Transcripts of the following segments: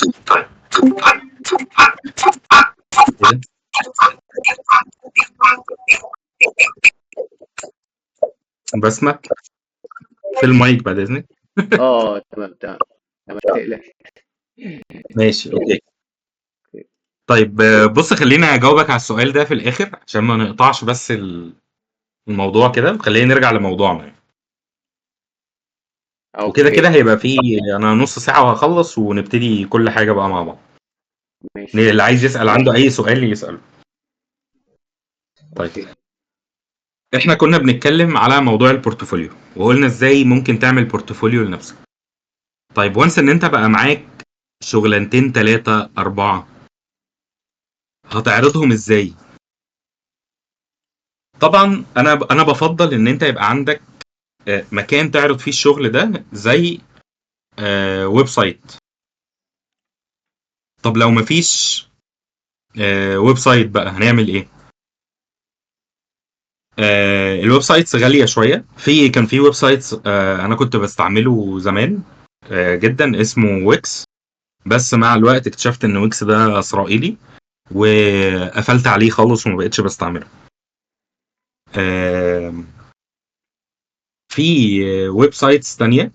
إيه ده؟ بسمة في المايك بعد اذنك. اه تمام تمام، ما تقلقش. ماشي okay. طيب بص، خلينا اجاوبك على السؤال ده في الاخر عشان ما نقطعش بس الموضوع كده، خلينا نرجع لموضوعنا يعني. وكده okay كده هيبقى في انا نص ساعة وهخلص ونبتدي كل حاجة بقى مع بعض. ماشي. اللي عايز يسأل عنده اي سؤال يسأله. طيب okay. احنا كنا بنتكلم على موضوع ال portfolio، وقلنا ازاي ممكن تعمل portfolio لنفسك. طيب once ان انت بقى معاك شغلانتين 3 4، هتعرضهم ازاي؟ طبعا انا بفضل ان انت يبقى عندك مكان تعرض فيه الشغل ده زي website. طب لو مفيش website بقى هنعمل ايه؟ ال websites غالية شوية. كان في websites انا كنت بستعمله زمان جدا، اسمه Wix، بس مع الوقت اكتشفت ان ويكس ده اسرائيلي وقفلت عليه خالص وما بقتش بستعمله. في websites تانية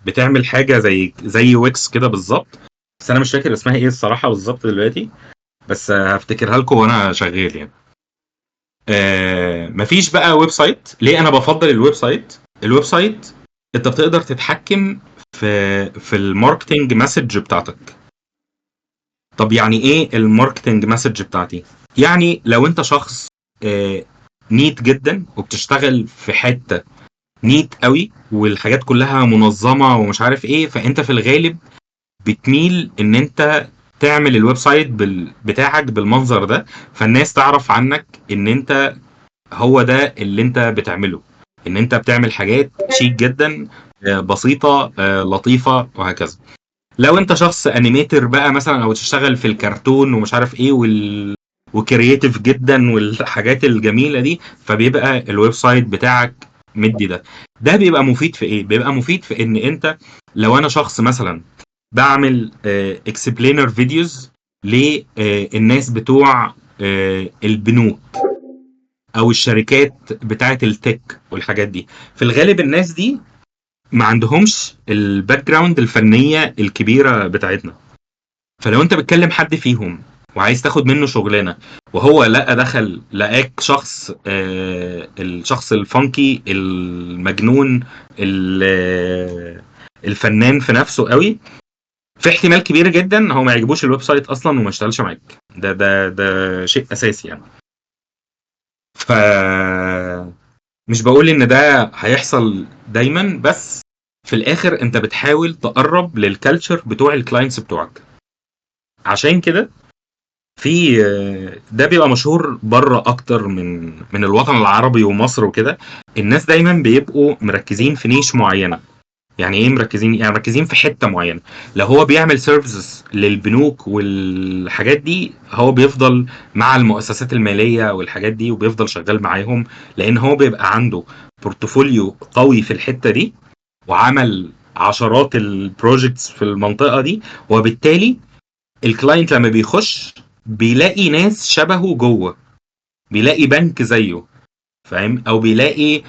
بتعمل حاجة زي ويكس كده بالظبط، بس انا مش فاكر اسمها ايه الصراحة بالظبط دلوقتي، بس هفتكرها لكم وانا شغال يعني. مفيش بقى website. ليه انا بفضل ال website؟ ال website انت بتقدر تتحكم في ال marketing message بتاعتك. طب يعني ايه ال marketing message بتاعتي؟ يعني لو انت شخص neat جدا وبتشتغل في حتة neat قوي والحاجات كلها منظمة ومش عارف ايه، فانت في الغالب بتميل ان انت تعمل ال website بتاعك بالمنظر ده، فالناس تعرف عنك ان انت هو ده اللي انت بتعمله، ان انت بتعمل حاجات شيك جدا، بسيطة، لطيفة وهكذا. لو انت شخص animator بقى مثلا، او تشتغل في الكرتون ومش عارف ايه و creative جدا والحاجات الجميلة دي، فبيبقى ال website بتاعك مدي ده. ده بيبقى مفيد في ايه؟ بيبقى مفيد في ان انت لو انا شخص مثلا بعمل explainer videos للناس بتوع البنوك او الشركات بتاعه ال tech والحاجات دي، في الغالب الناس دي ما عندهمش ال background الفنية الكبيرة بتاعتنا. فلو انت بتكلم حد فيهم وعايز تاخد منه شغلانة، وهو لقى دخل لقاك شخص، الشخص ال funky المجنون الفنان في نفسه قوي، في احتمال كبير جدا هو ما يعجبوش ال website اصلا وما يشتغلش معاك. ده ده ده شيء اساسي يعني. ف مش بقول ان ده هيحصل دايما، بس في الاخر انت بتحاول تقرب لل culture بتوع ال clients بتوعك. عشان كده في ده بيبقى مشهور بره اكتر من الوطن العربي ومصر وكده. الناس دايما بيبقوا مركزين في niche معينة. يعني ايه مركزين؟ يعني مركزين في حتة معينة. لو هو بيعمل services للبنوك والحاجات دي، هو بيفضل مع المؤسسات المالية والحاجات دي وبيفضل شغال معاهم، لان هو بيبقى عنده portfolio قوي في الحتة دي وعمل عشرات ال projects في المنطقة دي، وبالتالي ال client لما بيخش بيلاقي ناس شبهه جوه، بيلاقي بنك زيه، فاهم؟ او بيلاقي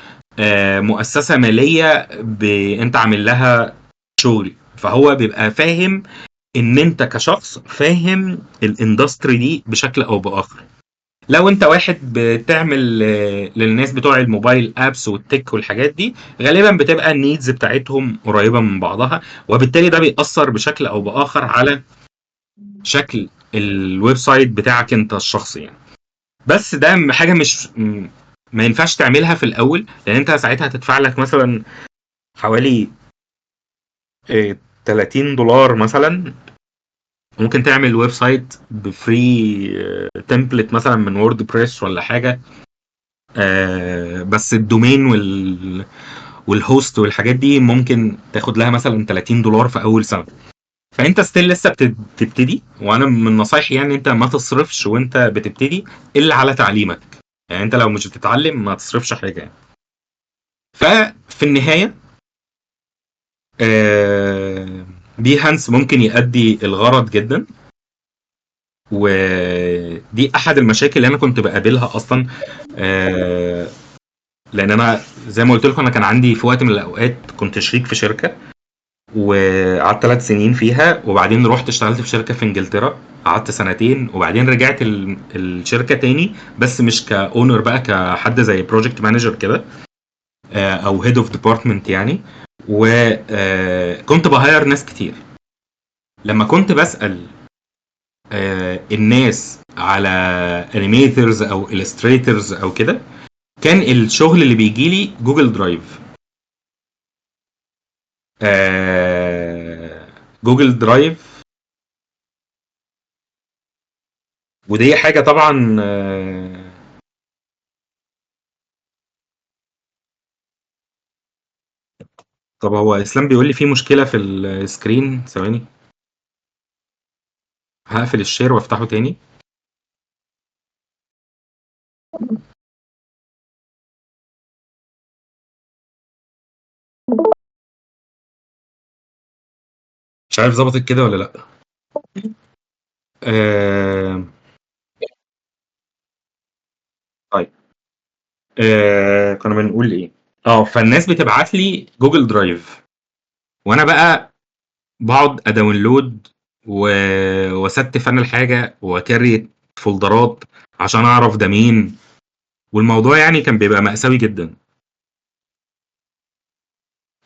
مؤسسة ماليه انت عامل لها شغل، فهو بيبقى فاهم ان انت كشخص فاهم ال industry دي بشكل او باخر. لو انت واحد بتعمل للناس بتوع ال mobile apps وال tech والحاجات دي، غالبا بتبقى ال needs بتاعتهم قريبه من بعضها، وبالتالي ده بيأثر بشكل او باخر على شكل ال website بتاعك انت الشخصي يعني. بس ده حاجة مش ما ينفعش تعملها في الاول، لان انت ساعتها هتدفع لك مثلا حوالي $30 مثلا، ممكن تعمل website ب free template مثلا من WordPress ولا حاجة، بس ال domain وال host والحاجات دي ممكن تاخد لها مثلا $30 في اول سنة. فانت still لسه بتبتدي، وانا من نصايحي يعني انت ما تصرفش وانت بتبتدي الا على تعليمك، يعني انت لو مش بتتعلم ما تصرفش حاجة يعني. ففي النهاية Behance ممكن يؤدي الغرض جدا، ودي احد المشاكل اللي انا كنت بقابلها اصلا. لان انا زي ما قلت لكم انا كان عندي في وقت من الاوقات كنت شريك في شركة، وقعدت 3 سنين فيها، وبعدين رحت اشتغلت في شركة في انجلترا قعدت سنتين، وبعدين رجعت الشركة تاني، بس مش ك owner بقى، كحد زي project manager كده، او head of department يعني. وكنت ب hire ناس كتير. لما كنت بسأل الناس على animators او illustrators او كده، كان الشغل اللي بيجي لي Google Drive. Google Drive، ودي حاجة طبعا. طب هو اسلام بيقول لي في مشكلة في ال screen، ثواني هقفل ال share وافتحه تاني. مش عارف ظبطت كده ولا لا. طيب، كنا بنقول ايه؟ فالناس بتبعت لي Google Drive، وانا بقى بقعد ا download واستف انا الحاجة وا create folderات عشان اعرف ده مين، والموضوع يعني كان بيبقى مأساوي جدا.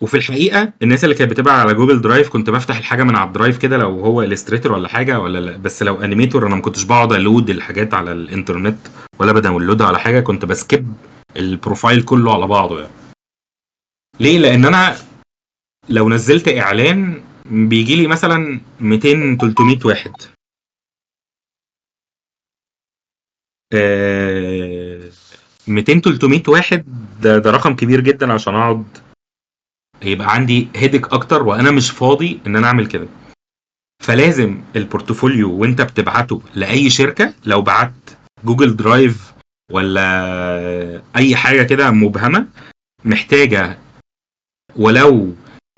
وفي الحقيقة الناس اللي كانت بتبعت على Google Drive كنت بفتح الحاجة من على ال Drive كده لو هو illustrator ولا حاجة ولا لا، بس لو animator انا ما كنتش بقعد ا load الحاجات على الانترنت ولا ب downloadها على حاجة، كنت ب skip ال profile كله على بعضه يعني. ليه؟ لان انا لو نزلت اعلان بيجي لي مثلا 200 300 واحد، 200 300 واحد، ده رقم كبير جدا عشان اقعد يبقى عندي headache اكتر، وانا مش فاضي ان انا اعمل كده. فلازم ال portfolio وانت بتبعته لاي شركة، لو بعت Google Drive ولا اي حاجة كده مبهمة محتاجه ولو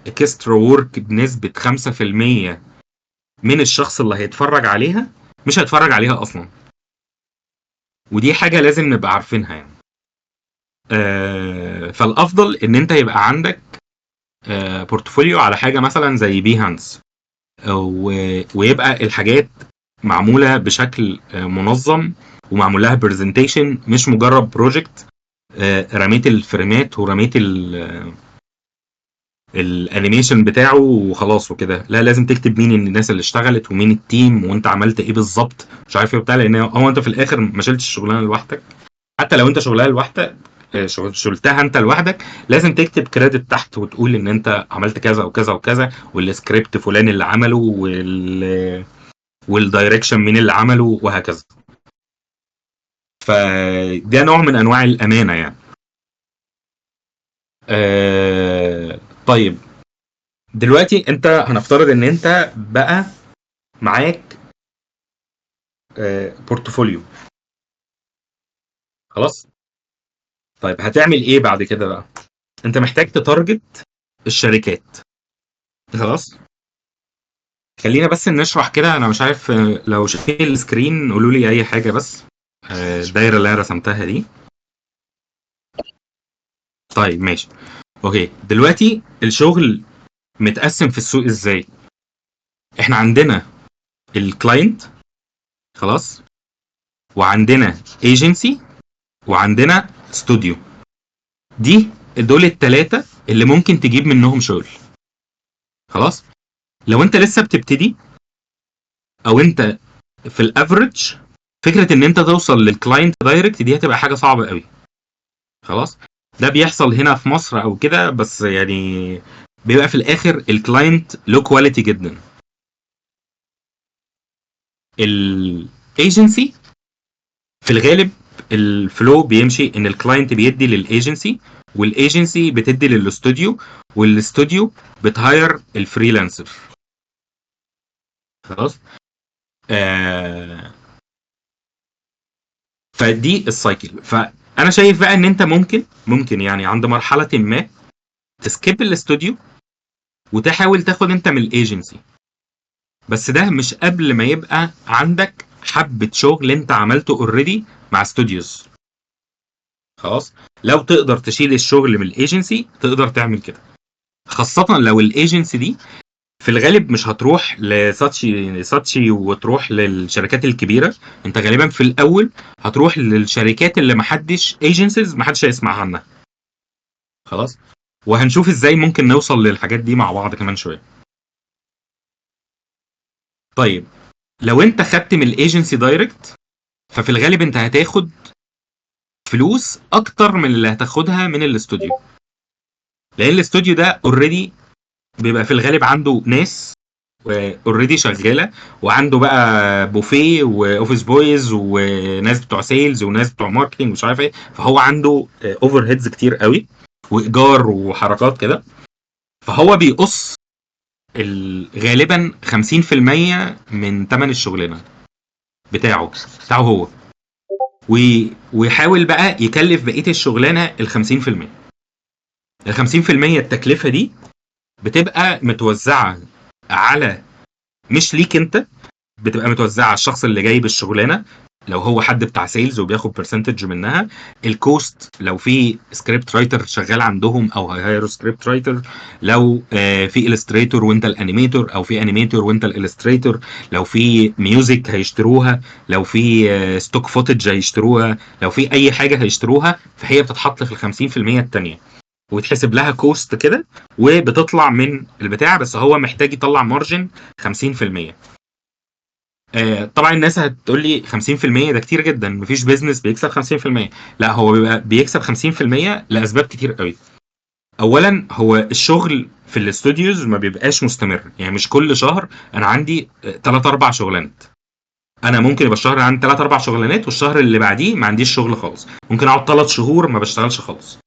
extra work بنسبة 5% من الشخص اللي هيتفرج عليها، مش هيتفرج عليها اصلا. ودي حاجة لازم نبقى عارفينها يعني. فالافضل ان انت يبقى عندك portfolio على حاجة مثلا زي Behance، ويبقى الحاجات معمولة بشكل منظم ومعمول لها presentation، مش مجرد project رميت ال frameات ورميت ال animation بتاعه وخلاص وكده. لا، لازم تكتب مين الناس اللي اشتغلت ومين ال team وانت عملت ايه بالظبط مش عارف ايه وبتاع، لان هو انت في الاخر ما شلتش الشغلانة لوحدك. حتى لو انت شغلها لوحدك، شلتها انت لوحدك، لازم تكتب credit تحت وتقول ان انت عملت كذا وكذا وكذا، والسكريبت فلان اللي عمله، وال direction مين اللي عمله، وهكذا. فده نوع من انواع الامانة يعني. طيب دلوقتي انت هنفترض ان انت بقى معاك portfolio خلاص. طيب هتعمل ايه بعد كده بقى؟ انت محتاج ت target الشركات. خلاص، خلينا بس نشرح كده. انا مش عارف، لو شايفين ال screen قولوا لي اي حاجة، بس الدايرة اللي انا رسمتها دي. طيب ماشي، okay. دلوقتي الشغل متقسم في السوق ازاي؟ احنا عندنا ال client خلاص، وعندنا ايجنسي، وعندنا استوديو. دي دول التلاتة اللي ممكن تجيب منهم شغل. خلاص، لو انت لسه بتبتدي او انت في ال average، فكرة ان انت توصل لل client direct دي هتبقى حاجة صعبة قوي. خلاص، ده بيحصل هنا في مصر او كده، بس يعني بيبقى في الاخر ال client low quality جدا. الايجنسي في الغالب ال flow بيمشي ان ال client بيدي لل agency، وال agency بتدي للاستوديو، والاستوديو بت hire ال freelancer. خلاص، فدي ال cycle. فانا شايف بقى ان انت ممكن يعني عند مرحلة ما ت skip الاستوديو وتحاول تاخد انت من الايجنسي. بس ده مش قبل ما يبقى عندك حبه شغل انت عملته already مع studios. خلاص، لو تقدر تشيل الشغل من الايجنسي تقدر تعمل كده، خاصة لو الايجنسي دي في الغالب مش هتروح ل Saatchi Saatchi وتروح للشركات الكبيره. انت غالبا في الاول هتروح للشركات اللي محدش agencies محدش هيسمع عنها. خلاص، وهنشوف ازاي ممكن نوصل للحاجات دي مع بعض كمان شوية. طيب لو انت خدت من ال agency direct، ففي الغالب انت هتاخد فلوس اكتر من اللي هتاخدها من الاستوديو، لان الاستوديو ده already بيبقى في الغالب عنده ناس already شغالة، وعنده بقى بوفيه و office boys وناس بتوع sales وناس بتوع marketing ومش عارف ايه، فهو عنده overheads كتير قوي وايجار وحركات كده، فهو بيقص غالبا 50% من ثمن الشغلانة بتاعه هو، ويحاول بقى يكلف بقية الشغلانة ال 50%. ال 50% التكلفة دي بتبقى متوزعة على، مش ليك انت، بتبقى متوزعة على الشخص اللي جايب الشغلانة، لو هو حد بتاع sales وبياخد percentage منها، ال cost لو في script writer شغال عندهم او هي hire وا script writer، لو في illustrator وانت ال animator، او في animator وانت ال illustrator، لو في music هيشتروها، لو في stock footage هيشتروها، لو في اي حاجة هيشتروها، فهي بتتحط في ال 50% الثانية ويتحسب لها cost كده وبتطلع من البتاع، بس هو محتاج يطلع margin 50%. طبعا الناس هتقول لي 50% ده كتير جدا، مفيش business بيكسب 50%. لا، هو بيبقى بيكسب 50% لاسباب كتير قوي. اولا هو الشغل في ال studios ما بيبقاش مستمر، يعني مش كل شهر انا عندي 3 4 شغلانات. انا ممكن يبقى الشهر عندي 3 4 شغلانات والشهر اللي بعديه ما عنديش شغل خالص، ممكن اقعد 3 شهور ما بشتغلش خالص،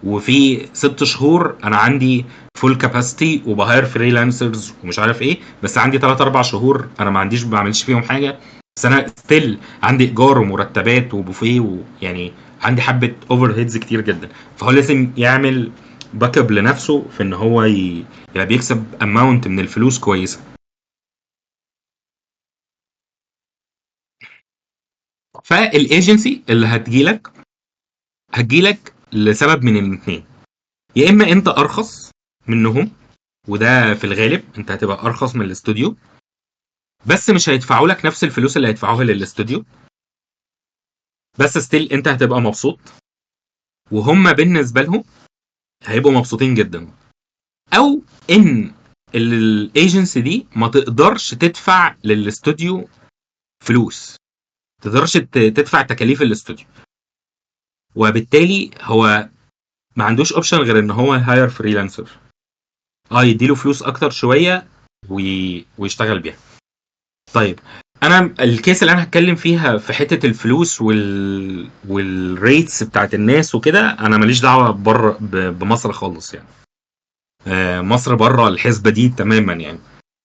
وفي 6 شهور انا عندي full capacity وب hire freelancers ومش عارف ايه، بس عندي 3 4 شهور انا ما عنديش، ما بعملش فيهم حاجة، بس انا still عندي ايجار ومرتبات وبوفيه، ويعني عندي حبه overheads كتير جدا. فهو لازم يعمل backup لنفسه في ان هو يبقى بيكسب amount من الفلوس كويسة. فالايجنسي اللي هتجيلك لسبب من الاثنين، يا اما انت ارخص منهم، وده في الغالب انت هتبقى ارخص من الاستوديو، بس مش هيدفعوا لك نفس الفلوس اللي هيدفعوها للاستوديو، بس still انت هتبقى مبسوط وهم بالنسبة لهم هيبقوا مبسوطين جدا. او ان الايجنسي دي ما تقدرش تدفع للاستوديو فلوس، ما تقدرش تدفع تكاليف الاستوديو، وبالتالي هو ما عندوش option غير ان هو hire freelancer، يديله فلوس اكتر شوية ويشتغل بيها. طيب انا ال case اللي انا هتكلم فيها في حتة الفلوس وال rates بتاعت الناس وكده، انا ماليش دعوه بره بمصر خالص يعني. مصر بره الحسبة دي تماما يعني،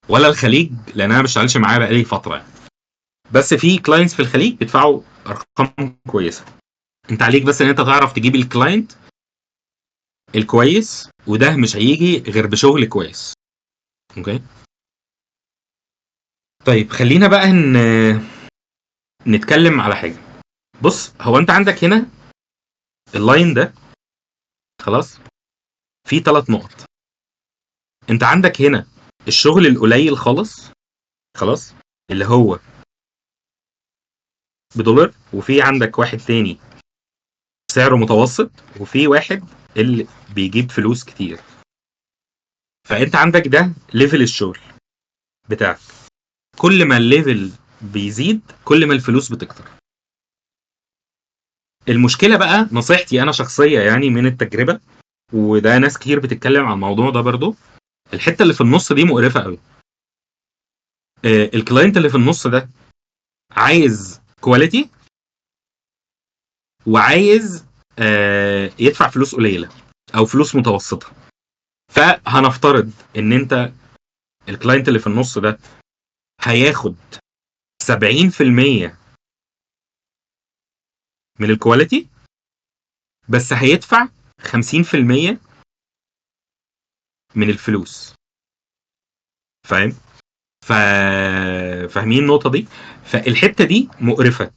ولا الخليج، لان انا ما بشتغلش معاه بقالي فترة يعني. بس في clients في الخليج بيدفعوا ارقام كويسة. انت عليك بس ان انت تعرف تجيب ال client الكويس، وده مش هيجي غير بشغل كويس. okay طيب خلينا بقى نتكلم على حاجة. بص، هو انت عندك هنا ال line ده خلاص في 3 نقط. انت عندك هنا الشغل القليل خالص خلاص اللي هو $1، وفي عندك واحد تاني سعره متوسط، وفي واحد اللي بيجيب فلوس كتير. فانت عندك ده level الشغل بتاعك، كل ما ال level بيزيد كل ما الفلوس بتكتر. المشكلة بقى، نصيحتي انا شخصية يعني من التجربة، وده ناس كتير بتتكلم عن الموضوع ده برضو، الحتة اللي في النص دي مقرفة قوي. ال client اللي في النص ده عايز quality وعايز يدفع فلوس قليله او فلوس متوسطه. فهنفترض ان انت ال client اللي في النص ده هياخد 70% من ال quality، بس هيدفع 50% من الفلوس. فاهم؟ فاهمين النقطة دي؟ فالحته دي مقرفة،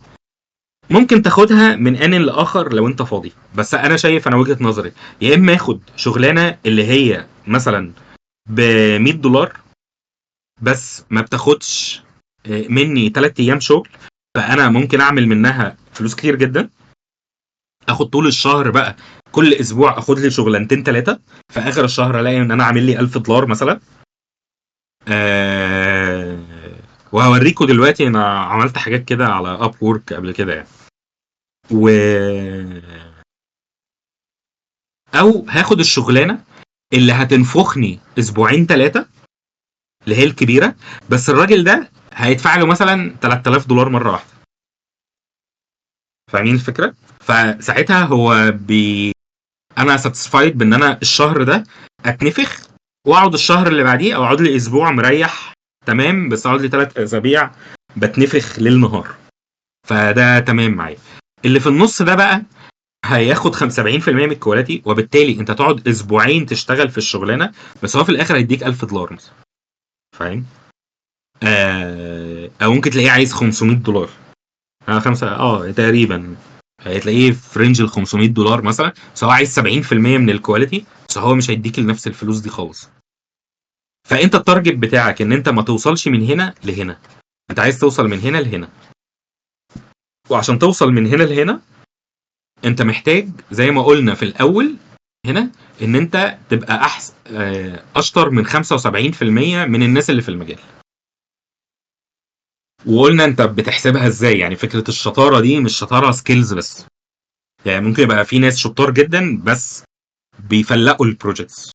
ممكن تاخدها من ان لاخر لو انت فاضي. بس انا شايف، انا وجهه نظري، يا اما اخد شغلانة اللي هي مثلا ب $100 بس ما بتاخدش مني 3 ايام شغل، فانا ممكن اعمل منها فلوس كتير جدا، اخد طول الشهر بقى كل اسبوع اخد لي شغلانتين 3، في اخر الشهر الاقي ان انا عامل لي $1000 مثلا. وهوريكم دلوقتي انا عملت حاجات كده على Upwork قبل كده يعني. و او هاخد الشغلانة اللي هتنفخني اسبوعين 3 اللي هي الكبيرة، بس الراجل ده هيدفع له مثلا $3000 مرة واحدة. فاهمين الفكرة؟ فساعتها هو انا satisfied بان انا الشهر ده اتنفخ واقعد الشهر اللي بعديه، او اقعد لي اسبوع مريح تمام، بس اقعد لي 3 اسابيع بتنفخ ليل نهار، فده تمام معايا. اللي في النص ده بقى هياخد 75% من ال quality، وبالتالي انت تقعد اسبوعين تشتغل في الشغلانة، بس هو في الاخر هيديك $1000 مثلا، فاهم؟ او ممكن تلاقيه عايز $500، خمسة، تقريبا هتلاقيه في range ال $500 مثلا، بس هو عايز 70% من ال quality، بس هو مش هيديك لنفس الفلوس دي خالص. فانت ال target بتاعك ان انت ما توصلش من هنا لهنا، انت عايز توصل من هنا لهنا، وعشان توصل من هنا لهنا انت محتاج زي ما قلنا في الاول هنا ان انت تبقى احسن، اشطر من 75% من الناس اللي في المجال. وقلنا انت بتحسبها ازاي، يعني فكرة الشطارة دي مش شطارة skills بس، يعني ممكن يبقى في ناس شطار جدا بس بيفلقوا ال projects،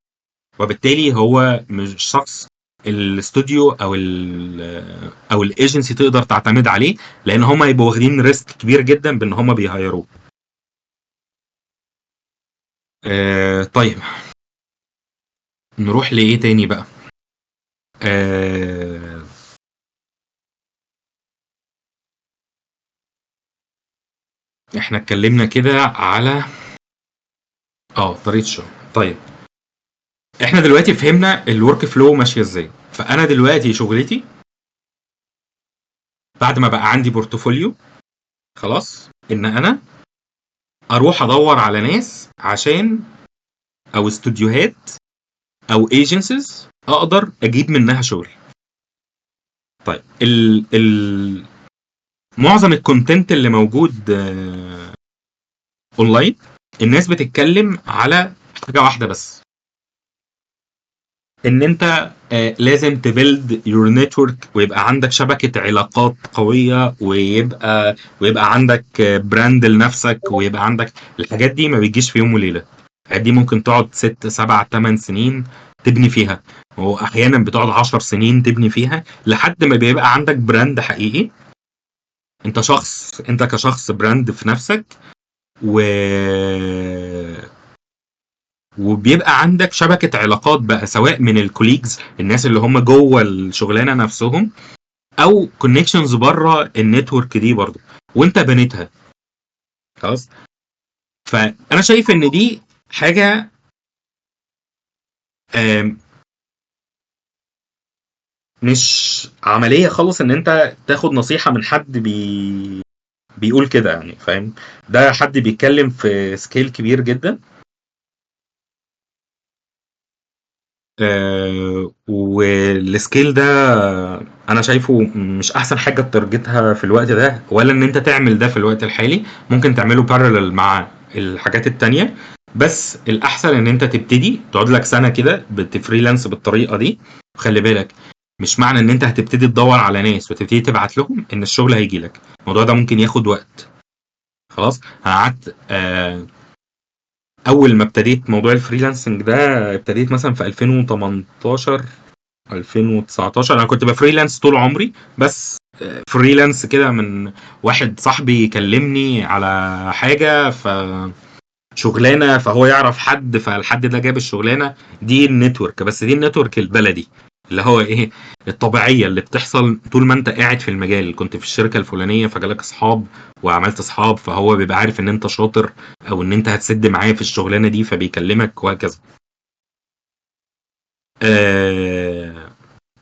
وبالتالي هو مش شخص الاستوديو او الايجنسي تقدر تعتمد عليه، لان هم يبقوا واخدين risk كبير جدا بان هم بي hire وه. طيب نروح لايه تاني بقى؟ احنا اتكلمنا كده على طريقة الشغل. طيب احنا دلوقتي فهمنا ال workflow ماشية ازاي. فانا دلوقتي شغلتي بعد ما بقى عندي portfolio خلاص، ان انا اروح ادور على ناس عشان او استوديوهات او agencies اقدر اجيب منها شغل. طيب ال معظم ال content اللي موجود اونلاين الناس بتتكلم على حاجة واحدة بس، ان انت لازم ت build your network ويبقى عندك شبكة علاقات قوية، ويبقى عندك brand لنفسك، ويبقى عندك الحاجات دي. ما بتجيش في يوم وليلة، الحاجات دي ممكن تقعد 6 7 8 سنين تبني فيها، واحيانا بتقعد 10 سنين تبني فيها لحد ما بيبقى عندك brand حقيقي. انت شخص، انت كشخص brand في نفسك، وبيبقى عندك شبكة علاقات بقى، سواء من ال colleagues الناس اللي هم جوه الشغلانة نفسهم، او connections بره ال network دي برضه وانت بنيتها خلاص. فانا شايف ان دي حاجة مش عملية خالص، ان انت تاخد نصيحة من حد بيقول كده يعني، فاهم؟ ده حد بيتكلم في scale كبير جدا، وال scale ده انا شايفه مش احسن حاجة ت target ها في الوقت ده، ولا ان انت تعمل ده في الوقت الحالي. ممكن تعمله parallel مع الحاجات التانية، بس الاحسن ان انت تبتدي تقعد لك سنة كده بت freelance بالطريقة دي. وخلي بالك، مش معنى ان انت هتبتدي تدور على ناس وتبتدي تبعت لهم ان الشغل هيجي لك، الموضوع ده ممكن ياخد وقت. خلاص، انا قعدت اول ما ابتديت موضوع ال freelancing ده، ابتديت مثلا في 2018 2019. انا كنت ب freelance طول عمري، بس freelance كده من واحد صاحبي كلمني على حاجة ف شغلانة، فهو يعرف حد، فالحد ده جاب الشغلانة دي. ال network، بس دي ال network البلدي اللي هو ايه، الطبيعية اللي بتحصل طول ما انت قاعد في المجال. كنت في الشركة الفلانية فجالك اصحاب وعملت اصحاب، فهو بيبقى عارف ان انت شاطر او ان انت هتسد معاه في الشغلانة دي فبيكلمك وهكذا.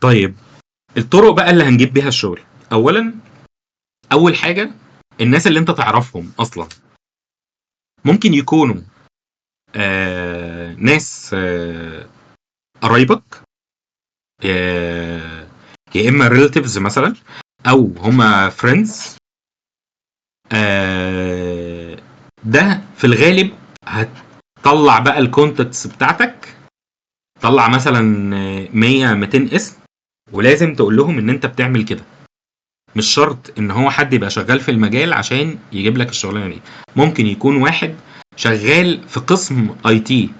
طيب، الطرق بقى اللي هنجيب بيها الشغل. اولا، اول حاجه، الناس اللي انت تعرفهم اصلا ممكن يكونوا ناس قرايبك، يا اما relatives مثلا او هما friends. ده في الغالب هتطلع بقى ال contacts بتاعتك، طلع مثلا 100 200 اسم، ولازم تقول لهم ان انت بتعمل كده. مش شرط ان هو حد يبقى شغال في المجال عشان يجيب لك الشغلانة دي، ممكن يكون واحد شغال في قسم IT،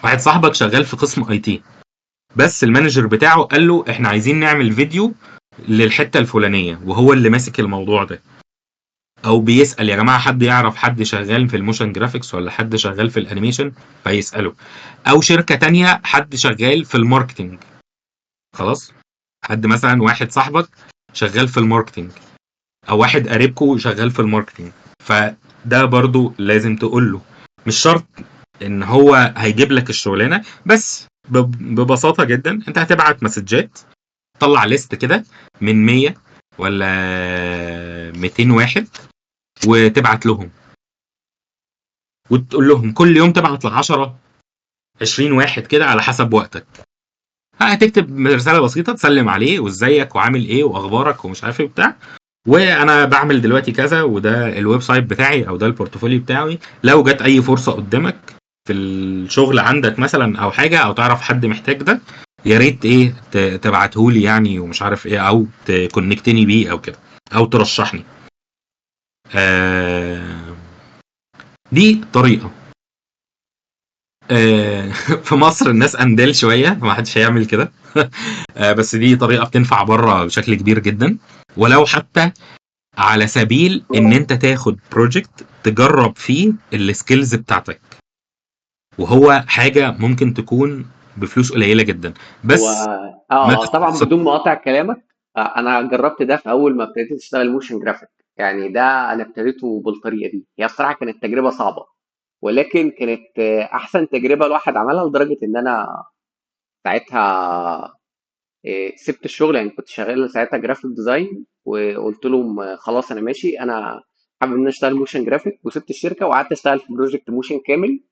واحد صاحبك شغال في قسم IT، بس ال manager بتاعه قال له احنا عايزين نعمل فيديو للحتة الفلانية وهو اللي ماسك الموضوع ده، او بيسال يا جماعة حد يعرف حد شغال في ال motion graphics ولا حد شغال في ال animation، فيساله. او شركة تانية حد شغال في ال marketing، خلاص، حد مثلا واحد صاحبك شغال في ال marketing او واحد قريبكو شغال في ال marketing، فده برضو لازم تقول له. مش شرط ان هو هيجيب لك الشغلانه، بس ببساطة جدا انت هتبعت مسجات، طلع list كده من 100 ولا 200 واحد وتبعت لهم وتقول لهم كل يوم تبعت ل 10 20 واحد كده على حسب وقتك. هتكتب رسالة بسيطة تسلم عليه وازيك وعامل ايه واخبارك ومش عارف ايه وبتاع، وانا بعمل دلوقتي كذا وده ال website بتاعي او ده ال portfolio بتاعي، لو جت اي فرصة قدامك في الشغل عندك مثلا او حاجة او تعرف حد محتاج ده، يا ريت ايه تبعتهولي يعني ومش عارف ايه، او ت connect ني بيه او كده، او ترشحني. دي طريقه. في مصر الناس اندال شويه، ما حدش هيعمل كده. بس دي طريقه بتنفع بره بشكل كبير جدا، ولو حتى على سبيل ان انت تاخد project تجرب فيه ال skills بتاعتك، وهو حاجة ممكن تكون بفلوس قليله جدا بس. هو ما طبعا بدون ما اقاطع كلامك، انا جربت ده في اول ما ابتديت اشتغل motion graphic، يعني ده انا ابتديته بالطريقة دي. هي الصراحة كانت تجربه صعبه، ولكن كانت احسن تجربه الواحد عملها، لدرجة ان انا ساعتها سبت الشغل. يعني كنت شغال ساعتها graphic design، وقلت لهم خلاص انا ماشي، انا حابب ان انا اشتغل motion graphic، وسبت الشركة وقعدت اشتغل في project motion كامل.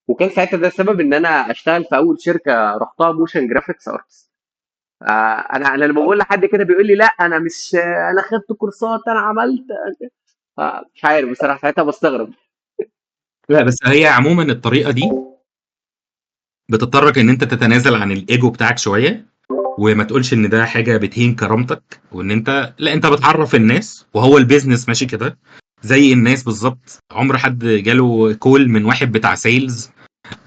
وكان ساعتها ده السبب ان انا اشتغل في اول شركة رحتها motion graphics artist. انا لما بقول لحد كده بيقول لي لا انا مش انا خدت كورسات، انا عملت، مش عارف بصراحه، ساعتها بستغرب. لا، بس هي عموما الطريقة دي بتضطرك ان انت تتنازل عن الايجو بتاعك شويه، وما تقولش ان ده حاجة بتهين كرامتك، وان انت لا، انت بتعرف الناس، وهو ال business ماشي كده زي الناس بالظبط. عمر حد جاله call من واحد بتاع sales؟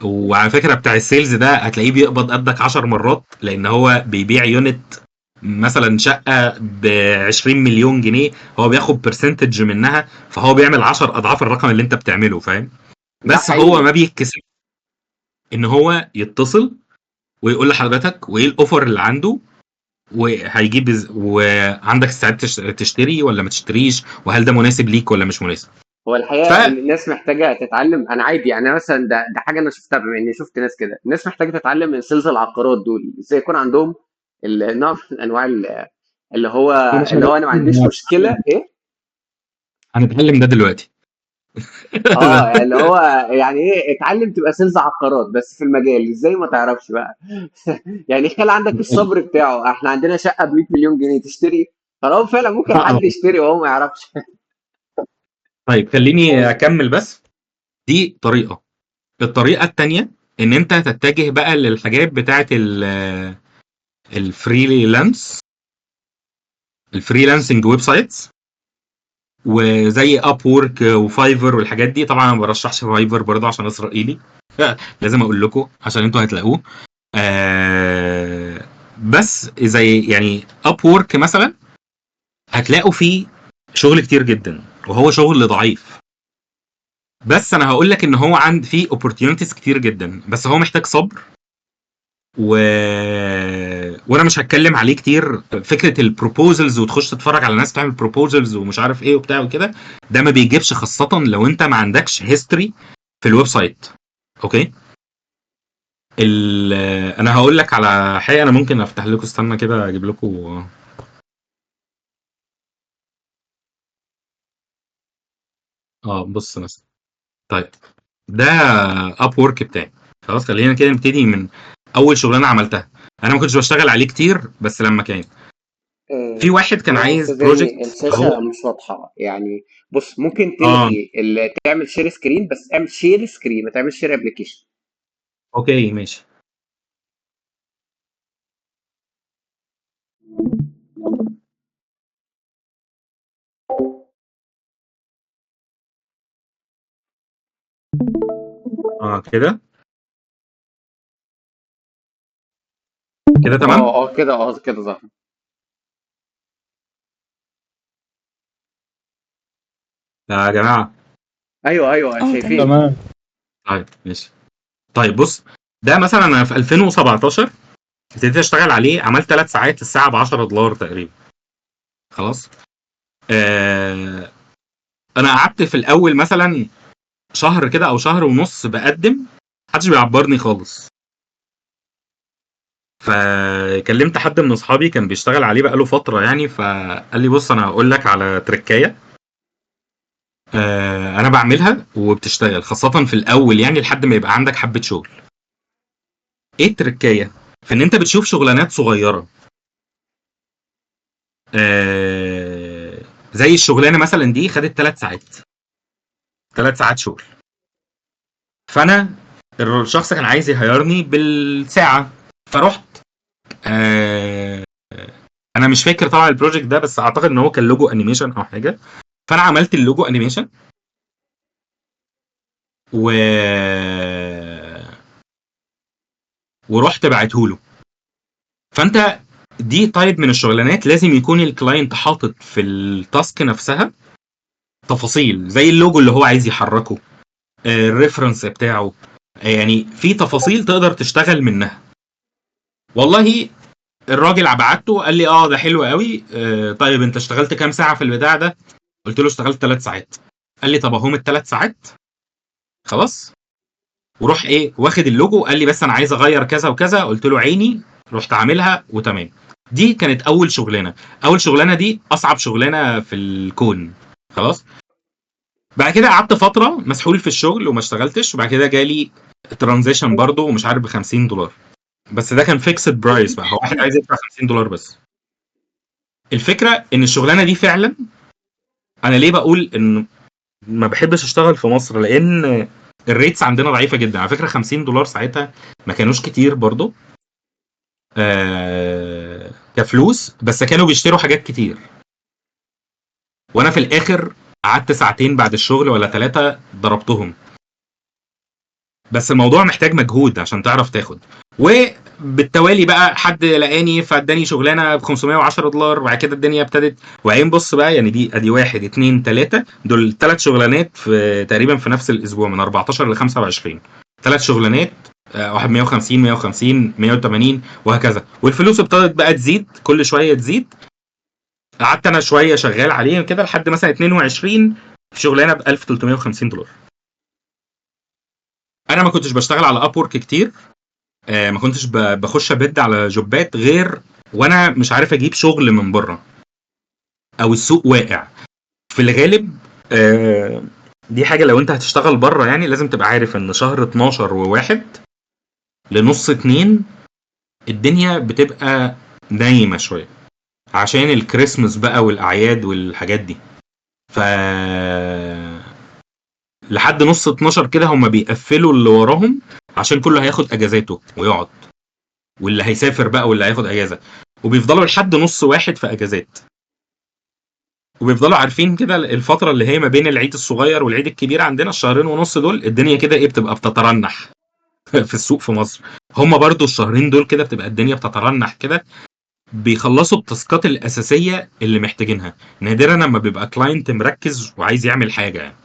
وعلى فكرة بتاع ال sales ده هتلاقيه بيقبض قدك 10 مرات، لان هو بيبيع unit مثلا شقه ب 20 مليون جنيه، هو بياخد percentage منها، فهو بيعمل 10 اضعاف الرقم اللي انت بتعمله، فاهم؟ ده بس هو حقيقي. ما بيتكسف ان هو يتصل ويقول لحضرتك وايه ال offer اللي عنده وهيجيب وعندك استعداد تشتري ولا ما تشتريش، وهل ده مناسب ليك ولا مش مناسب. هو الحقيقة ان الناس محتاجه تتعلم. انا عادي يعني مثلا ده حاجة انا شفتها، بما اني شفت ناس كده، الناس محتاجه تتعلم من sales العقارات دول ازاي يكون عندهم النوع من انواع اللي هو اللي هو انا ما عنديش مشكلة ايه. هنتعلم ده دلوقتي. اللي هو يعني ايه، اتعلم تبقى sales عقارات بس في المجال ازاي ما تعرفش بقى. يعني خلي عندك الصبر بتاعه. احنا عندنا شقه ب 100 مليون جنيه تشتري، فلو فعلا ممكن حد يشتري وهو ما يعرفش. طيب خليني اكمل بس. دي طريقه. الطريقة الثانية ان انت تتجه بقى للحاجات بتاعه ال freelance، ال freelancing websites، وزي Upwork و Fiverr والحاجات دي. طبعا ما برشحش Fiverr برضه عشان اسرائيلي، لازم اقول لكم عشان انتوا هتلاقوه. بس زي يعني Upwork مثلا هتلاقوا فيه شغل كتير جدا، وهو شغل ضعيف، بس انا هقول لك ان هو عند فيه opportunities كتير جدا، بس هو محتاج صبر. وانا مش هتكلم عليه كتير. فكرة ال proposals وتخش تتفرج على ناس تعمل proposals ومش عارف ايه وبتاع وكده، ده ما بيجيبش، خاصة لو انت ما عندكش history في ال website. okay، انا هقول لك على حاجة، انا ممكن افتح لكم، استنى كده اجيب لكم. بص مثلا، طيب ده Upwork بتاعي. خلاص خلينا كده نبتدي من اول شغلانة عملتها. انا ما كنتش بشتغل عليه كتير، بس لما كان في واحد كان عايز project، الشاشة مش واضحة يعني. بص ممكن تلغي تعمل share screen، بس اعمل share screen ما تعملش share application. okay ماشي. كده كده تمام. كده كده ظهر. يا جماعة ايوه شايفين تمام. طيب ماشي. طيب بص، ده مثلا انا في 2017 ابتديت اشتغل عليه، عملت 3 ساعات، الساعة ب $10 تقريبا. خلاص. انا قعدت في الاول مثلا شهر كده او شهر ونص بقدم، محدش بيعبرني خالص. فكلمت حد من اصحابي كان بيشتغل عليه بقاله فترة يعني، فقال لي بص انا هقول لك على تركايه انا بعملها وبتشتغل، خاصة في الاول يعني لحد ما يبقى عندك حبه شغل. ايه التركايه؟ في ان انت بتشوف شغلانات صغيرة، زي الشغلانة مثلا دي خدت 3 ساعات، 3 ساعات شغل. فانا الشخص كان عايز يهيرني بالساعة، فرحت انا مش فاكر طبعا ال project ده، بس اعتقد ان هو كان logo animation او حاجة. فانا عملت ال logo animation ورحت بعته له. فانت دي type من الشغلانات لازم يكون ال client حاطط في ال task نفسها تفاصيل، زي اللوجو اللي هو عايز يحركه، ال reference بتاعه، يعني في تفاصيل تقدر تشتغل منها. والله الراجل بعته قال لي ده حلو قوي، طيب انت اشتغلت كام ساعة في البتاع ده؟ قلت له اشتغلت 3 ساعات. قال لي طب اهم ال3 ساعات خلاص. وروح ايه واخد اللوجو، قال لي بس انا عايز اغير كذا وكذا، قلت له عيني، رحت عاملها وتمام. دي كانت اول شغلانة. اول شغلانة دي اصعب شغلانة في الكون. خلاص. بعد كده قعدت فترة مسحول في الشغل وما اشتغلتش، وبعد كده جالي transition برضو ومش عارف ب $50، بس ده كان fixed price بقى، هو واحد عايز يدفع $50 بس. الفكرة ان الشغلانة دي فعلا، انا ليه بقول ان ما بحبش اشتغل في مصر؟ لان ال rates عندنا ضعيفة جدا. على فكرة $50 ساعتها ما كانوش كتير برضو كفلوس، بس كانوا بيشتروا حاجات كتير. وانا في الاخر قعدت ساعتين بعد الشغل ولا 3 ضربتهم. بس الموضوع محتاج مجهود عشان تعرف تاخد. وبالتوالي بقى حد لقاني فاداني شغلانة ب $510، وبعد كده الدنيا ابتدت. وبعدين بص بقى يعني دي ادي 1 2 3، دول 3 شغلانات في تقريبا في نفس الاسبوع، من 14 ل 25، 3 شغلانات، واحد 150 150 180 وهكذا. والفلوس ابتدت بقى تزيد كل شوية تزيد. قعدت انا شوية شغال عليه كده لحد مثلا 22 في شغلانة ب $1350. انا ما كنتش بشتغل على Upwork كتير، ما كنتش بخش ا bid على jobات غير وانا مش عارف اجيب شغل من بره او السوق واقع في الغالب. دي حاجة لو انت هتشتغل بره يعني لازم تبقى عارف ان شهر 12 و1 لنص 2 الدنيا بتبقى نايمة شوية عشان الكريسماس بقى والاعياد والحاجات دي. ف لحد نص 12 كده هما بيقفلوا اللي وراهم عشان كله هياخد اجازاته ويقعد، واللي هيسافر بقى واللي هياخد اجازه، وبيفضلوا لحد نص 1 في اجازات. وبيفضلوا عارفين كده الفترة اللي هي ما بين العيد الصغير والعيد الكبير عندنا الشهرين ونص دول الدنيا كده ايه بتبقى بتترنح في السوق في مصر. هما برضو الشهرين دول كده بتبقى الدنيا بتترنح كده، بيخلصوا ال taskات الاساسية اللي محتاجينها. نادرا لما بيبقى client مركز وعايز يعمل حاجة يعني.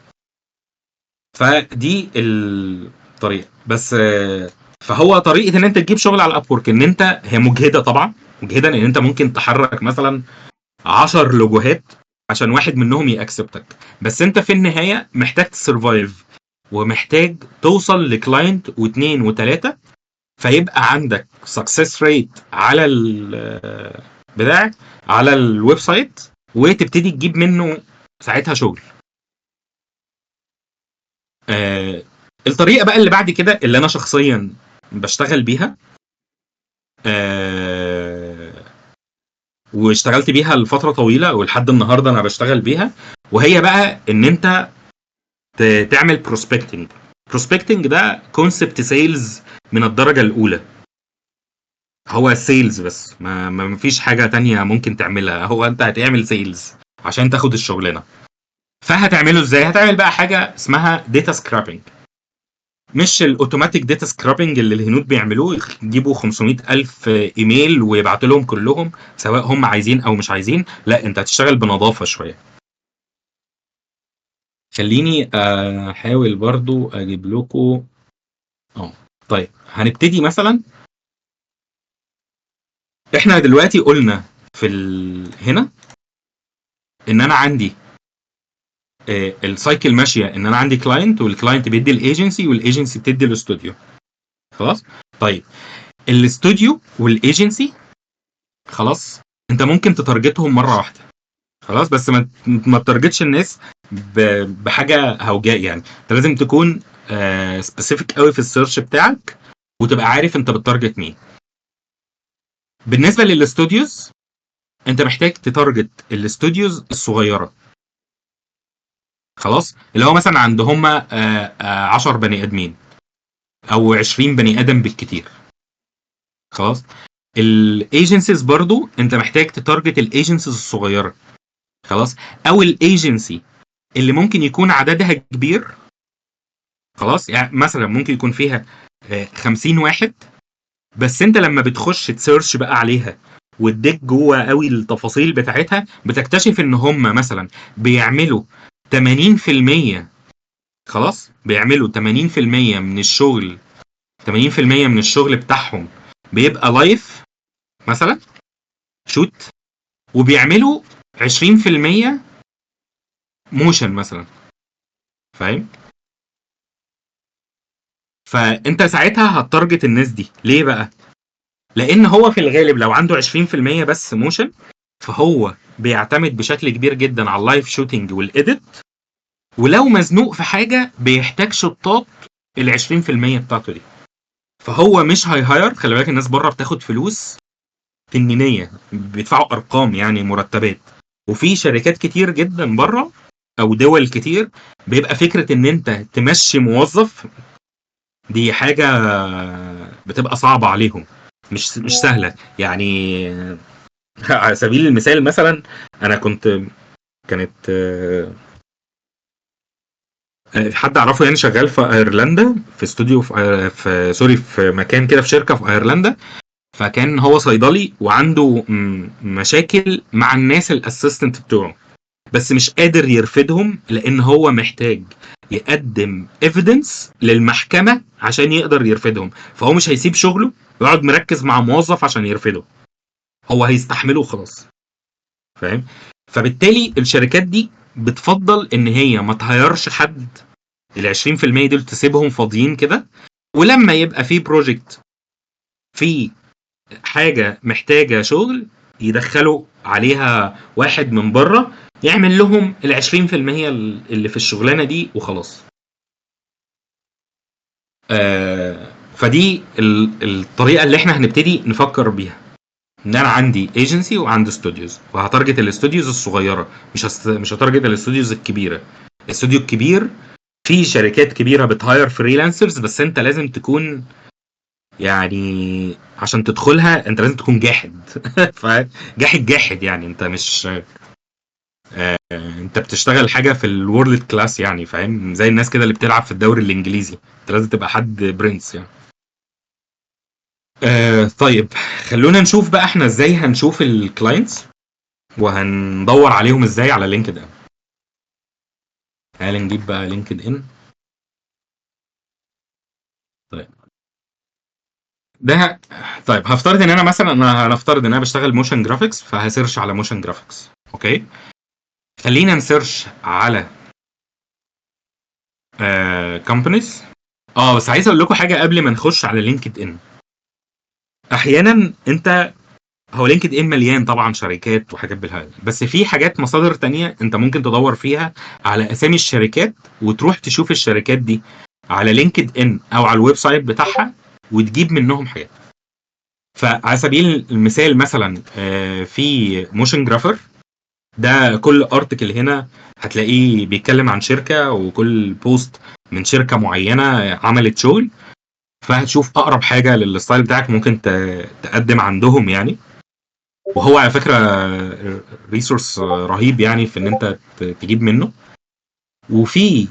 فدي الطريقة بس. فهو طريقه ان انت تجيب شغل على Upwork ان انت هي مجهده طبعا، مجهده لان انت ممكن تحرك مثلا 10 لوجوهات عشان واحد منهم ي acceptك، بس انت في النهاية محتاج ت survive ومحتاج توصل ل client 2 و3. فيبقى عندك success rate على ال بتاع على ال website، وتبتدي تجيب منه ساعتها شغل. الطريقة بقى اللي بعد كده اللي انا شخصيا بشتغل بيها، واشتغلت بيها لفترة طويلة ولحد النهارده انا بشتغل بيها، وهي بقى ان انت تعمل prospecting. prospecting ده concept sales من الدرجة الاولى، هو sales بس، ما فيش حاجة تانية ممكن تعملها، هو انت هتعمل sales عشان تاخد الشغلانة. فهتعمله ازاي؟ هتعمل بقى حاجة اسمها data scraping، مش ال automatic data scraping اللي الهنود بيعملوه، يجيبوا 500 الف ايميل ويبعتوا لهم كلهم سواء هم عايزين او مش عايزين. لا، انت هتشتغل بنظافه شوية. خليني احاول برضو اجيب لكم. طيب هنبتدي مثلا، احنا دلوقتي قلنا في هنا ان انا عندي ال cycle ماشية، ان انا عندي client، وال client بيدي ال agency، وال agency بتدي الاستوديو. خلاص؟ طيب الاستوديو وال agency خلاص انت ممكن ت target هم مرة واحدة خلاص، بس ما ت target ش الناس بحاجة هوجاء، يعني انت لازم تكون specific قوي في ال search بتاعك وتبقى عارف انت بت target مين. بالنسبة لل studios انت محتاج ت target ال studios الصغيرة، خلاص، اللي هو مثلا عند هم 10 بني ادمين او 20 بني ادم بالكتير. خلاص، ال agencies برضو انت محتاج ت target ال agencies الصغيرة، خلاص، او ال agency اللي ممكن يكون عددها كبير، خلاص، يعني مثلا ممكن يكون فيها 50 واحد، بس انت لما بتخش ت search بقى عليها وت dig جوه قوي التفاصيل بتاعتها، بتكتشف ان هم مثلا بيعملوا 80%، خلاص، بيعملوا 80% من الشغل، 80% من الشغل بتاعهم بيبقى live مثلا shoot، وبيعملوا 20% motion مثلا، فاهم؟ فانت ساعتها هت target الناس دي ليه بقى؟ لان هو في الغالب لو عنده 20% بس motion، فهو بيعتمد بشكل كبير جدا على ال live shooting وال edit، ولو مزنوق في حاجة بيحتاج shot ات ال 20% بتاعته دي، فهو مش هي hire. خلي بالك الناس بره بتاخد فلوس تنينيه، بيدفعوا ارقام يعني مرتبات، وفي شركات كتير جدا بره او دول كتير بيبقى فكرة ان انت تمشي موظف دي حاجة بتبقى صعبة عليهم، مش سهلة يعني. على سبيل المثال مثلا انا كانت حد اعرفه يعني شغال في ايرلندا في استوديو في sorry في مكان كده في شركة في ايرلندا، فكان هو صيدلي وعنده مشاكل مع الناس ال assistant بتوعه، بس مش قادر يرفدهم لان هو محتاج يقدم evidence للمحكمة عشان يقدر يرفدهم، فهو مش هيسيب شغله ويقعد مركز مع موظف عشان يرفده، هو هيستحمله وخلاص، فاهم؟ فبالتالي الشركات دي بتفضل ان هي ما ت hire ش حد، ال 20% دول تسيبهم فاضيين كده، ولما يبقى في project في حاجة محتاجه شغل يدخلوا عليها واحد من بره يعمل لهم ال 20% اللي في الشغلانة دي وخلاص. فدي الطريقة اللي احنا هنبتدي نفكر بيها، ان انا عندي agency وعندي studios، وه target ال studios الصغيرة، مش ه target ال studios الكبيرة. الاستوديو الكبير في شركات كبيرة بت hire freelancers، بس انت لازم تكون يعني عشان تدخلها انت لازم تكون جاحد، فجاحد جاحد يعني، انت مش انت بتشتغل حاجة في ال world class يعني، فاهم؟ زي الناس كده اللي بتلعب في الدوري الانجليزي، انت لازم تبقى حد برنس يعني. طيب خلونا نشوف بقى احنا ازاي هنشوف ال clients وهندور عليهم ازاي على LinkedIn. تعال نجيب بقى LinkedIn. طيب ده طيب هفترض ان انا مثلا، انا هنفترض ان انا بشتغل motion graphics، فه search على motion graphics. okay، خلينا ن search على companies. بس عايز اقول لكم حاجة قبل ما نخش على LinkedIn. احيانا انت هو LinkedIn مليان طبعا شركات وحاجات بالهبل، بس في حاجات مصادر تانية انت ممكن تدور فيها على اسامي الشركات وتروح تشوف الشركات دي على LinkedIn او على ال website بتاعها وتجيب منهم حاجات. فعلى سبيل المثال مثلا في Motion Grapher، ده كل article هنا هتلاقيه بيتكلم عن شركة، وكل post من شركة معينة عملت شغل، فهتشوف اقرب حاجة لل style بتاعك ممكن تقدم عندهم يعني. وهو على فكرة resource رهيب يعني في ان انت تجيب منه. وفي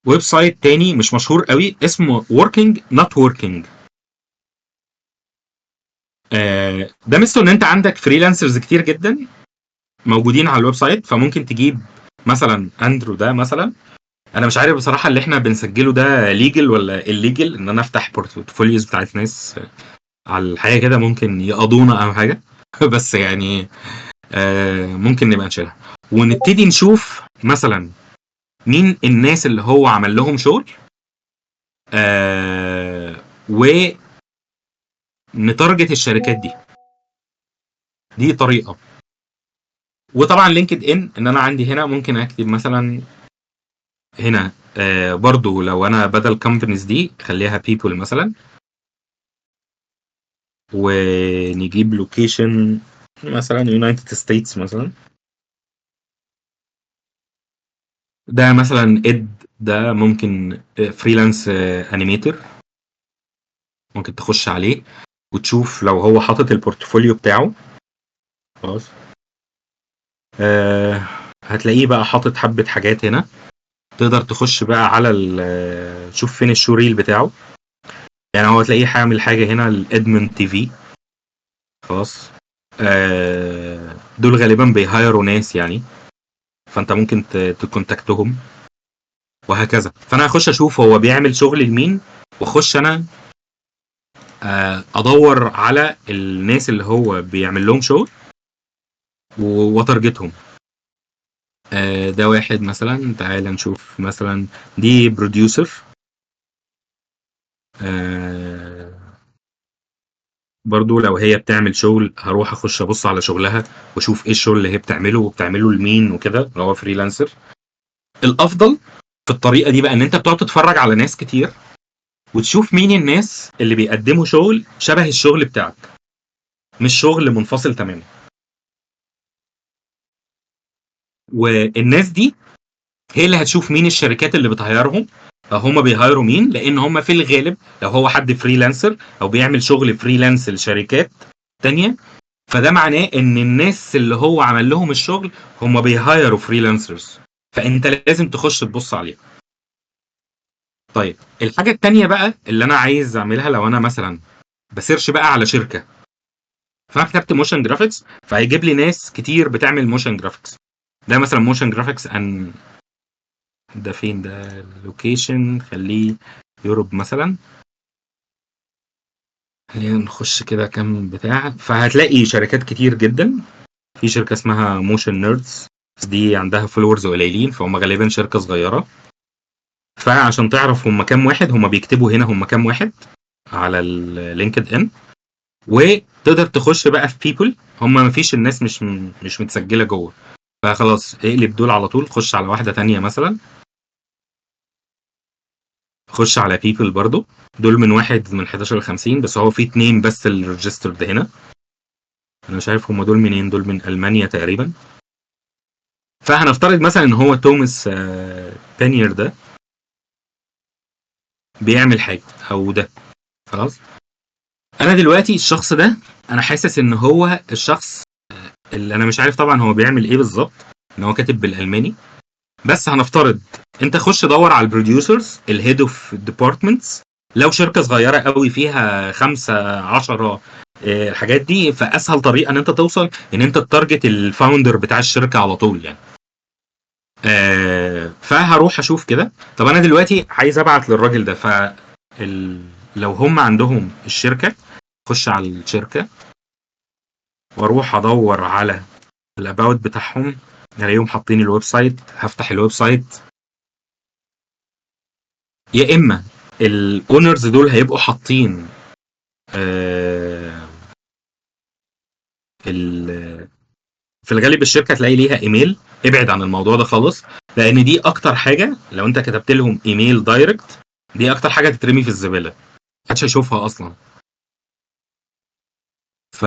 website تاني مش مشهور قوي اسمه working not working. ده ميزته ان انت عندك freelancers كتير جدا موجودين على ال website، فممكن تجيب مثلا اندرو ده مثلا. انا مش عارف بصراحة اللي احنا بنسجله ده legal ولا illegal، ان انا افتح portfolios بتاعت ناس على الحقيقة كده ممكن يقضونا او حاجة بس يعني ممكن نبقى نشيلها ونبتدي نشوف مثلا مين الناس اللي هو عمل لهم شغل، ون target الشركات دي. دي طريقه. وطبعا LinkedIn ان انا عندي هنا ممكن اكتب مثلا هنا برضو لو انا بدل companies دي خليها people مثلا، ونجيب location مثلا United States مثلا. ده مثلا اد، ده ممكن freelance animator، ممكن تخش عليه وتشوف لو هو حاطط ال portfolio بتاعه. خلاص هتلاقيه بقى حاطط حبة حاجات هنا، تقدر تخش بقى على تشوف فين ال showreel بتاعه. يعني هو تلاقيه هيعمل حاجة هنا ال Edmond TV. خلاص دول غالبا بي hire وا ناس يعني، فانت ممكن ت contact هم وهكذا. فانا هخش اشوف هو بيعمل شغل لمين، واخش انا ادور على الناس اللي هو بيعمل لهم شغل وا target هم. ده واحد مثلا، تعال نشوف مثلا دي producer، برضو لو هي بتعمل شغل هروح اخش ابص على شغلها واشوف ايه الشغل اللي هي بتعمله وبتعمله لمين وكده، لو هو freelancer. الافضل في الطريقة دي بقى ان انت بتقعد تتفرج على ناس كتير وتشوف مين الناس اللي بيقدموا شغل شبه الشغل بتاعك، مش شغل منفصل تماما. والناس دي هي اللي هتشوف مين الشركات اللي بت hire هم او هم بي hire وا مين، لان هم في الغالب لو هو حد freelancer او بيعمل شغل freelance لشركات تانية، فده معناه ان الناس اللي هو عمل لهم الشغل هم بي hire وا freelancers، فانت لازم تخش تبص عليهم. طيب الحاجة التانية بقى اللي انا عايز اعملها، لو انا مثلا ب search بقى على شركة، فانا كتبت motion graphics فهيجيب لي ناس كتير بتعمل motion graphics. ده مثلا motion graphics ان ده فين ده location، خليه Europe مثلا، خلينا نخش كده كام بتاع، فهتلاقي شركات كتير جدا. في شركة اسمها Motion Nerds، دي عندها followers قليلين فهم غالبا شركة صغيرة، فعشان تعرف هم كام واحد هم بيكتبوا هنا هم كام واحد على ال LinkedIn، وتقدر تخش بقى في people، هم مفيش الناس مش متسجلة جوه، فخلاص اقلب دول على طول، خش على واحدة تانية مثلا، خش على people برضو، دول من واحد من 11 ل 50، بس هو في 2 بس اللي registered هنا، انا مش عارف هم دول منين، دول من المانيا تقريبا. فهنفترض مثلا ان هو توماس بانير ده بيعمل حاجة او ده، خلاص انا دلوقتي الشخص ده انا حاسس ان هو الشخص اللي انا مش عارف طبعا هو بيعمل ايه بالظبط، ان هو كاتب بالالماني، بس هنفترض انت خش دور على ال producers ال head of departments، لو شركة صغيرة قوي فيها 5 10 الحاجات دي، فاسهل طريقه ان انت توصل ان انت ت target ال founder بتاع الشركة على طول يعني. فهروح اشوف كده. طب انا دلوقتي عايز ابعت للراجل ده، لو هم عندهم الشركة خش على الشركة واروح ادور على ال about بتاعهم، الاقيهم حاطين ال website، هفتح ال website، يا اما ال owners دول هيبقوا حاطين ال في الغالب الشركة هتلاقي ليها ايميل. ابعد عن الموضوع ده خالص، لان دي اكتر حاجة لو انت كتبت لهم email direct دي اكتر حاجة تترمي في الزبالة، محدش هيشوفها اصلا. ف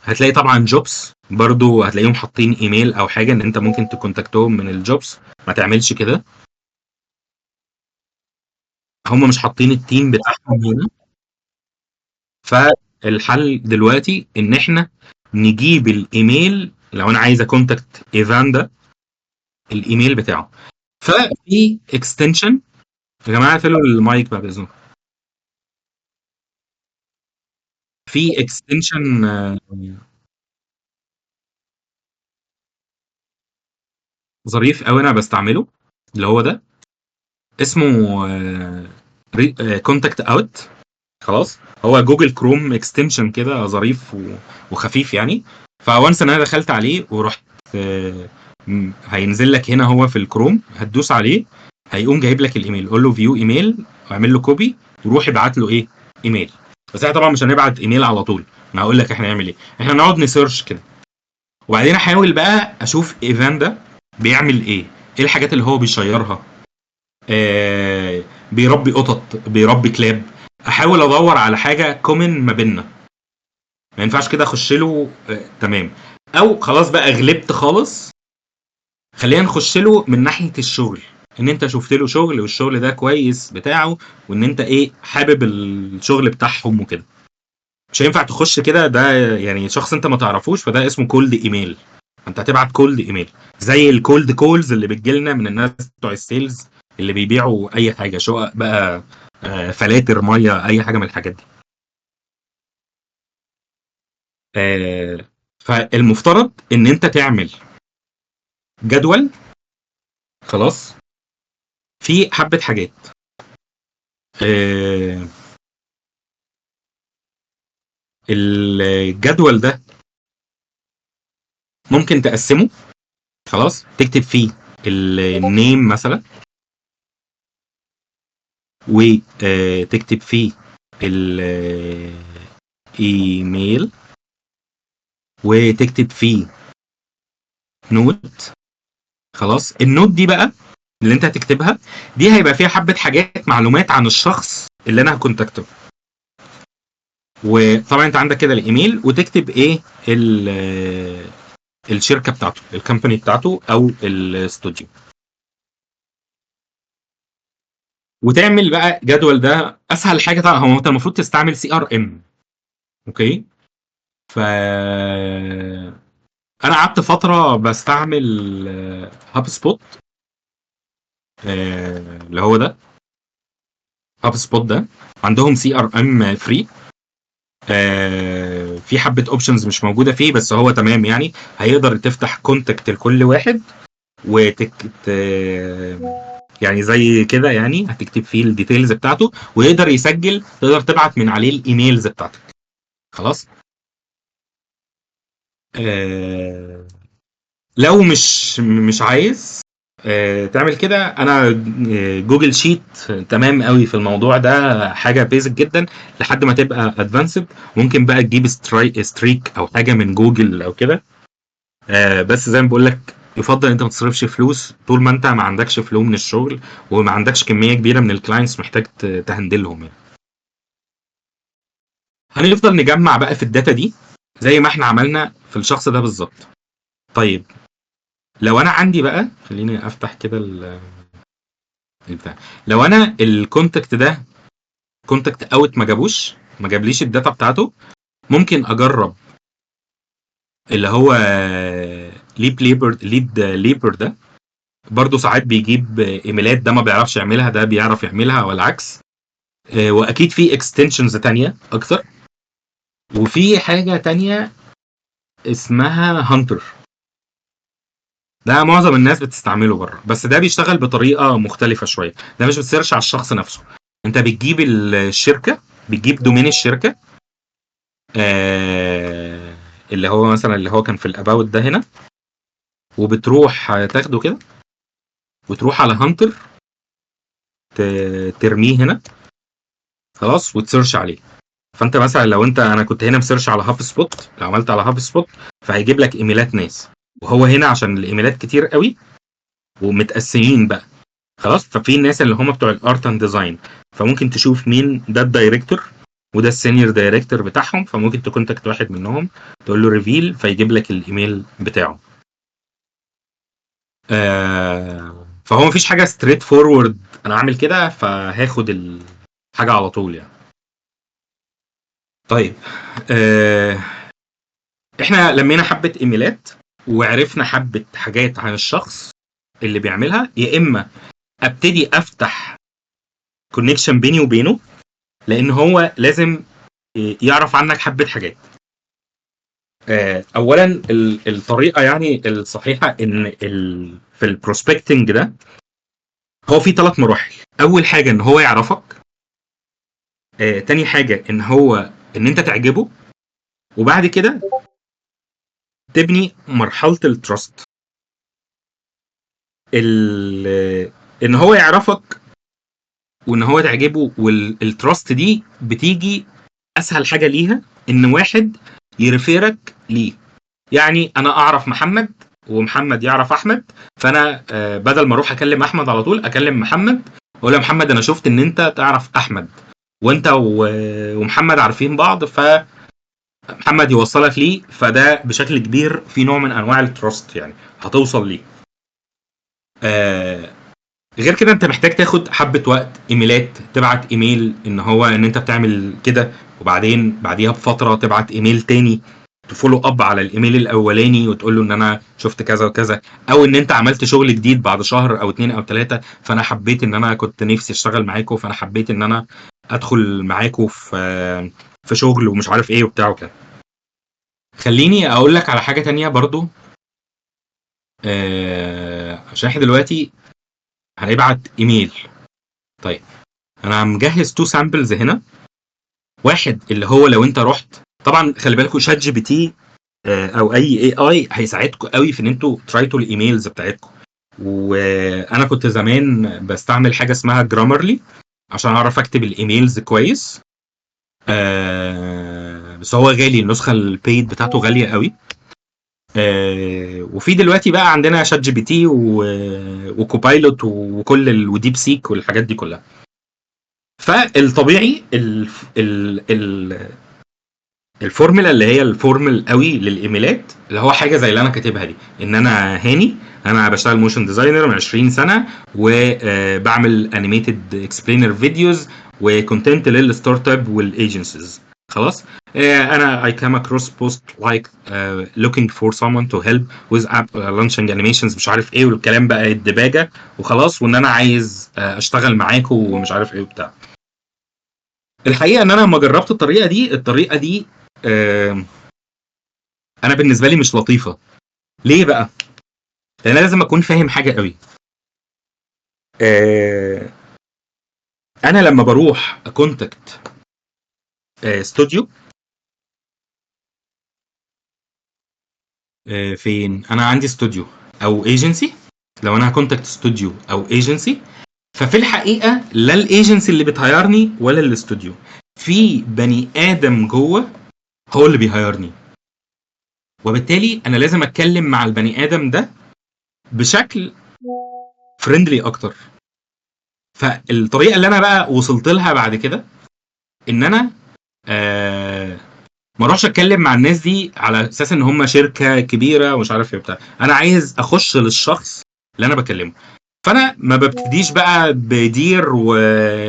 هتلاقي طبعا jobs برضو هتلاقيهم حاطين ايميل او حاجة ان انت ممكن ت contact هم من ال jobs. ما تعملش كده، هم مش حاطين ال team بتاعهم هنا. فالحل دلوقتي ان احنا نجيب الايميل، لو انا عايز ا contact ايفان ده الايميل بتاعه. ففي extension يا جماعة، اقفلوا المايك بقى باذنكم. في extension ظريف قوي انا بستعمله، اللي هو ده اسمه ContactOut. خلاص، هو Google Chrome extension كده ظريف وخفيف يعني. ف once ان انا دخلت عليه ورحت، هينزل لك هنا هو في الكروم، هتدوس عليه هيقوم جايب لك الايميل، قول له view email واعمل له copy وروح ابعت له ايه ايميل. بس احنا طبعا مش هنبعت ايميل على طول، انا هقول لك احنا نعمل ايه. احنا نقعد ن search كده، وبعدين احاول بقى اشوف ايفان ده بيعمل ايه، ايه الحاجات اللي هو بي share ها، بيربي قطط، بيربي كلاب. احاول ادور على حاجة common ما بيننا، ما ينفعش كده اخش له تمام. او خلاص بقى غلبت خالص، خلينا نخش له من ناحية الشغل، ان انت شفت له شغل والشغل ده كويس بتاعه، وان انت ايه حابب الشغل بتاعهم وكده. مش هينفع تخش كده، ده يعني شخص انت ما تعرفوش، فده اسمه cold email. انت هتبعت cold email زي ال cold calls اللي بتجيلنا من الناس بتوع ال sales اللي بيبيعوا اي حاجة، شقق بقى، فلاتر مية، اي حاجة من الحاجات دي. فالمفترض ان انت تعمل جدول خلاص في حبه حاجات. الجدول ده ممكن تقسمه، خلاص تكتب فيه ال name مثلا، وتكتب فيه الايميل، وتكتب فيه note. خلاص ال note دي بقى اللي انت هتكتبها دي هيبقى فيها حبة حاجات، معلومات عن الشخص اللي انا ه contact ه. وطبعا انت عندك كده الايميل، وتكتب ايه الشركة بتاعته، ال company بتاعته او الاستوديو، وتعمل بقى جدول. ده اسهل حاجة طبعا، هو انت المفروض تستعمل CRM. okay، ف انا قعدت فترة بستعمل HubSpot، اللي هو ده HubSpot ده عندهم CRM free، في حبه options مش موجودة فيه، بس هو تمام يعني. هيقدر تفتح contact لكل واحد وتكت يعني زي كده، يعني هتكتب فيه ال details بتاعته ويقدر يسجل، تقدر تبعت من عليه ال emails بتاعتك. خلاص، لو مش عايز تعمل كده، انا Google Sheet تمام قوي في الموضوع ده، حاجة basic جدا لحد ما تبقى advanced. ممكن بقى تجيب streak او حاجة من جوجل او كده، بس زي ما بقول لك يفضل انت ما تصرفش فلوس طول ما انت ما عندكش flow من الشغل وما عندكش كمية كبيرة من ال clients محتاج ت handle هم يعني. هنفضل نجمع بقى في ال data دي زي ما احنا عملنا في الشخص ده بالظبط. طيب لو انا عندي بقى، خليني افتح كده البتاع. لو انا ال contact ده ContactOut ما جابليش ال data بتاعته، ممكن اجرب اللي هو LeadLeaper ده، برضو ساعات بيجيب ايميلات، ده ما بيعرفش يعملها، ده بيعرف يعملها والعكس. واكيد في extensions تانية اكتر. وفي حاجة تانية اسمها Hunter، ده معظم الناس بتستعمله بره، بس ده بيشتغل بطريقة مختلفة شوية. ده مش بت search على الشخص نفسه، انت بتجيب الشركة، بتجيب domain الشركة، اللي هو مثلا اللي هو كان في ال about ده هنا، وبتروح تاخده كده وتروح على Hunter ترميه هنا خلاص وت search عليه. فانت مثلا لو انت، انا كنت هنا م search على HubSpot، لو عملت على HubSpot فهيجيب لك ايميلات ناس، وهو هنا عشان الايميلات كتير قوي ومتقسمين بقى خلاص. ففي الناس اللي هم بتوع ال art and design، فممكن تشوف مين ده ال director وده ال senior director بتاعهم، فممكن ت contact واحد منهم تقول له reveal فيجيب لك الايميل بتاعه. فهو مفيش حاجة straightforward انا عامل كده فهاخد الحاجة على طول يعني. طيب احنا لمينا حبه ايميلات وعرفنا حبه حاجات عن الشخص اللي بيعملها، يا اما ابتدي افتح connection بيني وبينه، لان هو لازم يعرف عنك حبه حاجات. اولا الطريقة يعني الصحيحة ان في ال prospecting ده هو في 3 مراحل. اول حاجة ان هو يعرفك، تاني حاجة ان هو ان انت تعجبه، وبعد كده تبني مرحلة ال trust. ان هو يعرفك وان هو تعجبه، وال trust دي بتيجي اسهل حاجة ليها ان واحد ي refer ك ليه. يعني انا اعرف محمد ومحمد يعرف احمد، فانا بدل ما اروح اكلم احمد على طول اكلم محمد اقول له يا محمد انا شفت ان انت تعرف احمد وانت ومحمد عارفين بعض، فمحمد يوصلك ليه. فده بشكل كبير في نوع من انواع ال trust يعني هتوصل ليه. غير كده انت محتاج تاخد حبة وقت، ايميلات، تبعت ايميل ان هو ان انت بتعمل كده، وبعدين بعديها بفترة تبعت ايميل تاني ت follow up على الايميل الاولاني وتقول له ان انا شفت كذا وكذا، او ان انت عملت شغل جديد بعد شهر او 2 او 3، فانا حبيت ان انا كنت نفسي اشتغل معاكم، فانا حبيت ان انا ادخل معاكم في شغل ومش عارف ايه وبتاع وكده. خليني اقول لك على حاجة تانية برضو، عشان احنا دلوقتي هنبعت ايميل. طيب انا مجهز 2 samples هنا. واحد اللي هو لو انت رحت، طبعا خلي بالكم ChatGPT او اي AI هيساعدكم قوي في ان انتوا ت write وا ال emails بتاعتكم. وانا كنت زمان بستعمل حاجة اسمها Grammarly عشان اعرف اكتب ال emails كويس، بس هو غالي، النسخة ال paid بتاعته غالية قوي. وفي دلوقتي بقى عندنا ChatGPT و Copilot وكل و DeepSeek والحاجات دي كلها. فالطبيعي الفورمولا اللي هي ال formal قوي للايميلات اللي هو حاجة زي اللي انا كاتبها دي، ان انا هاني، انا بشتغل motion designer من 20 سنة وبعمل animated explainer videos و content لل startup وال agencies. خلاص، انا I came across post like looking for someone to help with app launching animations مش عارف ايه والكلام بقى الدباجه وخلاص، وان انا عايز اشتغل معاكم ومش عارف ايه وبتاع. الحقيقة ان انا لما جربت الطريقة دي، الطريقة دي انا بالنسبة لي مش لطيفة. ليه بقى؟ لان انا لازم اكون فاهم حاجة قوي. انا لما بروح ا contact استوديو، فين انا عندي استوديو او agency، لو انا ه contact استوديو او agency، ففي الحقيقة لا ال agency اللي بت hire ني ولا الاستوديو، في بني ادم جوه هو اللي بي hire ني، وبالتالي انا لازم اتكلم مع البني ادم ده بشكل friendly اكتر. فالطريقه اللي انا بقى وصلت لها بعد كده ان انا ما اروحش اتكلم مع الناس دي على اساس ان هم شركة كبيرة ومش عارف ايه بتاع، انا عايز اخش للشخص اللي انا بكلمه. فانا ما ببتديش بقى ب dear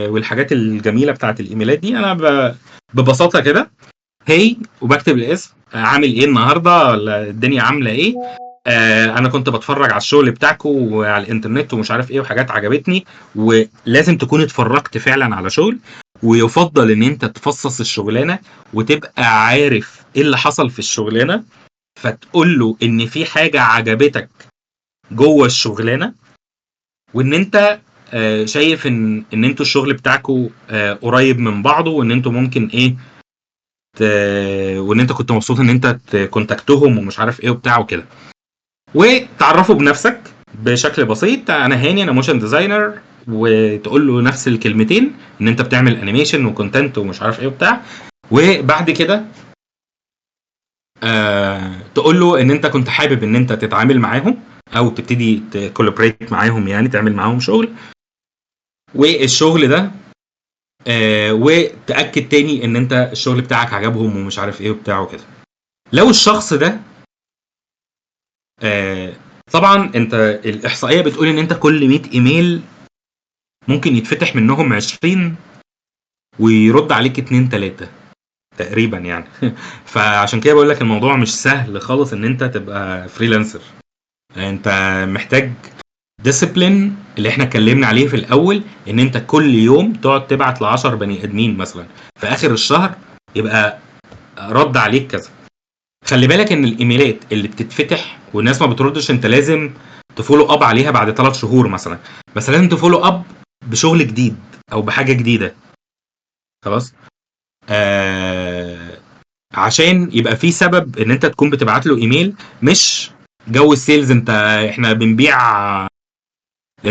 والحاجات الجميلة بتاعت الايميلات دي، انا ببساطة كده hey وبكتب الاسم، عامل ايه النهارده، ولا الدنيا عامله ايه، انا كنت بتفرج على الشغل بتاعكم وعلى الانترنت ومش عارف ايه وحاجات عجبتني. ولازم تكون اتفرجت فعلا على شغل، ويفضل ان انت تفصص الشغلانة وتبقى عارف ايه اللي حصل في الشغلانة، فتقول له ان في حاجة عجبتك جوه الشغلانة، وان انت شايف ان انتوا الشغل بتاعكم قريب من بعضه، وان انتوا ممكن ايه وان انت كنت مبسوط ان انت ت contact هم ومش عارف ايه وبتاع وكده. وتعرفوا بنفسك بشكل بسيط، انا هاني، انا motion designer، وتقول له نفس الكلمتين ان انت بتعمل animation و content ومش عارف ايه وبتاع. وبعد كده تقول له ان انت كنت حابب ان انت تتعامل معاهم او تبتدي ت collaborate معاهم، يعني تعمل معاهم شغل، والشغل ده وتاكد تاني ان انت الشغل بتاعك عجبهم ومش عارف ايه وبتاع وكده. لو الشخص ده طبعا انت الاحصائية بتقول ان انت كل 100 ايميل ممكن يتفتح منهم 20 ويرد عليك 2 3 تقريبا يعني. فعشان كده بقول لك الموضوع مش سهل خالص ان انت تبقى freelancer. انت محتاج discipline اللي احنا اتكلمنا عليه في الاول، ان انت كل يوم تقعد تبعت ل 10 بني ادمين مثلا، في اخر الشهر يبقى رد عليك كذا. خلي بالك ان الايميلات اللي بتتفتح والناس ما بتردش، انت لازم ت follow up عليها بعد 3 شهور مثلا، بس لازم ت follow up بشغل جديد او بحاجة جديدة. خلاص، عشان يبقى في سبب ان انت تكون بتبعت له ايميل، مش جو ال sales. انت احنا بنبيع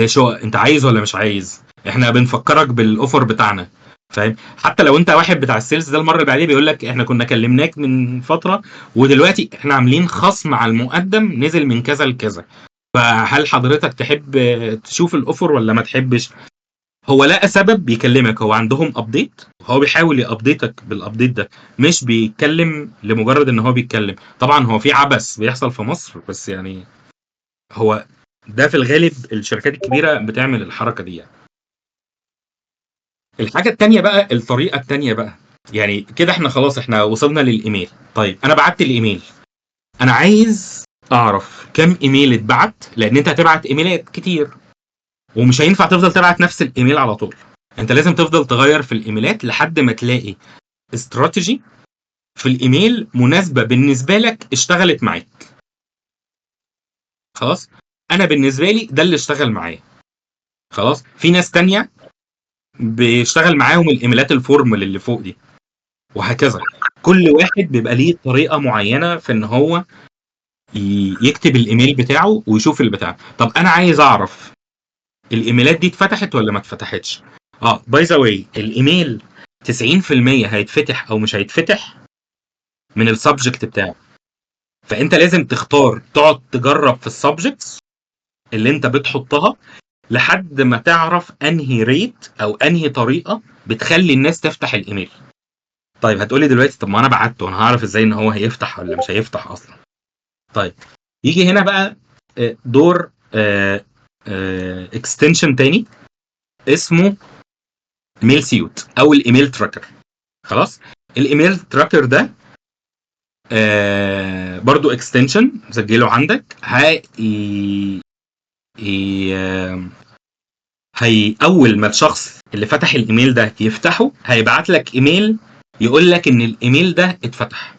شو انت عايز ولا مش عايز، احنا بنفكرك بال offer بتاعنا، فاهم؟ حتى لو انت واحد بتاع ال sales ده، المرة اللي بعديه بيقول لك احنا كنا كلمناك من فترة ودلوقتي احنا عاملين خصم على المقدم نزل من كذا لكذا، فهل حضرتك تحب تشوف ال offer ولا ما تحبش؟ هو لقى سبب بيكلمك، هو عندهم update، هو بيحاول ي update ك بال update ده، مش بيتكلم لمجرد ان هو بيتكلم. طبعا هو في عبث بيحصل في مصر، بس يعني هو ده في الغالب الشركات الكبيرة بتعمل الحركة دي يعني. الحاجة التانية بقى، الطريقة التانية بقى، يعني كده احنا خلاص احنا وصلنا للايميل. طيب انا بعت الايميل، انا عايز اعرف كم ايميل اتبعت، لان انت هتبعت ايميلات كتير ومش هينفع تفضل تبعت نفس الايميل على طول. انت لازم تفضل تغير في الايميلات لحد ما تلاقي استراتيجي في الايميل مناسبة بالنسبة لك اشتغلت معاك. خلاص، انا بالنسبة لي ده اللي اشتغل معايا. خلاص، في ناس تانية بيشتغل معاهم الايميلات ال formal اللي فوق دي، وهكذا. كل واحد بيبقى ليه طريقه معينة في ان هو يكتب الايميل بتاعه ويشوف البتاع. طب انا عايز اعرف الايميلات دي اتفتحت ولا ما اتفتحتش. by the way، الايميل 90% هيتفتح او مش هيتفتح من ال subject بتاعه، فانت لازم تختار، تقعد تجرب في ال subjects اللي انت بتحطها لحد ما تعرف انهي rate او انهي طريقه بتخلي الناس تفتح الايميل. طيب هتقولي دلوقتي طب ما انا بعته، انا هعرف ازاي ان هو هيفتح ولا مش هيفتح اصلا؟ طيب يجي هنا بقى دور extension تاني اسمه MailSuite او ال email tracker. خلاص، ال email tracker ده برضو extension سجله عندك. هي هي اول ما الشخص اللي فتح الايميل ده يفتحه هيبعت لك ايميل يقول لك ان الايميل ده اتفتح.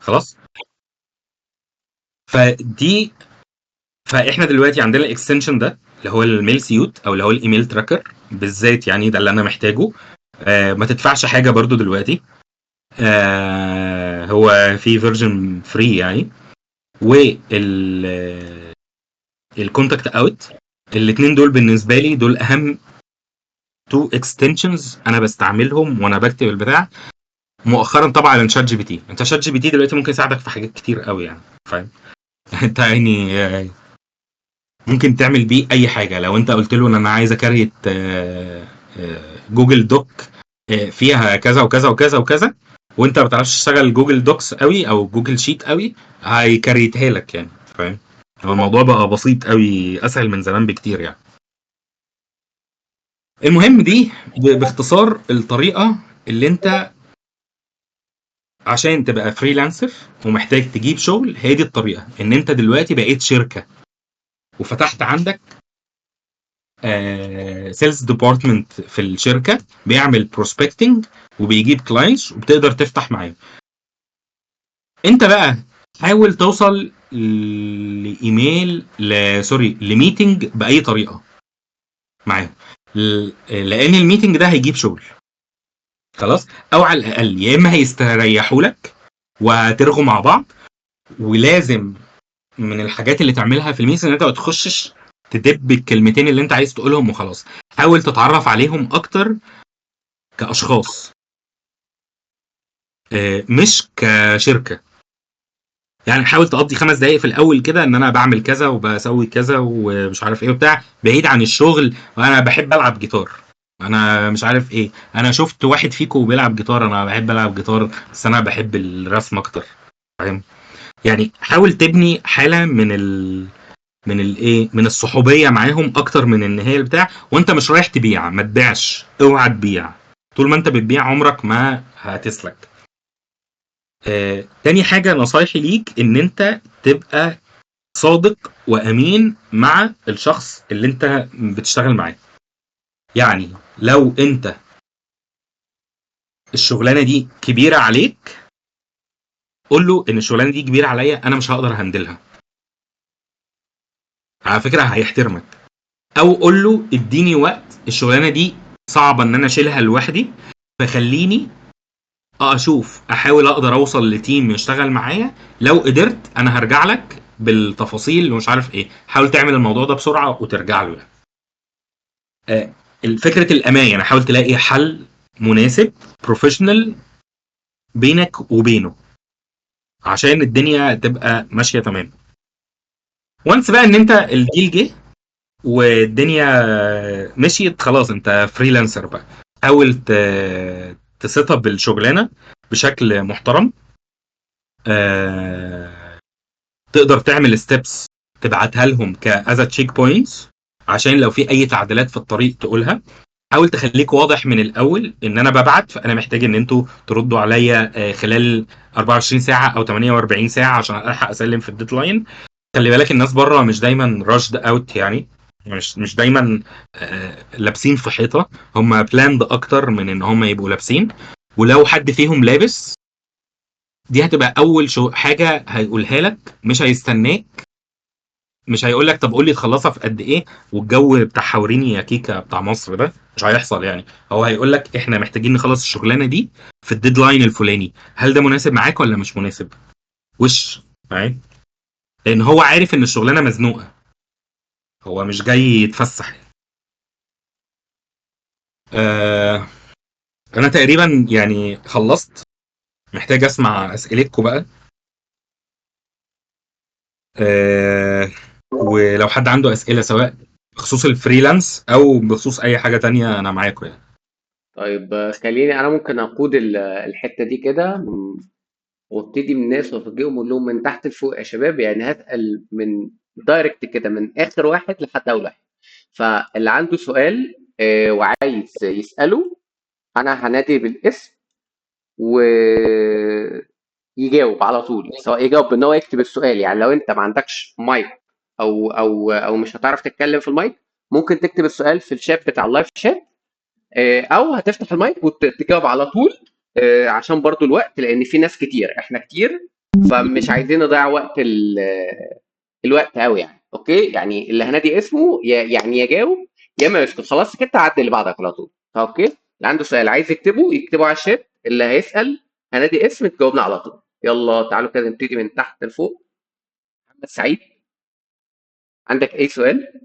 خلاص، فاحنا دلوقتي عندنا ال extension ده اللي هو ال MailSuite او اللي هو ال email tracker بالذات، يعني ده اللي انا محتاجه. ما تدفعش حاجة برضو دلوقتي، هو في version free يعني. وال ال ContactOut، الاثنين دول بالنسبة لي دول اهم two extensions انا بستعملهم وانا بكتب البتاع. مؤخرا طبعا ChatGPT، انت ChatGPT دلوقتي ممكن يساعدك في حاجات كتير قوي يعني، فاهم؟ انت يعني ممكن تعمل بيه اي حاجة. لو انت قلت له ان انا عايز ا create Google Doc فيها كذا وكذا وكذا وكذا، وانت ما بتعرفش تشتغل Google Docs قوي او Google Sheet قوي، هي create ها لك يعني، فاهم؟ هو الموضوع بقى بسيط قوي، اسهل من زمان بكتير يعني. المهم دي باختصار الطريقة اللي انت عشان تبقى freelancer ومحتاج تجيب شغل، هي دي الطريقة. ان انت دلوقتي بقيت شركة وفتحت عندك sales department في الشركة بيعمل prospecting وبيجيب clients وبتقدر تفتح معاهم. انت بقى حاول توصل لايميل sorry ل meeting باي طريقه معاهم، لان ال meeting ده هيجيب شغل. خلاص، او على الاقل يا اما هيستريحوا لك وترغوا مع بعض. ولازم من الحاجات اللي تعملها في ال meeting ان انت ما تخشش تدب الكلمتين اللي انت عايز تقولهم وخلاص، حاول تتعرف عليهم اكتر كاشخاص. مش كشركة. يعني حاول تقضي 5 دقايق في الاول كده ان انا بعمل كذا وبسوي كذا ومش عارف ايه وبتاع، بعيد عن الشغل. وانا بحب العب جيتار، انا مش عارف ايه، انا شفت واحد فيكم بيلعب جيتار، انا بحب العب جيتار بس انا بحب الرسم اكتر، فاهم؟ يعني حاول تبني حاله من ال من الايه من الصحوبيه معاهم اكتر من ان هي البتاع. وانت مش رايح تبيع، ما تبيعش، اوعى تبيع. طول ما انت بتبيع عمرك ما هتسلك. تاني حاجة نصايحي ليك ان انت تبقى صادق وامين مع الشخص اللي انت بتشتغل معاه. يعني لو انت الشغلانة دي كبيرة عليك، قول له ان الشغلانة دي كبيرة عليا، انا مش هقدر هندلها. على فكرة هيحترمك. او قول له اديني وقت، الشغلانة دي صعبة ان انا اشيلها لوحدي، فخليني اشوف، احاول اقدر اوصل لتيم يشتغل معايا، لو قدرت انا هرجع لك بالتفاصيل ومش عارف ايه. حاول تعمل الموضوع ده بسرعة وترجع له. الفكرة الامان، يعني حاول تلاقي حل مناسب professional بينك وبينه عشان الدنيا تبقى ماشية تمام. once بقى ان انت ال deal جه والدنيا مشيت، خلاص انت freelancer بقى. حاول ت set up الشغلانة بشكل محترم. تقدر تعمل steps تبعتها لهم ك as check points عشان لو في اي تعديلات في الطريق تقولها. حاول تخليك واضح من الاول ان انا ببعت، فانا محتاج ان انتوا تردوا عليا خلال 24 ساعة او 48 ساعة عشان الحق اسلم في ال deadline. خلي بالك الناس بره مش دايما rushed out، يعني مش دايما لابسين في حيطة، هم planned اكتر من ان هم يبقوا لابسين. ولو حد فيهم لابس، دي هتبقى اول حاجة هيقولها لك، مش هيستناك، مش هيقول لك طب قول لي تخلصها في قد ايه، والجو بتاع حوريني يا كيكة بتاع مصر ده مش هيحصل. يعني هو هيقول لك احنا محتاجين نخلص الشغلانة دي في ال deadline الفلاني، هل ده مناسب معاك ولا مش مناسب؟ وش معايا؟ لان هو عارف ان الشغلانة مزنوقه، هو مش جاي يتفسح. انا تقريبا يعني خلصت، محتاج اسمع اسئلتكم بقى. ولو حد عنده اسئلة سواء بخصوص ال freelance او بخصوص اي حاجة تانية انا معاكم يعني. طيب خليني انا ممكن اقود الحتة دي كده وابتدي من الناس وافاجئهم واقول لهم من تحت لفوق يا شباب. يعني هسال من direct كده من اخر واحد لحد اول واحد. فاللي عنده سؤال وعايز يساله انا هنادي بالاسم ويجاوب على طول، سواء يجاوب بان هو يكتب السؤال. يعني لو انت ما عندكش مايك او او او مش هتعرف تتكلم في المايك، ممكن تكتب السؤال في الشات بتاع ال live chat، او هتفتح المايك وتجاوب على طول، عشان برضو الوقت، لان في ناس كتير، احنا كتير، فمش عايزين نضيع وقت الوقت قوي يعني. okay، يعني اللي هنادي اسمه يعني يجاوب يا اما يسكت، خلاص كده عدي اللي بعدك على طول. okay، اللي عنده سؤال عايز يكتبه يكتبه على الشات، اللي هيسأل هنادي اسم تجاوبنا على طول. يلا تعالوا كده نبتدي من تحت لفوق. محمد سعيد، عندك اي سؤال؟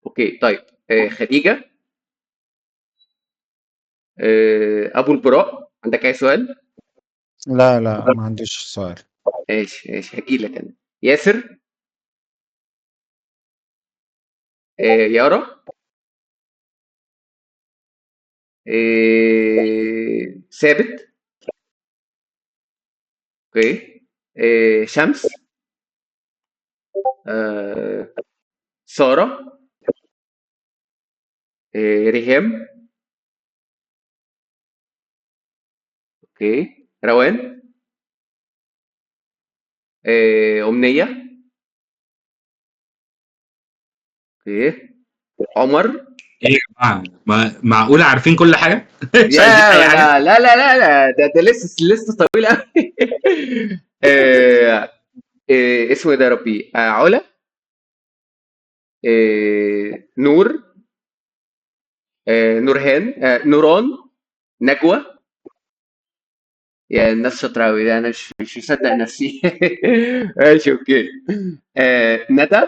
okay طيب. خديجة، ابو البراء، عندك اي سؤال؟ لا لا ما عنديش سؤال. ماشي ماشي، هجي لك انا. ياسر، يارا، ثابت، okay، شمس، سارة، ريهام، okay، روان، أمنية، okay، عمر. ايه يا جماعة، معقولة عارفين كل حاجة؟ مش عايزين اي حاجة؟ لا لا لا لا، ده لسه طويل قوي. اسمه ايه ده يا ربي؟ علا، نور، نورهان، نوران، نجوى. يا الناس شاطرة قوي، ده انا مش مصدق نفسي. ماشي okay. ندى،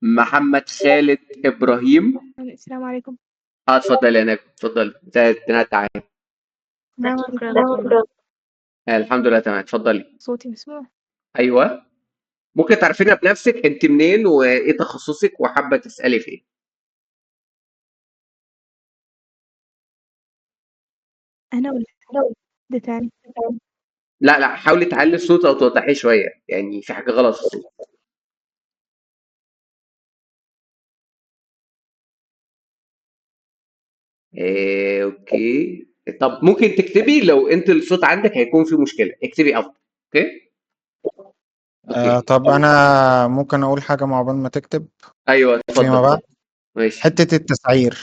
محمد خالد، ابراهيم. السلام عليكم. اتفضل يا نجوى، اتفضل. تعالى. لا، شكرا دكتور. الحمد لله تمام، اتفضلي. صوتي مسموع؟ ايوه، ممكن تعرفينا بنفسك، انت منين وايه تخصصك وحابة تسالي في ايه؟ أنا ولا حد تاني؟ لا لا، حاولي تعلي الصوت او توضحيه شويه، يعني في حاجة غلط في الصوت. إيه، okay. طب ممكن تكتبي، لو انت الصوت عندك هيكون في مشكلة اكتبي افضل. okay. okay. طب انا ممكن اقول حاجة مع بال ما تكتب؟ ايوه فيما اتفضل. بعد. ماشي. حتة التسعير،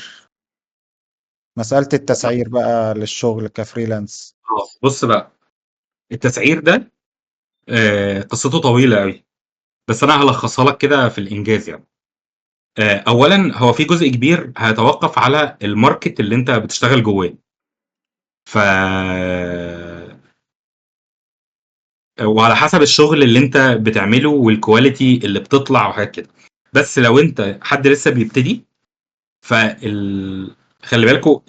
مسالة التسعير بقى للشغل ك freelance. بص بقى، التسعير ده قصته طويلة قوي، بس انا هلخصها لك كده في الانجاز يعني. اولا هو في جزء كبير هيتوقف على ال market اللي انت بتشتغل جواه، ف وعلى حسب الشغل اللي انت بتعمله وال quality اللي بتطلع وحاجات كده. بس لو انت حد لسه بيبتدي، خلي بالكوا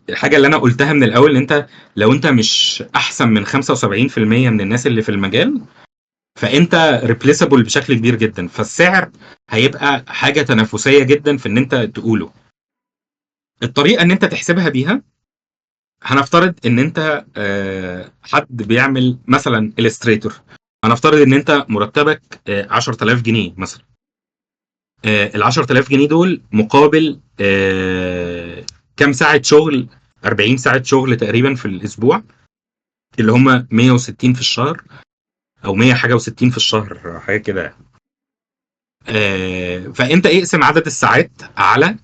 الحاجة اللي انا قلتها من الاول، ان انت لو انت مش احسن من 75% من الناس اللي في المجال، فانت replaceable بشكل كبير جدا، فالسعر هيبقى حاجة تنافسية جدا في ان انت تقوله. الطريقة ان انت تحسبها بيها، هنفترض ان انت حد بيعمل مثلا Illustrator، هنفترض ان انت مرتبك 10000 جنيه مثلا. ال 10000 جنيه دول مقابل كام ساعة شغل؟ 40 ساعة شغل تقريبا في الاسبوع، اللي هم 160 في الشهر، او 100 حاجة و60 في الشهر، حاجة كده يعني. فانت اقسم عدد الساعات على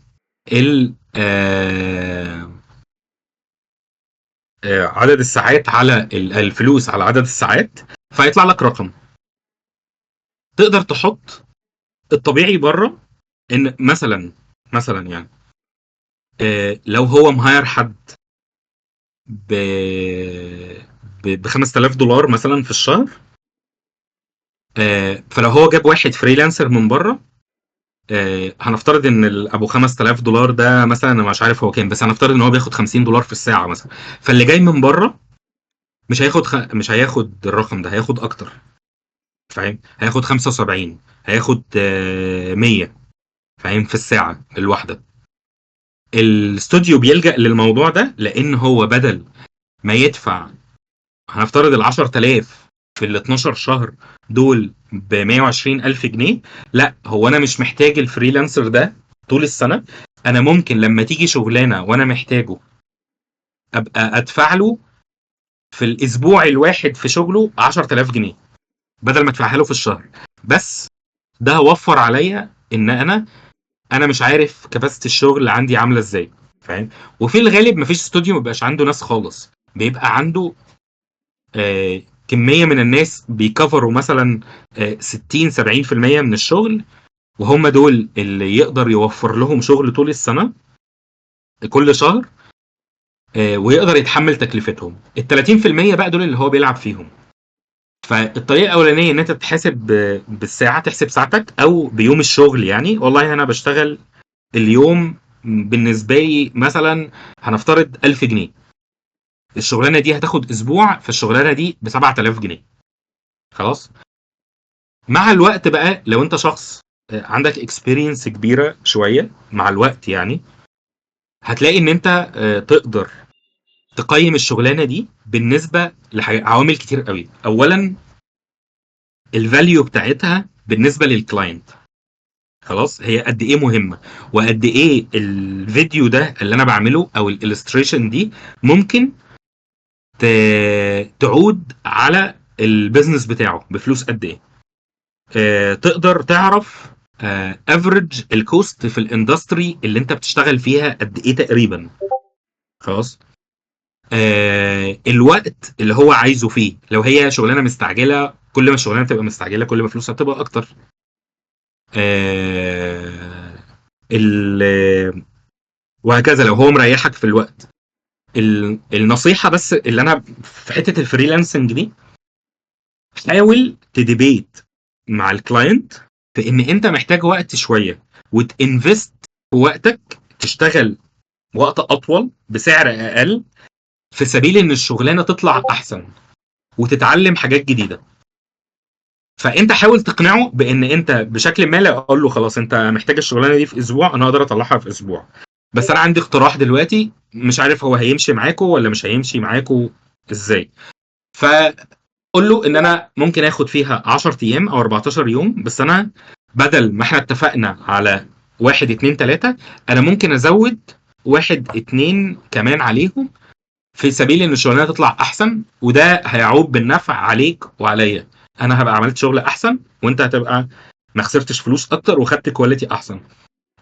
ال عدد الساعات على الفلوس على عدد الساعات، فيطلع لك رقم تقدر تحط الطبيعي بره. ان مثلا يعني لو هو مهاير حد ب $5000 مثلا في الشهر، فلو هو جاب واحد freelancer من بره، هنفترض ان ابو $5000 ده مثلا، انا مش عارف هو كام، بس هنفترض ان هو بياخد $50 في الساعة مثلا، فاللي جاي من بره مش هياخد مش هياخد الرقم ده، هياخد اكتر، فاهم؟ هياخد 75، هياخد 100، فاهم؟ في الساعة الواحدة. الاستوديو بيلجأ للموضوع ده لان هو بدل ما يدفع، هنفترض ال 10000 في ال 12 شهر دول ب 120,000 جنيه، لا هو انا مش محتاج ال freelancer ده طول السنة، انا ممكن لما تيجي شغلانة وانا محتاجه ابقى ادفع له في الاسبوع الواحد في شغله 10000 جنيه بدل ما ادفعها له في الشهر. بس ده وفر عليا ان انا مش عارف capacity الشغل عندي عامله ازاي، فاهم؟ وفي الغالب مفيش استوديو ما بيبقاش عنده ناس خالص، بيبقى عنده كمية من الناس بي cover وا مثلا 60-70% من الشغل، وهم دول اللي يقدر يوفر لهم شغل طول السنة كل شهر، ويقدر يتحمل تكلفتهم. ال 30% بقى دول اللي هو بيلعب فيهم. فالطريقه الاولانية ان انت تحاسب بالساعة، تحسب ساعتك او بيوم الشغل. يعني والله انا بشتغل اليوم بالنسبة لي مثلا هنفترض 1000 جنيه، الشغلانة دي هتاخد اسبوع، فالشغلانه دي ب 7000 جنيه. خلاص. مع الوقت بقى لو انت شخص عندك experience كبيرة شوية، مع الوقت يعني هتلاقي ان انت تقدر تقيم الشغلانة دي بالنسبة لعوامل كتير قوي. اولا ال value بتاعتها بالنسبة لل client، خلاص هي قد ايه مهمة، وقد ايه الفيديو ده اللي انا بعمله او ال illustration دي ممكن تعود على ال business بتاعه بفلوس قد ايه. تقدر تعرف average ال cost في ال industry اللي انت بتشتغل فيها قد ايه تقريبا. خلاص. الوقت اللي هو عايزه فيه، لو هي شغلانة مستعجلة، كل ما الشغلانة تبقى مستعجلة كل ما فلوسها بتبقى اكتر. وهكذا لو هو مريحك في الوقت. النصيحة بس اللي انا في حتة ال freelancing دي، حاول ت debate مع ال client في ان انت محتاج وقت شوية، وت invest في وقتك، تشتغل وقت اطول بسعر اقل، في سبيل ان الشغلانة تطلع احسن وتتعلم حاجات جديدة. فانت حاول تقنعه بان انت بشكل ما، لا اقول له خلاص انت محتاج الشغلانة دي في اسبوع، انا اقدر اطلعها في اسبوع، بس انا عندي اقتراح دلوقتي مش عارف هو هيمشي معاكو ولا مش هيمشي معاكو ازاي. فقول له ان انا ممكن اخد فيها 10 ايام او 14 يوم، بس انا بدل ما احنا اتفقنا على 1 2 3 انا ممكن ازود 1 2 كمان عليهم في سبيل ان الشغلانة تطلع احسن، وده هيعود بالنفع عليك وعليا. انا هبقى عملت شغل احسن وانت هتبقى ما خسرتش فلوس اكتر وخدت quality احسن.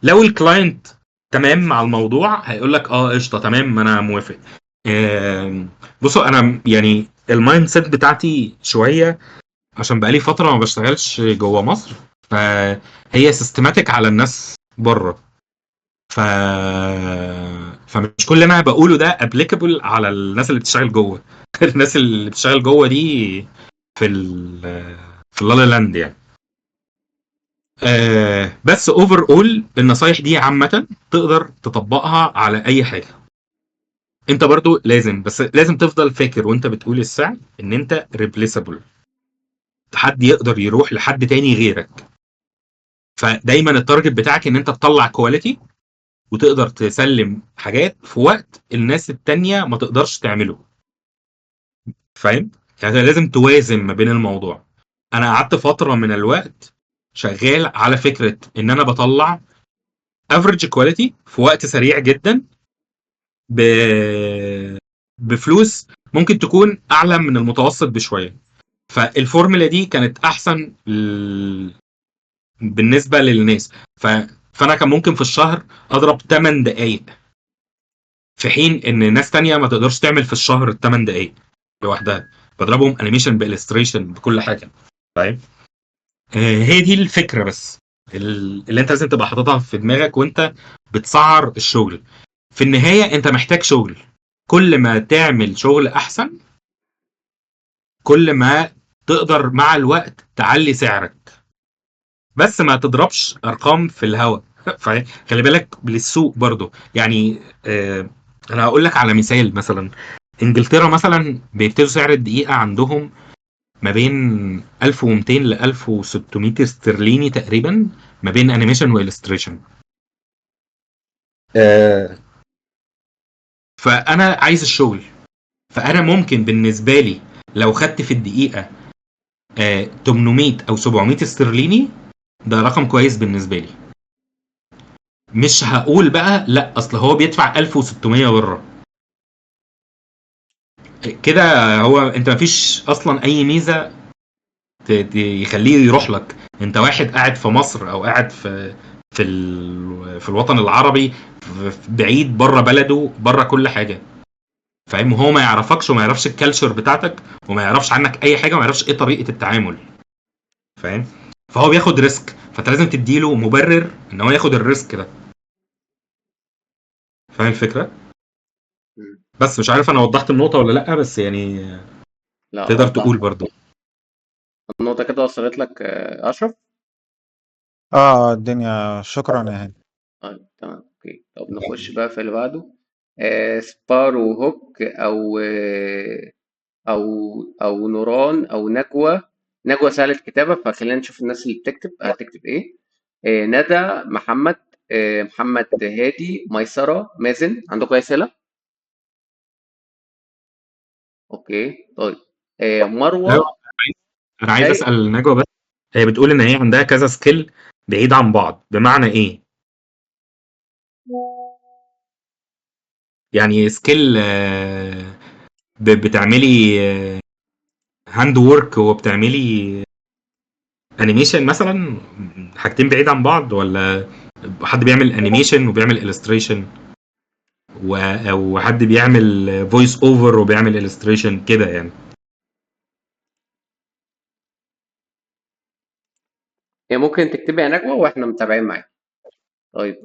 لو ال client تمام مع الموضوع هيقول لك اه قشطه تمام انا موافق. بصوا انا يعني ال mindset بتاعتي شوية عشان بقالي فترة ما بشتغلش جوه مصر، فهي systematic على الناس بره، فمش كل اللي انا بقوله ده applicable على الناس اللي بتشتغل جوه. الناس اللي بتشتغل جوه دي في في ال la la land يعني. بس overall النصايح دي عامة تقدر تطبقها على اي حاجة. انت برضو لازم، بس لازم تفضل فاكر وانت بتقول السعر ان انت replaceable، حد يقدر يروح لحد تاني غيرك. فدايما ال target بتاعك ان انت تطلع quality وتقدر تسلم حاجات في وقت الناس التانية ما تقدرش تعمله، فاهم؟ يعني لازم توازن ما بين الموضوع. انا قعدت فترة من الوقت شغال على فكرة ان انا بطلع average quality في وقت سريع جدا بفلوس ممكن تكون اعلى من المتوسط بشوية. فالفورمولا دي كانت احسن بالنسبة للناس. فانا كان ممكن في الشهر اضرب 8 دقائق، في حين ان ناس تانية ما تقدرش تعمل في الشهر 8 دقائق لوحدها. بضربهم animation ب illustration بكل حاجة. طيب هي دي الفكرة بس اللي انت لازم تبقى حاططها في دماغك وانت بتسعر الشغل. في النهاية انت محتاج شغل، كل ما تعمل شغل احسن كل ما تقدر مع الوقت تعلي سعرك، بس ما تضربش ارقام في الهوا. خلي بالك للسوق برضو يعني. انا هقول لك على مثال، مثلا انجلترا مثلا بيبتدوا سعر الدقيقة عندهم ما بين 1200 ل 1600 استرليني تقريبا، ما بين animation و illustration. فانا عايز الشغل، فانا ممكن بالنسبة لي لو خدت في الدقيقة 800 او 700 استرليني ده رقم كويس بالنسبة لي. مش هقول بقى لا اصل هو بيدفع 1600 بره كده، هو انت مفيش اصلا اي ميزة يخليه يروح لك. انت واحد قاعد في مصر او قاعد في الوطن العربي، بعيد بره بلده بره كل حاجة، فاهم؟ وهو ما يعرفكش وما يعرفش ال culture بتاعتك وما يعرفش عنك اي حاجة وما يعرفش ايه طريقه التعامل، فاهم؟ فهو بياخد risk، فانت لازم تديله مبرر ان هو ياخد ال risk ده، فاهم الفكرة؟ بس مش عارف انا وضحت النقطة ولا لا، بس يعني لا تقدر وضحت تقول برضو النقطة كده. وصلت لك اشرف؟ الدنيا. شكرا يا هاني. طيب تمام okay. طب نخش بقى في اللي بعده. سبارو هوك او او او نوران او نجوى. نجوى سهلة الكتابة، فخلينا نشوف الناس اللي بتكتب هتكتب ايه. ندى، محمد، محمد هادي، ميسرة، مازن، عندكم اي اسئلة؟ okay طيب. مروة. انا عايز أي. اسال نجوى بس، هي بتقول ان هي عندها كذا skill بعيد عن بعض، بمعنى ايه؟ يعني skill بتعملي hand work وبتعملي animation مثلا، حاجتين بعيد عن بعض، ولا حد بيعمل animation وبيعمل illustration، او حد بيعمل voice over وبيعمل illustration كده يعني؟ هي ممكن تكتبي يا نجوى واحنا متابعين معاك. طيب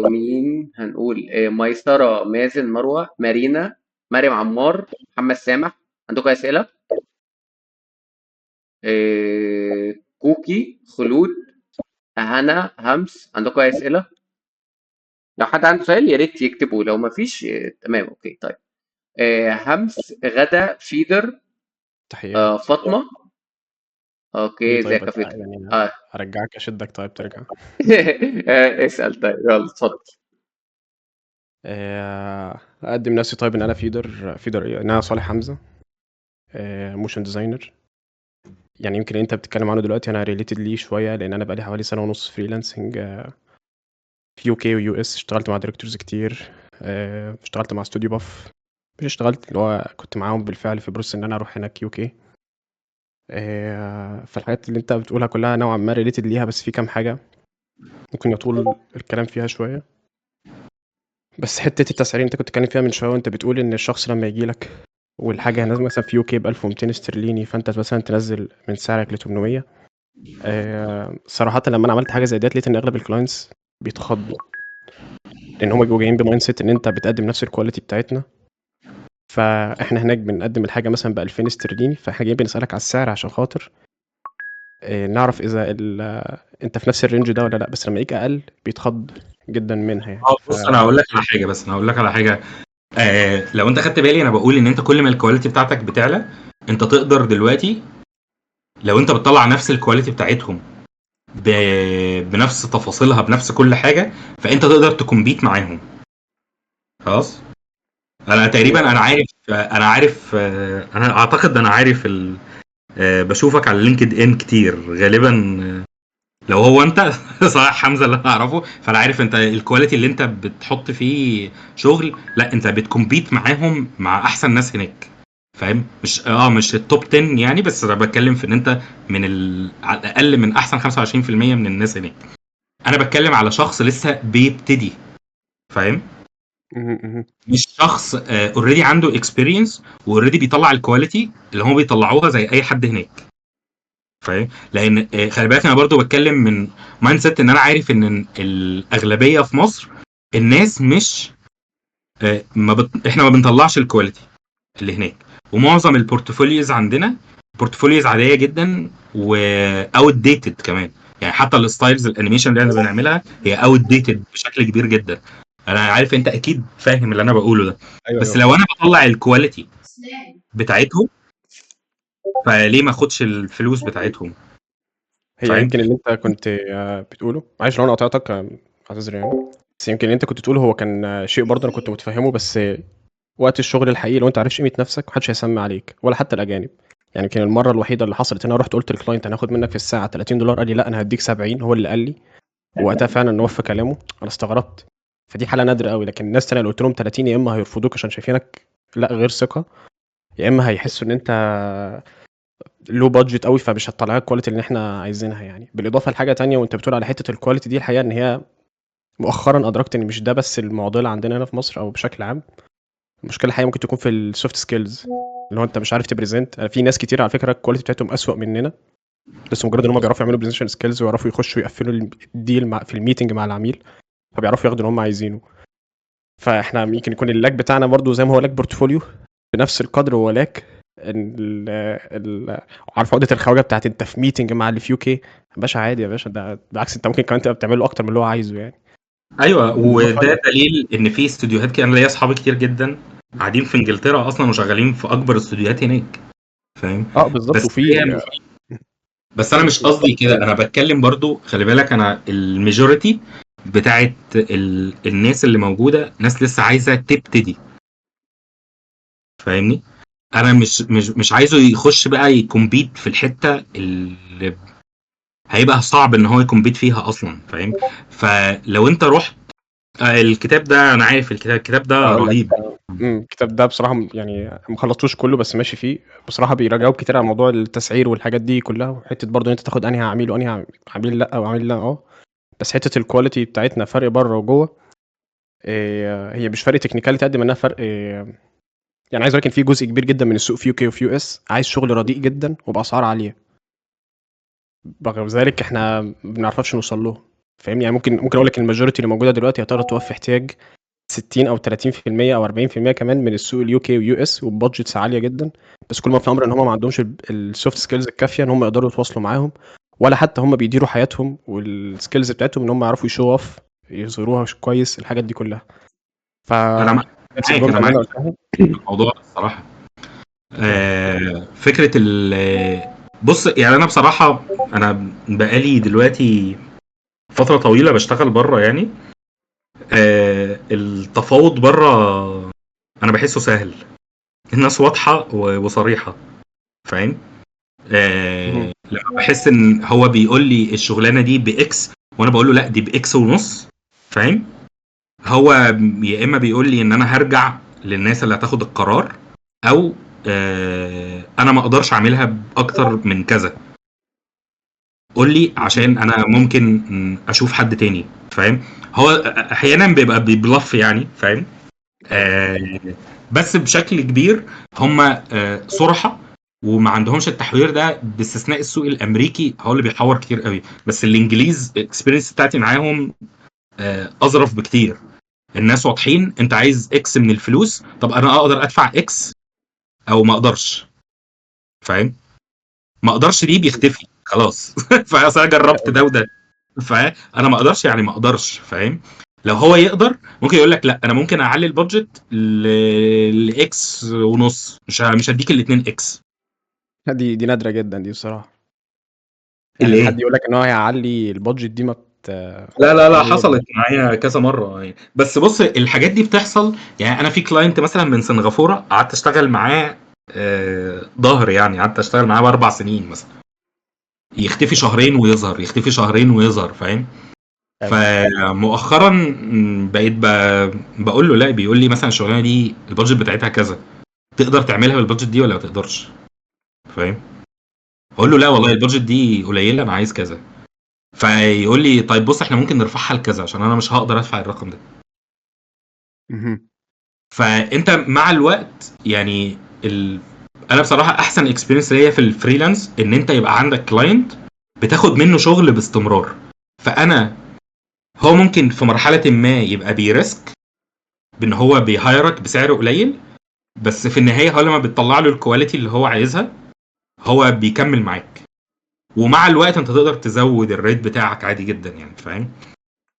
مين هنقول؟ ميسرة، مازن، مروة، مارينا، مريم عمار، محمد سامح، عندكم أسئلة؟ كوكي، خلود، هنا، همس، عندكم أي أسئلة؟ لو حد عنده سؤال يا ريت يكتبه، لو ما فيش تمام okay. طيب همس، غدا، فيدر، تحيات. فاطمة. okay، ايه طيب ازيك يا فيدر؟ يعني اه. ارجعك اشدك، طيب ترجع. اسأل طيب، يلا اتفضل. اقدم نفسي. طيب ان انا فيدر، فيدر ايه، ان انا صالح حمزة، motion designer. يعني يمكن انت بتتكلم عنه دلوقتي انا related ليه شوية، لان انا بقالي حوالي سنة ونص freelancing في UK و US. اشتغلت مع directors كتير، اشتغلت مع استوديو باف، مش اشتغلت، اللي هو كنت معاهم بالفعل في process ان انا اروح هناك UK. فالحاجات اللي انت بتقولها كلها نوعا ما related ليها، بس في كام حاجة ممكن يطول الكلام فيها شوية. بس حتة التسعير انت كنت بتتكلم فيها من شوية، وانت بتقول ان الشخص لما يجي لك والحاجة هناك مثلا في UK ب 1200 استرليني، فانت مثلا تنزل من سعرك ل 800. صراحة لما انا عملت حاجة زي ديت لقيت ان اغلب ال clients بيتخضوا، لان هم بيبقوا جايين ب mindset ان انت بتقدم نفس ال quality بتاعتنا، فاحنا هناك بنقدم الحاجة مثلا ب 2000 استرليني، فاحنا جايين بنسالك على السعر عشان خاطر نعرف اذا انت في نفس ال range ده ولا لا. بس لما يجي اقل بيتخض جدا منها يعني. بص انا هقول لك على حاجة، بس انا هقول لك على حاجة. لو انت خدت بالي انا بقول ان انت كل ما ال quality بتاعتك بتعلى، انت تقدر دلوقتي لو انت بتطلع نفس ال quality بتاعتهم بنفس تفاصيلها بنفس كل حاجة، فانت تقدر ت compete معاهم. خلاص، انا تقريبا انا عارف، انا عارف، انا اعتقد انا عارف بشوفك على LinkedIn كتير غالبا، لو هو انت صلاح حمزة اللي انا اعرفه، فانا عارف انت ال quality اللي انت بتحط فيه شغل، لا انت بت compete معاهم مع احسن ناس هناك، فاهم؟ مش مش ال top 10 يعني، بس انا بتكلم في ان انت من على الاقل من احسن 25% من الناس هناك. انا بتكلم على شخص لسه بيبتدي، فاهم؟ مش شخص already عنده experience و already بيطلع ال quality اللي هم بيطلعوها زي اي حد هناك، فاهم؟ لان خلي بالك انا برضو بتكلم من mindset ان انا عارف ان الاغلبية في مصر الناس مش ما احنا ما بنطلعش ال quality اللي هناك، ومعظم ال portfolios عندنا portfolios عادية جدا و outdated كمان، يعني حتى ال styles ال animation اللي احنا بنعملها هي outdated بشكل كبير جدا. انا عارف انت اكيد فاهم اللي انا بقوله ده. ايوه بس ايوه. لو انا بطلع ال quality بتاعتهم فليه ما اخدش الفلوس بتاعتهم؟ هي فاهم؟ يمكن اللي انت كنت بتقوله، معلش لو انا قطعتك، اعتذر يعني، بس يمكن اللي انت كنت تقوله هو كان شيء برضه انا كنت متفهمه، بس وقت الشغل الحقيقي لو انت عارفش قيمة نفسك محدش هيسمع عليك ولا حتى الاجانب. يعني يمكن المرة الوحيدة اللي حصلت ان انا رحت قلت لل client انا هاخد منك في الساعة $30، قال لي لا انا هديك 70، هو اللي قال لي وقتها فعلا ان هو في كلامه، انا استغربت. فدي حاله نادرة قوي، لكن الناس الثانية لو قلت لهم 30 يا اما هيرفضوك عشان شايفينك لا غير ثقة، يا اما هيحسوا ان انت low budget قوي فمش هتطلع لك ال quality اللي احنا عايزينها. يعني بالاضافة لحاجة تانية، وانت بتقول على حتة ال quality دي، الحقيقة ان هي مؤخرا ادركت ان مش ده بس المعضلة عندنا هنا في مصر او بشكل عام، المشكلة الحقيقية ممكن تكون في ال soft skills، اللي هو انت مش عارف ت present. في ناس كتير على فكرة ال quality بتاعتهم اسوأ مننا، بس مجرد ان هم بيعرفوا يعملوا presentation skills ويعرفوا يخشوا يقفلوا ال deal مع في ال meeting مع العميل، فبيعرفوا ياخدوا اللي هم عايزينه. فاحنا يمكن يكون ال lack بتاعنا برضو زي ما هو lack portfolio بنفس القدر هو lack عارف عقده الخواجه بتاعت انت في meeting مع اللي في UK، باشا عادي يا باشا، ده بالعكس انت ممكن كمان تبقى بتعمل له اكتر من اللي هو عايزه يعني. ايوه، وده دليل ان في استوديوهات كده، انا ليا اصحابي كتير جدا قاعدين في انجلترا اصلا وشغالين في اكبر استوديوهات هناك، فاهم؟ بالظبط. بس وفي بس انا مش قصدي كده، انا بتكلم برضو خلي بالك، انا ال majority بتاعت الناس اللي موجودة ناس لسه عايزه تبتدي، فاهمني؟ انا مش عايزه يخش بقى ي compete في الحتة اللي هيبقى صعب ان هو ي compete فيها اصلا، فاهم؟ فلو انت رحت الكتاب ده، انا عارف الكتاب ده رهيب. الكتاب ده بصراحة يعني ما خلصتوش كله بس ماشي فيه بصراحة، بيراجعوا كتير على موضوع التسعير والحاجات دي كلها، وحتة برضو ان انت تاخد انهي عميل وانهي عميل لا وعميل لا. بس حتة ال quality بتاعتنا فرق بره وجوه، هي مش فرق technicality قد ما انها فرق، يعني عايز اقول لك ان في جزء كبير جدا من السوق في UK وفي US عايز شغل رديء جدا وباسعار عالية، رغم ذلك احنا ما بنعرفش نوصل له، فاهمني؟ يعني ممكن اقول لك ال majority اللي موجودة دلوقتي هتقدر توفي احتياج 60 او 30% او 40% كمان من السوق ال UK و US، وب budgets عالية جدا، بس كل ما في الامر ان هم ما عندهمش ال soft skills الكافيه ان هم يقدروا يتواصلوا معاهم، ولا حتى هم بيديروا حياتهم وال skills بتاعتهم ان هم يعرفوا ي show off يظهروها كويس، الحاجات دي كلها. نفس معاك، الجملة انا اللي معاك انا قلتها. في الموضوع ده الصراحة. فكرة بص يعني انا بصراحة انا بقالي دلوقتي فترة طويلة بشتغل بره يعني. التفاوض بره انا بحسه سهل، الناس واضحة وصريحة، فاهم؟ لما بحس ان هو بيقول لي الشغلانة دي ب X وانا بقول له لا دي ب X ونص، فاهم؟ هو يا اما بيقول لي ان انا هرجع للناس اللي هتاخد القرار، او انا ما اقدرش اعملها باكتر من كذا، قول لي عشان انا ممكن اشوف حد تاني، فاهم؟ هو احيانا بيبقى بي bluff يعني، فاهم؟ بس بشكل كبير هم صرحة وما عندهمش التحوير ده، باستثناء السوق الامريكي هو اللي بيحور كتير قوي. بس الانجليز ال experience بتاعتي معاهم اظرف بكتير. الناس واضحين، انت عايز X من الفلوس، طب انا اقدر ادفع X او ما اقدرش، فاهم؟ ما اقدرش دي بيختفي خلاص. فاصل انا جربت ده وده، فانا ما اقدرش يعني ما اقدرش، فاهم؟ لو هو يقدر ممكن يقول لك لا انا ممكن اعلي ال budget ل X ونص، مش هديك الاثنين X. دي نادرة جدا دي بصراحة، يعني الايه؟ حد يقول لك ان هو هيعلي ال budget دي ما لا لا لا، حصلت معايا كذا مرة يعني. بس بص الحاجات دي بتحصل يعني. انا في client مثلا من سنغافورة قعدت اشتغل معاه ظهر يعني، قعدت اشتغل معاه ب4 سنين مثلا، يختفي شهرين ويظهر، يختفي شهرين ويظهر، فاهم؟ فمؤخرا بقيت بقول له لا، بيقول لي مثلا الشغلانة دي ال budget بتاعتها كذا، تقدر تعملها بال budget دي ولا ما تقدرش، فاهم؟ اقول له لا والله ال budget دي قليله، انا عايز كذا. فيقول لي طيب بص احنا ممكن نرفعها لكذا عشان انا مش هقدر ادفع الرقم ده. فانت مع الوقت يعني انا بصراحة احسن experience ليا في ال freelance ان انت يبقى عندك client بتاخد منه شغل باستمرار. فانا هو ممكن في مرحلة ما يبقى بي risk بان هو بي hire ك بسعر قليل، بس في النهاية هو لما بتطلع له ال quality اللي هو عايزها هو بيكمل معاك، ومع الوقت انت تقدر تزود ال rate بتاعك عادي جدا يعني، فاهم؟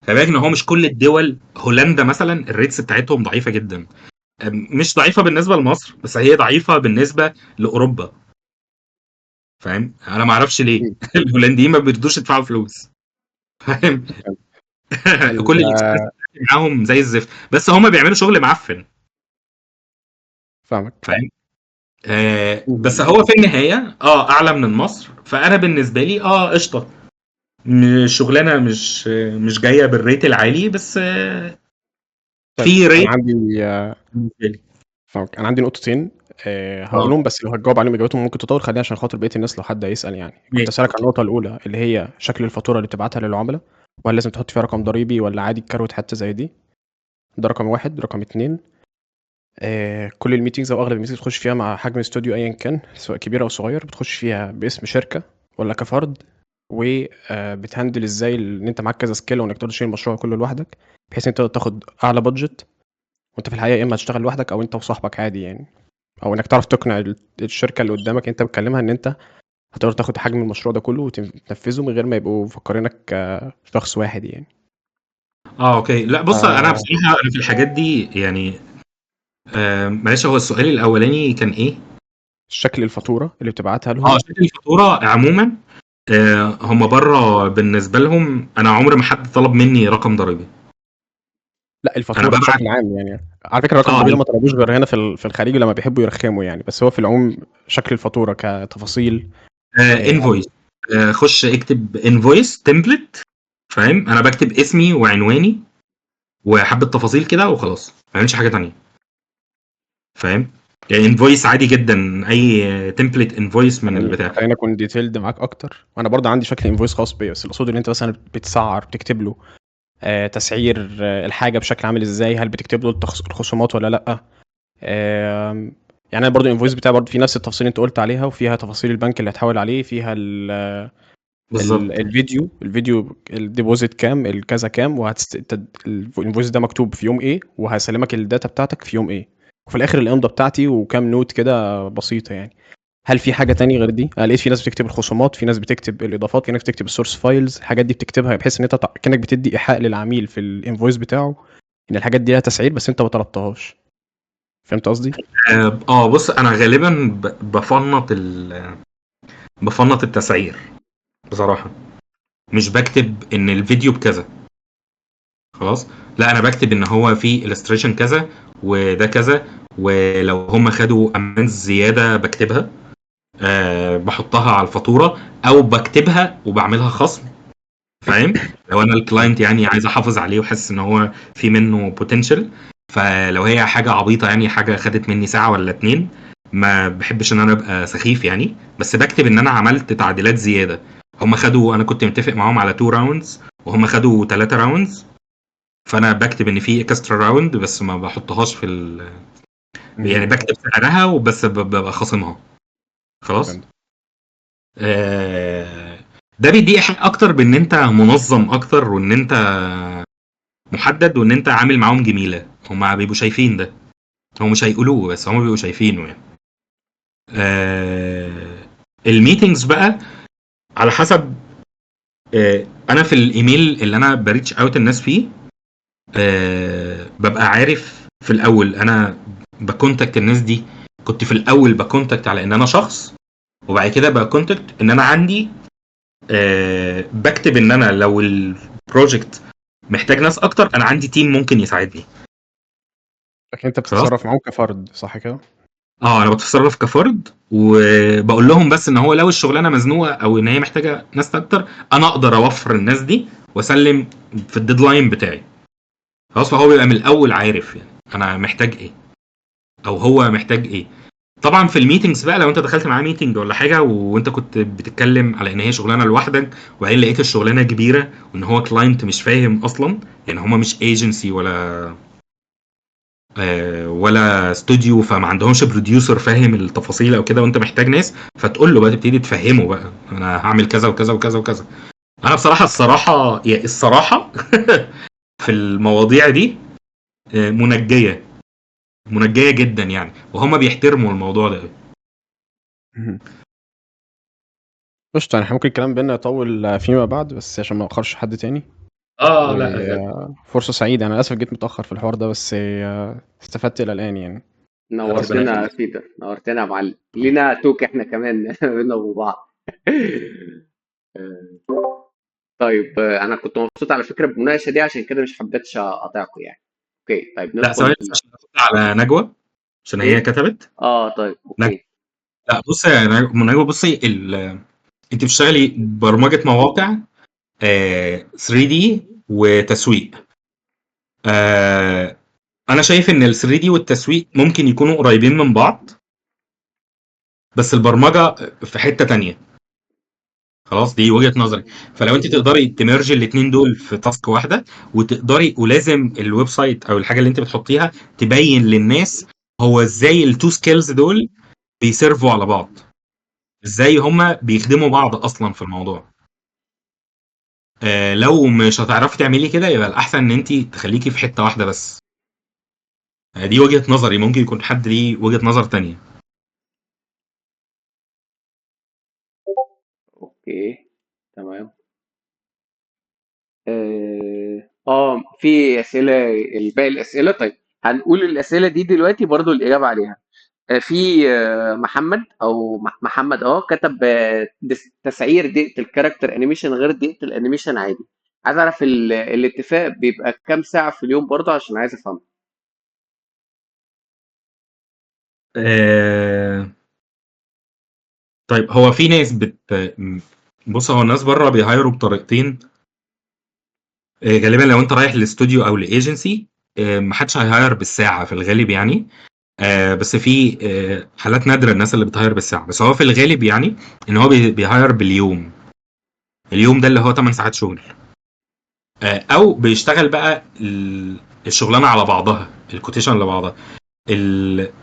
خلي بالك ان هو مش كل الدول، هولندا مثلا ال rates بتاعتهم ضعيفة جدا، مش ضعيفة بالنسبة لمصر بس هي ضعيفة بالنسبة لاوروبا، فاهم؟ انا ما اعرفش ليه الهولنديين ما بيرضوش يدفعوا فلوس، فاهم؟ كل ال experience معاهم زي الزفت، بس هما بيعملوا شغل معفن، فاهمك، فاهم؟ بس هو في النهاية اعلى من مصر، فانا بالنسبة لي قشطه، الشغلانة مش جاية بال rate العالي، بس طيب في rate. انا عندي فاهمك. انا عندي نقطتين هقولهم، بس لو هتجاوب عليهم اجابتهم ممكن تطول، خليها عشان خاطر بقية الناس لو حد هيسال يعني. كنت اسالك عن النقطة الاولى اللي هي شكل الفاتورة اللي بتبعتها للعملاء، وهل لازم تحط فيها رقم ضريبي ولا عادي تكروت حتة زي دي؟ ده رقم واحد. رقم اتنين، كل ال meetings او اغلب ال meetings بتخش فيها مع حجم استوديو ايا كان، سواء كبير او صغير، بتخش فيها باسم شركة ولا كفرد؟ وبت handle ازاي ان انت معاك كذا skill وانك تقدر تشيل المشروع كله لوحدك، بحيث ان انت تقدر تاخد اعلى budget، وانت في الحقيقة يا اما هتشتغل لوحدك او انت وصاحبك عادي يعني، او انك تعرف تقنع الشركة اللي قدامك انت بتكلمها ان انت هتقدر تاخد حجم المشروع ده كله وتنفذه من غير ما يبقوا مفكرينك شخص واحد يعني. okay. لا بص انا بصراحة انا في الحاجات دي يعني معلش، هو السؤال الاولاني كان ايه؟ شكل الفاتورة اللي بتبعتها لهم. شكل الفاتورة عموما هم بره بالنسبة لهم انا عمر ما حد طلب مني رقم ضريبي. لا الفاتورة بشكل عام يعني، على فكرة رقم ضريبي ما طلبوش غير هنا في الخليج لما بيحبوا يرخموا يعني، بس هو في العموم شكل الفاتورة كتفاصيل. invoice، خش اكتب invoice template، فاهم؟ انا بكتب اسمي وعنواني وحبه تفاصيل كده وخلاص، ما بعملش حاجة تانية، فاهم؟ يعني invoice عادي جدا، اي template invoice من البتاع. خلينا اكون detailed معاك اكتر، وانا برضه عندي شكل invoice خاص بيا، بس الاقصد ان انت مثلا بتسعر، بتكتب له تسعير الحاجة بشكل عامل ازاي، هل بتكتب له الخصومات ولا لا؟ يعني انا برضه ال invoice بتاعي برضه في نفس التفاصيل اللي انت قلت عليها، وفيها تفاصيل البنك اللي هتحول عليه، فيها الفيديو ال deposit كام، الكذا كام، ال invoice ده مكتوب في يوم ايه، وهسلمك ال data بتاعتك في يوم ايه، وفي الاخر الامضه بتاعتي وكام note كده بسيطة يعني. هل في حاجة تانية غير دي؟ انا لقيت في ناس بتكتب الخصومات، في ناس بتكتب الاضافات، في ناس بتكتب ال source files، الحاجات دي بتكتبها بحيث ان انت كانك بتدي ايحاء للعميل في ال invoice بتاعه ان الحاجات دي لها تسعير، بس انت ما طلبتهاش. فهمت قصدي؟ بص، انا غالبا بفنط التسعير بصراحة، مش بكتب ان الفيديو بكذا خلاص، لا انا بكتب ان هو في illustration كذا وده كذا، ولو هم خدوا amendments زيادة بكتبها، بحطها على الفاتورة او بكتبها وبعملها خصم، فاهم؟ لو انا ال client يعني عايز احافظ عليه وحاسس ان هو في منه potential، فلو هي حاجة عبيطه يعني، حاجة خدت مني ساعة ولا اتنين، ما بحبش ان انا ابقى سخيف يعني، بس بكتب ان انا عملت تعديلات زيادة. هم خدوا، انا كنت متفق معاهم على 2 rounds وهم خدوا 3 rounds، فانا بكتب ان في extra round، بس ما بحطهاش في يعني بكتب سعرها وبس، ببقى خاصمها خلاص. فهمت. ده بيدي إيحاء اكتر بان انت منظم اكتر، وان انت محدد، وان انت عامل معاهم جميلة. هما بيبقوا شايفين ده، هم مش هيقولوه بس هما بيبقوا شايفينه يعني. ال meetings بقى على حسب. انا في الايميل اللي انا ب reach out الناس فيه، ببقى عارف في الاول انا ب contact الناس دي. كنت في الاول ب contact على ان انا شخص، وبعد كده ب contact ان انا عندي، بكتب ان انا لو ال project محتاج ناس اكتر انا عندي team ممكن يساعدني. لكن انت خلاص. بتتصرف معاهم كفرد، صح كده؟ اه، انا بتصرف كفرد وبقول لهم بس ان هو لو الشغلانة مزنوقه او ان هي محتاجه ناس اكتر، انا اقدر اوفر الناس دي واسلم في ال deadline بتاعي. خلاص، فهو بيبقى من الاول عارف يعني انا محتاج ايه او هو محتاج ايه. طبعا في ال meetings بقى، لو انت دخلت معاه meeting ولا حاجة وانت كنت بتتكلم على ان هي شغلانة لوحدك، وبعدين لقيت الشغلانة كبيرة وان هو client مش فاهم اصلا، يعني هما مش agency ولا استوديو، فما عندهمش producer فاهم التفاصيل او كده، وانت محتاج ناس، فتقول له بقى، تبتدي تفهمه بقى انا هعمل كذا وكذا وكذا وكذا. انا بصراحة الصراحة يعني الصراحة في المواضيع دي منجيه منجيه جدا يعني، وهما بيحترموا الموضوع ده قوي. قشطة، يعني احنا ممكن الكلام بينا يطول فيما بعد، بس عشان ما اخرش حد تاني. اه لا، فرصة سعيدة. انا للاسف جيت متأخر في الحوار ده، بس استفدت الى الان يعني. نورتنا يا بيتر، نورتنا يا معلم. لينا talk احنا كمان بينا وبعض. طيب، انا كنت مبسوط على فكرة بالمناقشة دي، عشان كده مش حبيتش اقاطعكم يعني. okay طيب، لا ثواني بس عشان على نجوى، عشان هي كتبت. طيب okay. لا بص يا نجوى، بصي انت بتشتغلي برمجة مواقع 3D وتسويق. انا شايف ان ال 3D والتسويق ممكن يكونوا قريبين من بعض، بس البرمجة في حتة تانية خلاص. دي وجهه نظري. فلو انت تقدري ت merge الاثنين دول في task واحدة، وتقدري، ولازم ال website او الحاجة اللي انت بتحطيها تبين للناس هو ازاي ال two skills دول بي serve وا على بعض، ازاي هما بيخدموا بعض اصلا في الموضوع. لو مش هتعرفي تعملي كده، يبقى الاحسن ان انت تخليكي في حتة واحدة بس. دي وجهه نظري، ممكن يكون حد ليه وجهه نظر تانية. okay تمام. في اسئلة، الباقي الاسئلة. طيب هنقول الاسئلة دي دلوقتي برضو الاجابة عليها. في محمد او محمد كتب تسعير دقيقة ال character animation غير دقيقة ال animation عادي. عايز اعرف الاتفاق بيبقى كام ساعة في اليوم برضه، عشان عايز افهم. طيب هو في ناس بص، هو الناس بره بي hire وا بطريقتين. غالبا لو انت رايح لاستوديو او لايجنسي، محدش هي hire بالساعة في الغالب يعني. بس في حالات نادرة الناس اللي بت hire بالساعة، بس هو في الغالب يعني ان هو بي hire باليوم. اليوم ده اللي هو 8 ساعات شغل، او بيشتغل بقى الشغلانة على بعضها، ال quotation على بعضها.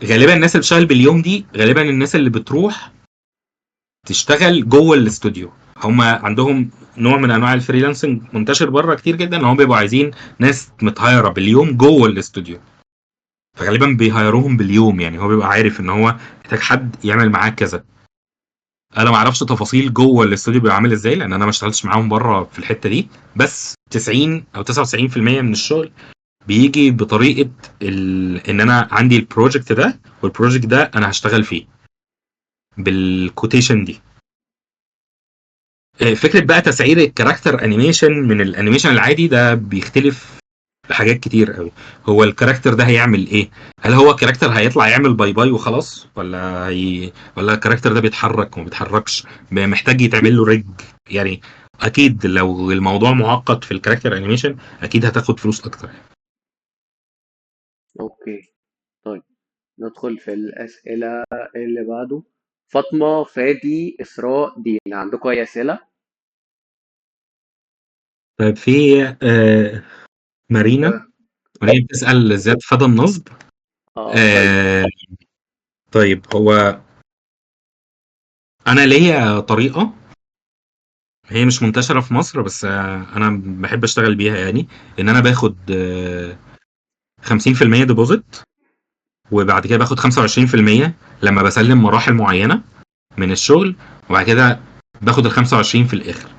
غالبا الناس اللي بتشتغل باليوم دي غالبا الناس اللي بتروح تشتغل جوه الاستوديو. هم عندهم نوع من انواع ال freelancing منتشر بره كتير جدا، ان هم بيبقوا عايزين ناس مت hire ه باليوم جوه الاستوديو، فغالبا بي hire وهم باليوم. يعني هو بيبقى عارف ان هو محتاج حد يعمل معاه كذا. انا ما اعرفش تفاصيل جوه الاستوديو بيبقى عامل ازاي، لان انا ما اشتغلتش معاهم بره في الحتة دي، بس 90 او 99% من الشغل بيجي بطريقة ان انا عندي ال project ده، وال project ده انا هشتغل فيه بال quotation دي. فكرة بقى تسعير ال character animation من ال animation العادي ده بيختلف بحاجات كتير قوي. هو ال character ده هيعمل ايه؟ هل هو character هيطلع يعمل bye bye وخلاص، ولا ال character ده بيتحرك وما بيتحركش، محتاج يتعمل له rig؟ يعني اكيد لو الموضوع معقد في ال character animation اكيد هتاخد فلوس اكتر. okay، طيب ندخل في الأسئلة اللي بعده. فاطمة، فادي، إسراء، دينا، عندكم أي أسئلة؟ طيب في مارينا، مارينا بتسأل زياد فدى النصب. طيب. طيب هو أنا ليا طريقة هي مش منتشرة في مصر، بس أنا بحب أشتغل بيها، يعني إن أنا باخد 50% deposit، وبعد كده باخد 25% لما بسلم مراحل معينة من الشغل، وبعد كده باخد ال 25 في الآخر.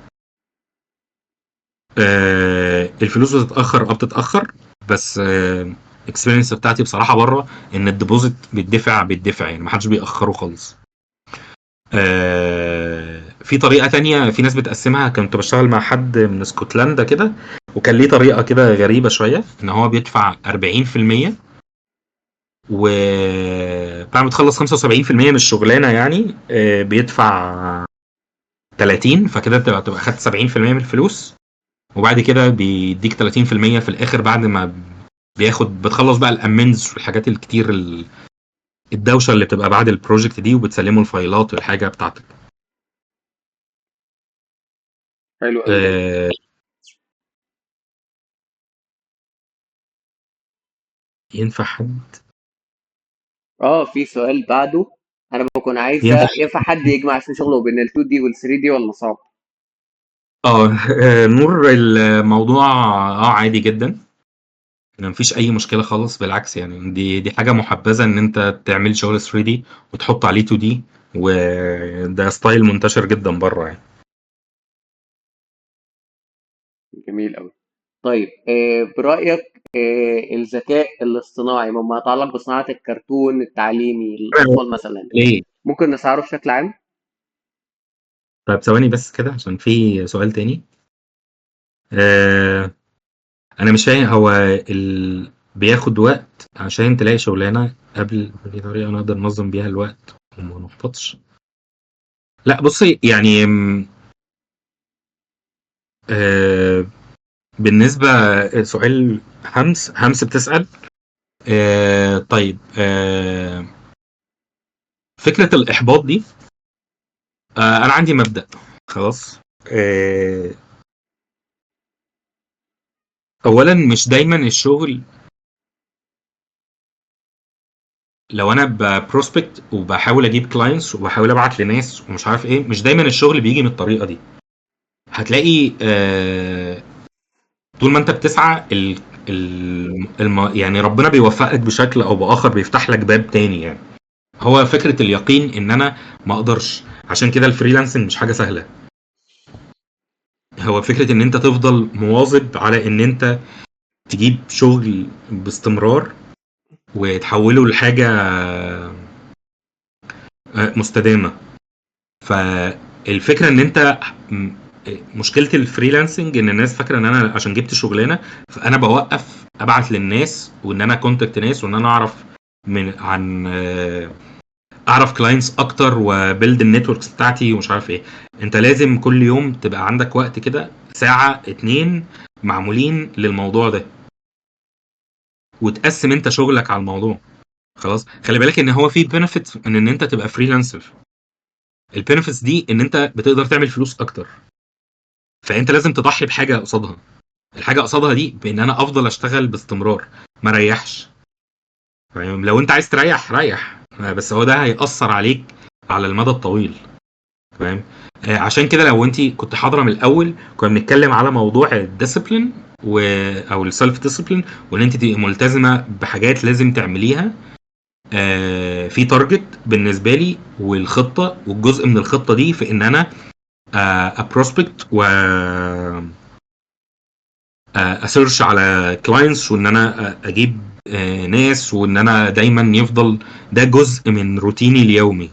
الفلوس بتتأخر، بتتأخر، بس ال experience بتاعتي بصراحة بره إن ال deposit بيدفع يعني محدش بيأخره خالص. في طريقة تانية في ناس بتقسمها، كنت بشتغل مع حد من اسكتلندا كده، وكان ليه طريقة كده غريبة شوية، إن هو بيدفع 40% وبعد ما تخلص 75% من الشغلانة يعني، بيدفع 30، فكده تبقى خدت 70% من الفلوس، وبعد كده بيديك 30% في الآخر بعد ما بتخلص بقى ال amends والحاجات الكتير الدوشة اللي بتبقى بعد ال project دي، وبتسلمه الفايلات والحاجة بتاعتك. حلو قوي. ينفع حد؟ في سؤال بعده انا بكون عايزه، ينفع حد يجمع في شغله بين ال 2D وال 3D ولا صعب؟ نور، الموضوع عادي جدا، مفيش اي مشكلة خالص، بالعكس يعني دي حاجة محبذه ان انت تعمل شغل 3D وتحط عليه 2D، وده style منتشر جدا بره يعني. جميل قوي. طيب برأيك الذكاء الاصطناعي مما يتعلق بصناعة الكرتون التعليمي للأطفال مثلا، ليه؟ ممكن نسعره بشكل عام؟ طيب ثواني بس كده عشان في سؤال تاني. أنا مش فاهم، هو بياخد وقت عشان تلاقي شغلانة قبل؟ في طريقة نقدر ننظم بيها الوقت وما نحبطش؟ لا بصي يعني، بالنسبة سؤال همس بتسأل، طيب، فكرة الإحباط دي، أنا عندي مبدأ خلاص. أولا مش دايما الشغل، لو أنا ب prospect وبحاول أجيب clients وبحاول أبعت لناس ومش عارف إيه، مش دايما الشغل بيجي من الطريقة دي. هتلاقي طول ما أنت بتسعى يعني ربنا بيوفقك بشكل أو بآخر، بيفتح لك باب تاني يعني. هو فكرة اليقين إن أنا ما أقدرش، عشان كده ال freelancing مش حاجة سهلة. هو فكرة إن أنت تفضل مواظب على إن أنت تجيب شغل باستمرار وتحوله لحاجة مستدامة. فالفكرة إن أنت مشكلة ال freelancing إن الناس فاكرة إن أنا عشان جبت شغلانة فأنا بوقف أبعت للناس وإن أنا contact ناس وإن أنا أعرف من عن أعرف clients أكتر و build ال networks بتاعتي ومش عارف إيه. أنت لازم كل يوم تبقى عندك وقت كده ساعة 2 معمولين للموضوع ده، وتقسم أنت شغلك على الموضوع. خلاص، خلي بالك إن هو في benefits إن أنت تبقى freelancer. ال benefits دي إن أنت بتقدر تعمل فلوس أكتر، فأنت لازم تضحي بحاجة قصادها. الحاجة قصادها دي بإن أنا أفضل أشتغل باستمرار، ما ريحش. يعني لو أنت عايز تريح ريح، بس هو ده هيأثر عليك على المدى الطويل. تمام؟ عشان كده لو انت كنت حاضره من الاول كنا بنتكلم على موضوع ال discipline او ال self discipline، وان انت تبقي ملتزمة بحاجات لازم تعمليها. في target بالنسبة لي والخطه، والجزء من الخطة دي في ان انا ا prospect و ا search على clients، وان انا اجيب ناس، وان انا دايما يفضل ده جزء من روتيني اليومي.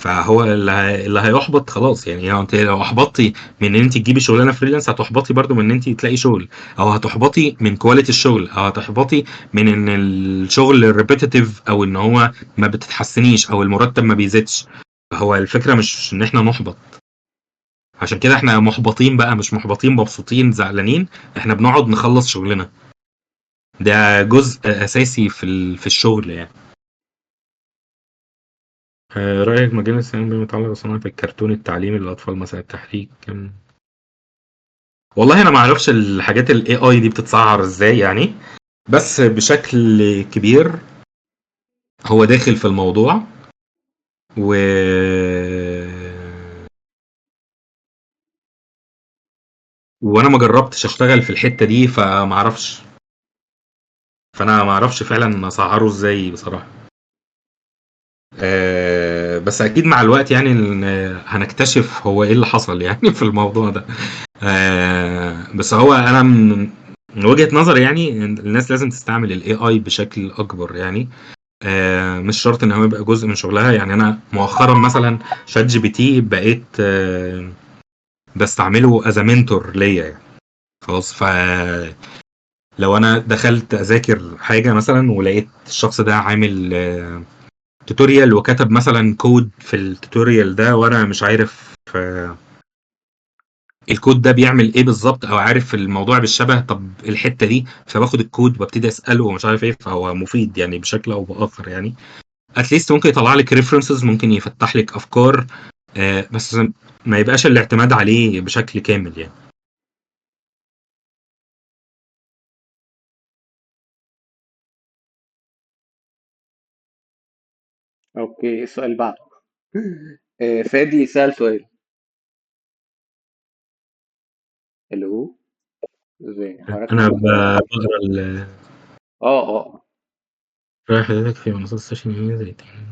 فهو اللي هيحبط خلاص يعني انت لو احبطتي من ان انت تجيبي شغلانة freelance، هتحبطي برضو من ان انت تلاقي شغل، او هتحبطي من quality الشغل، او هتحبطي من ان الشغل repetitive، او ان هو ما بتتحسنيش، او المرتب ما بيزيدش. هو الفكرة مش ان احنا نحبط، عشان كده احنا محبطين بقى، مش محبطين مبسوطين زعلانين، احنا بنقعد نخلص شغلنا. ده جزء اساسي في الشغل يعني. رأيك مجال السينما بما يتعلق بصناعة الكرتون التعليمي للأطفال مثلا التحريك كم؟ والله أنا ما أعرفش الحاجات ال AI دي بتتسعر إزاي يعني، بس بشكل كبير هو داخل في الموضوع. و وأنا ما جربتش أشتغل في الحتة دي، فما أعرفش، فأنا ما أعرفش فعلا أسعره إزاي بصراحة. بس اكيد مع الوقت يعني هنكتشف هو ايه اللي حصل يعني في الموضوع ده. بس هو انا من وجهة نظري يعني الناس لازم تستعمل ال AI بشكل اكبر يعني. مش شرط ان هو يبقى جزء من شغلها يعني. انا مؤخرا مثلا ChatGPT بقيت بستعمله as mentor ليا يعني. خلاص، ف لو انا دخلت اذاكر حاجة مثلا ولقيت الشخص ده عامل tutorial وكتب مثلا كود في ال tutorial ده، وانا مش عارف الكود ده بيعمل ايه بالظبط، او عارف الموضوع بالشبه، طب الحتة دي، فباخد الكود وابتدي اساله ومش عارف ايه. فهو مفيد يعني بشكل او باخر يعني. at least ممكن يطلع لك references، ممكن يفتح لك افكار، بس ما يبقاش الاعتماد عليه بشكل كامل يعني. okay، السؤال اللي بعده. فادي سأل سؤال. الو، ازاي حضرتك؟ انا بقرا ال اه رايح حضرتك في منصات ال social media زي تاني.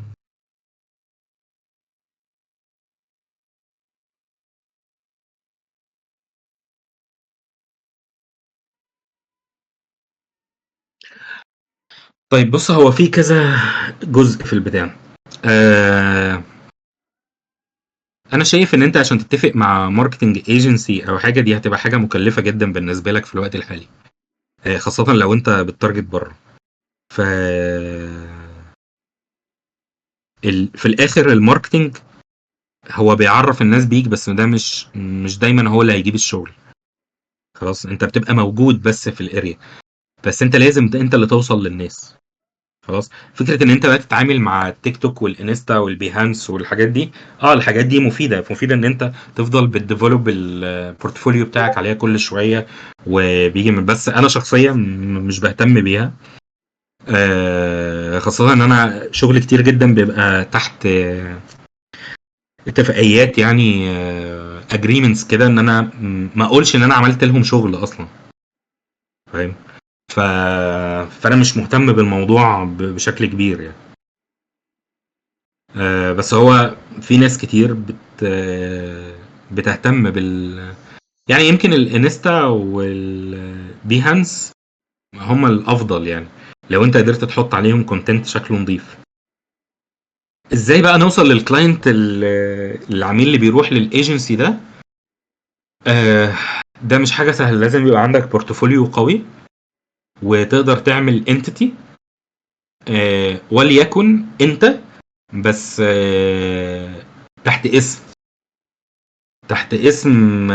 طيب بص، هو في كذا جزء في البتاع. انا شايف ان انت عشان تتفق مع marketing agency او حاجة، دي هتبقى حاجة مكلفة جدا بالنسبة لك في الوقت الحالي، خاصة لو انت بت target بره. ف في الاخر ال marketing هو بيعرف الناس بيك، بس ده مش دايما هو اللي هيجيب الشغل. خلاص، انت بتبقى موجود بس في ال area، بس انت لازم انت اللي توصل للناس. خلاص، فكرة ان انت بقى تتعامل مع التيك توك والانستا وال Behance والحاجات دي، الحاجات دي مفيدة ان انت تفضل بت develop ال portfolio بتاعك عليها كل شوية وبيجي من، بس انا شخصيا مش بهتم بيها، خاصة ان انا شغل كتير جدا بيبقى تحت اتفاقيات يعني، agreements كده، ان انا ما اقولش ان انا عملت لهم شغل اصلا، فاهم؟ فانا مش مهتم بالموضوع بشكل كبير يعني. بس هو في ناس كتير بتهتم بال، يعني يمكن الانستا وال Behance هم الافضل يعني، لو انت قدرت تحط عليهم content شكله نظيف. ازاي بقى نوصل لل client، العميل اللي بيروح للايجنسي ده؟ ده مش حاجة سهلة، لازم يبقى عندك portfolio قوي وتقدر تعمل entity، وليكن انت بس تحت اسم، تحت اسم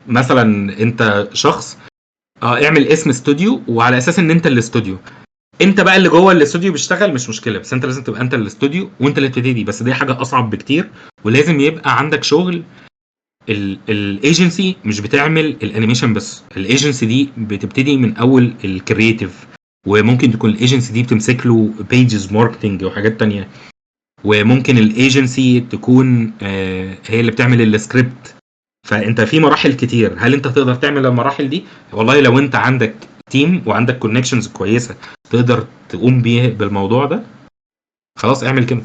مثلا انت شخص، اعمل اسم استوديو، وعلى اساس ان انت الاستوديو، انت بقى اللي جوه الاستوديو بيشتغل مش مشكلة، بس انت لازم تبقى انت الاستوديو وانت اللي بتبتدي. بس دي حاجة اصعب بكتير، ولازم يبقى عندك شغل. الايجنسي مش بتعمل ال animation بس، الايجنسي دي بتبتدي من اول ال creative، وممكن تكون الايجنسي دي بتمسك له pages marketing وحاجات تانية، وممكن الايجنسي تكون هي اللي بتعمل السكريبت. فانت في مراحل كتير. هل انت تقدر تعمل المراحل دي؟ والله لو انت عندك team وعندك connections كويسة تقدر تقوم بيه بالموضوع ده، خلاص اعمل كده.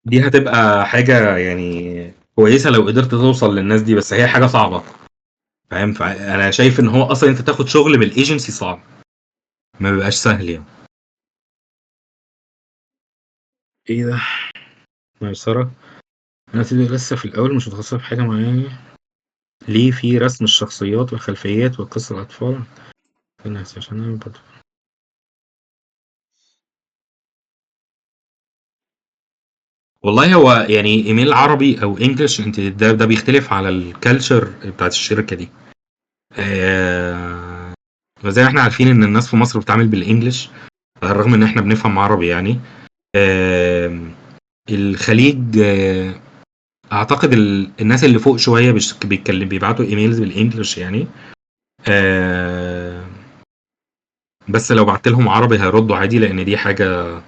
دي هتبقى حاجة يعني كويسة لو قدرت توصل للناس دي، بس هي حاجة صعبة، فاهم؟ فانا شايف ان هو اصلا انت تاخد شغل من الايجنسي صعب، ما بيبقاش سهل يعني. ايه ده ميسرة؟ انا لسه في الاول، مش متخصصة في حاجة معينة. ليه في رسم الشخصيات والخلفيات والقصة الأطفال؟ عشان أنا برضه. والله هو يعني ايميل عربي او English انت ده بيختلف على ال culture بتاعت الشركة دي. زي ما احنا عارفين ان الناس في مصر بتتعامل بال English على الرغم ان احنا بنفهم عربي يعني. الخليج اعتقد الناس اللي فوق شوية بيتكلم، بيبعتوا emails بال English يعني. بس لو بعت لهم عربي هيردوا عادي، لان دي حاجة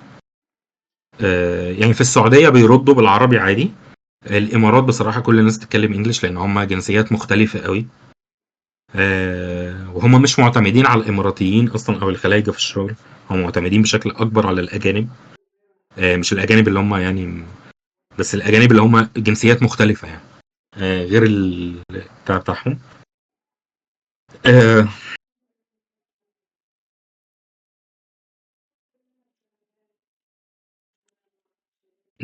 يعني في السعودية بيردوا بالعربي عادي. الامارات بصراحة كل الناس بتتكلم English لان هم جنسيات مختلفة قوي، وهم مش معتمدين على الاماراتيين اصلا او الخلايجه في الشغل، هم معتمدين بشكل اكبر على الاجانب. مش الاجانب اللي هم يعني، بس الاجانب اللي هم جنسيات مختلفة يعني، غير البتاع بتاعهم.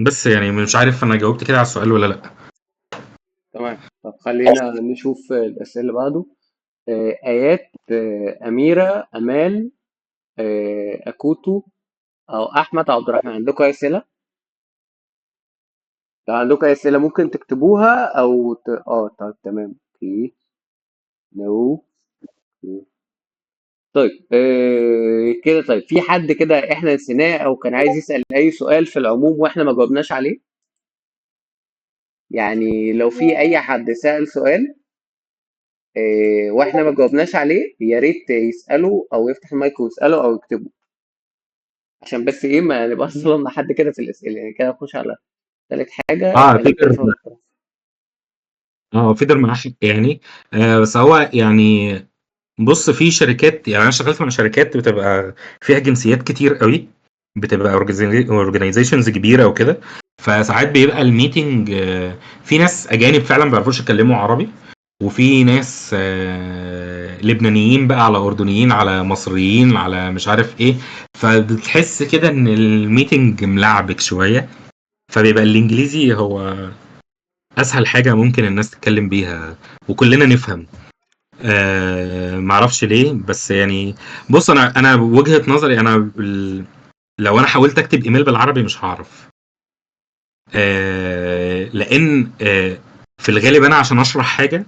بس يعني مش عارف انا جاوبت كده على السؤال ولا لا. تمام. طب خلينا نشوف الاسئلة اللي بعده. ايات، اميره، امال، اكوتو، او احمد عبد الرحمن، عندكم اي اسئلة؟ لو عندكم اي اسئلة ممكن تكتبوها او طيب تمام. okay no. طيب كده. طيب في حد كده احنا نسيناه او كان عايز يسأل اي سؤال في العموم واحنا ما جاوبناش عليه؟ يعني لو في اي حد سأل سؤال واحنا ما جاوبناش عليه، يا ريت يسأله او يفتح المايك ويسأله او يكتبه، عشان بس ايه ما نبقاش ظلمنا حد كده في الاسئلة يعني. كده نخش على ثالث حاجة. فيدر. فيدر معاه حق يعني. بس هو يعني بص، في شركات يعني انا اشتغلت مع شركات بتبقى فيها جنسيات كتير قوي، بتبقى organizations كبيرة وكده، فساعات بيبقى ال meeting في ناس اجانب فعلا ما بيعرفوش يتكلموا عربي، وفي ناس لبنانيين بقى، على اردنيين، على مصريين، على مش عارف ايه، فبتحس كده ان ال meeting ملعبك شوية، فبيبقى الانجليزي هو اسهل حاجة ممكن الناس تتكلم بيها وكلنا نفهم. معرفش ليه، بس يعني بص، انا وجهة نظري، انا لو انا حاولت اكتب ايميل بالعربي مش هعرف، لان في الغالب انا عشان اشرح حاجة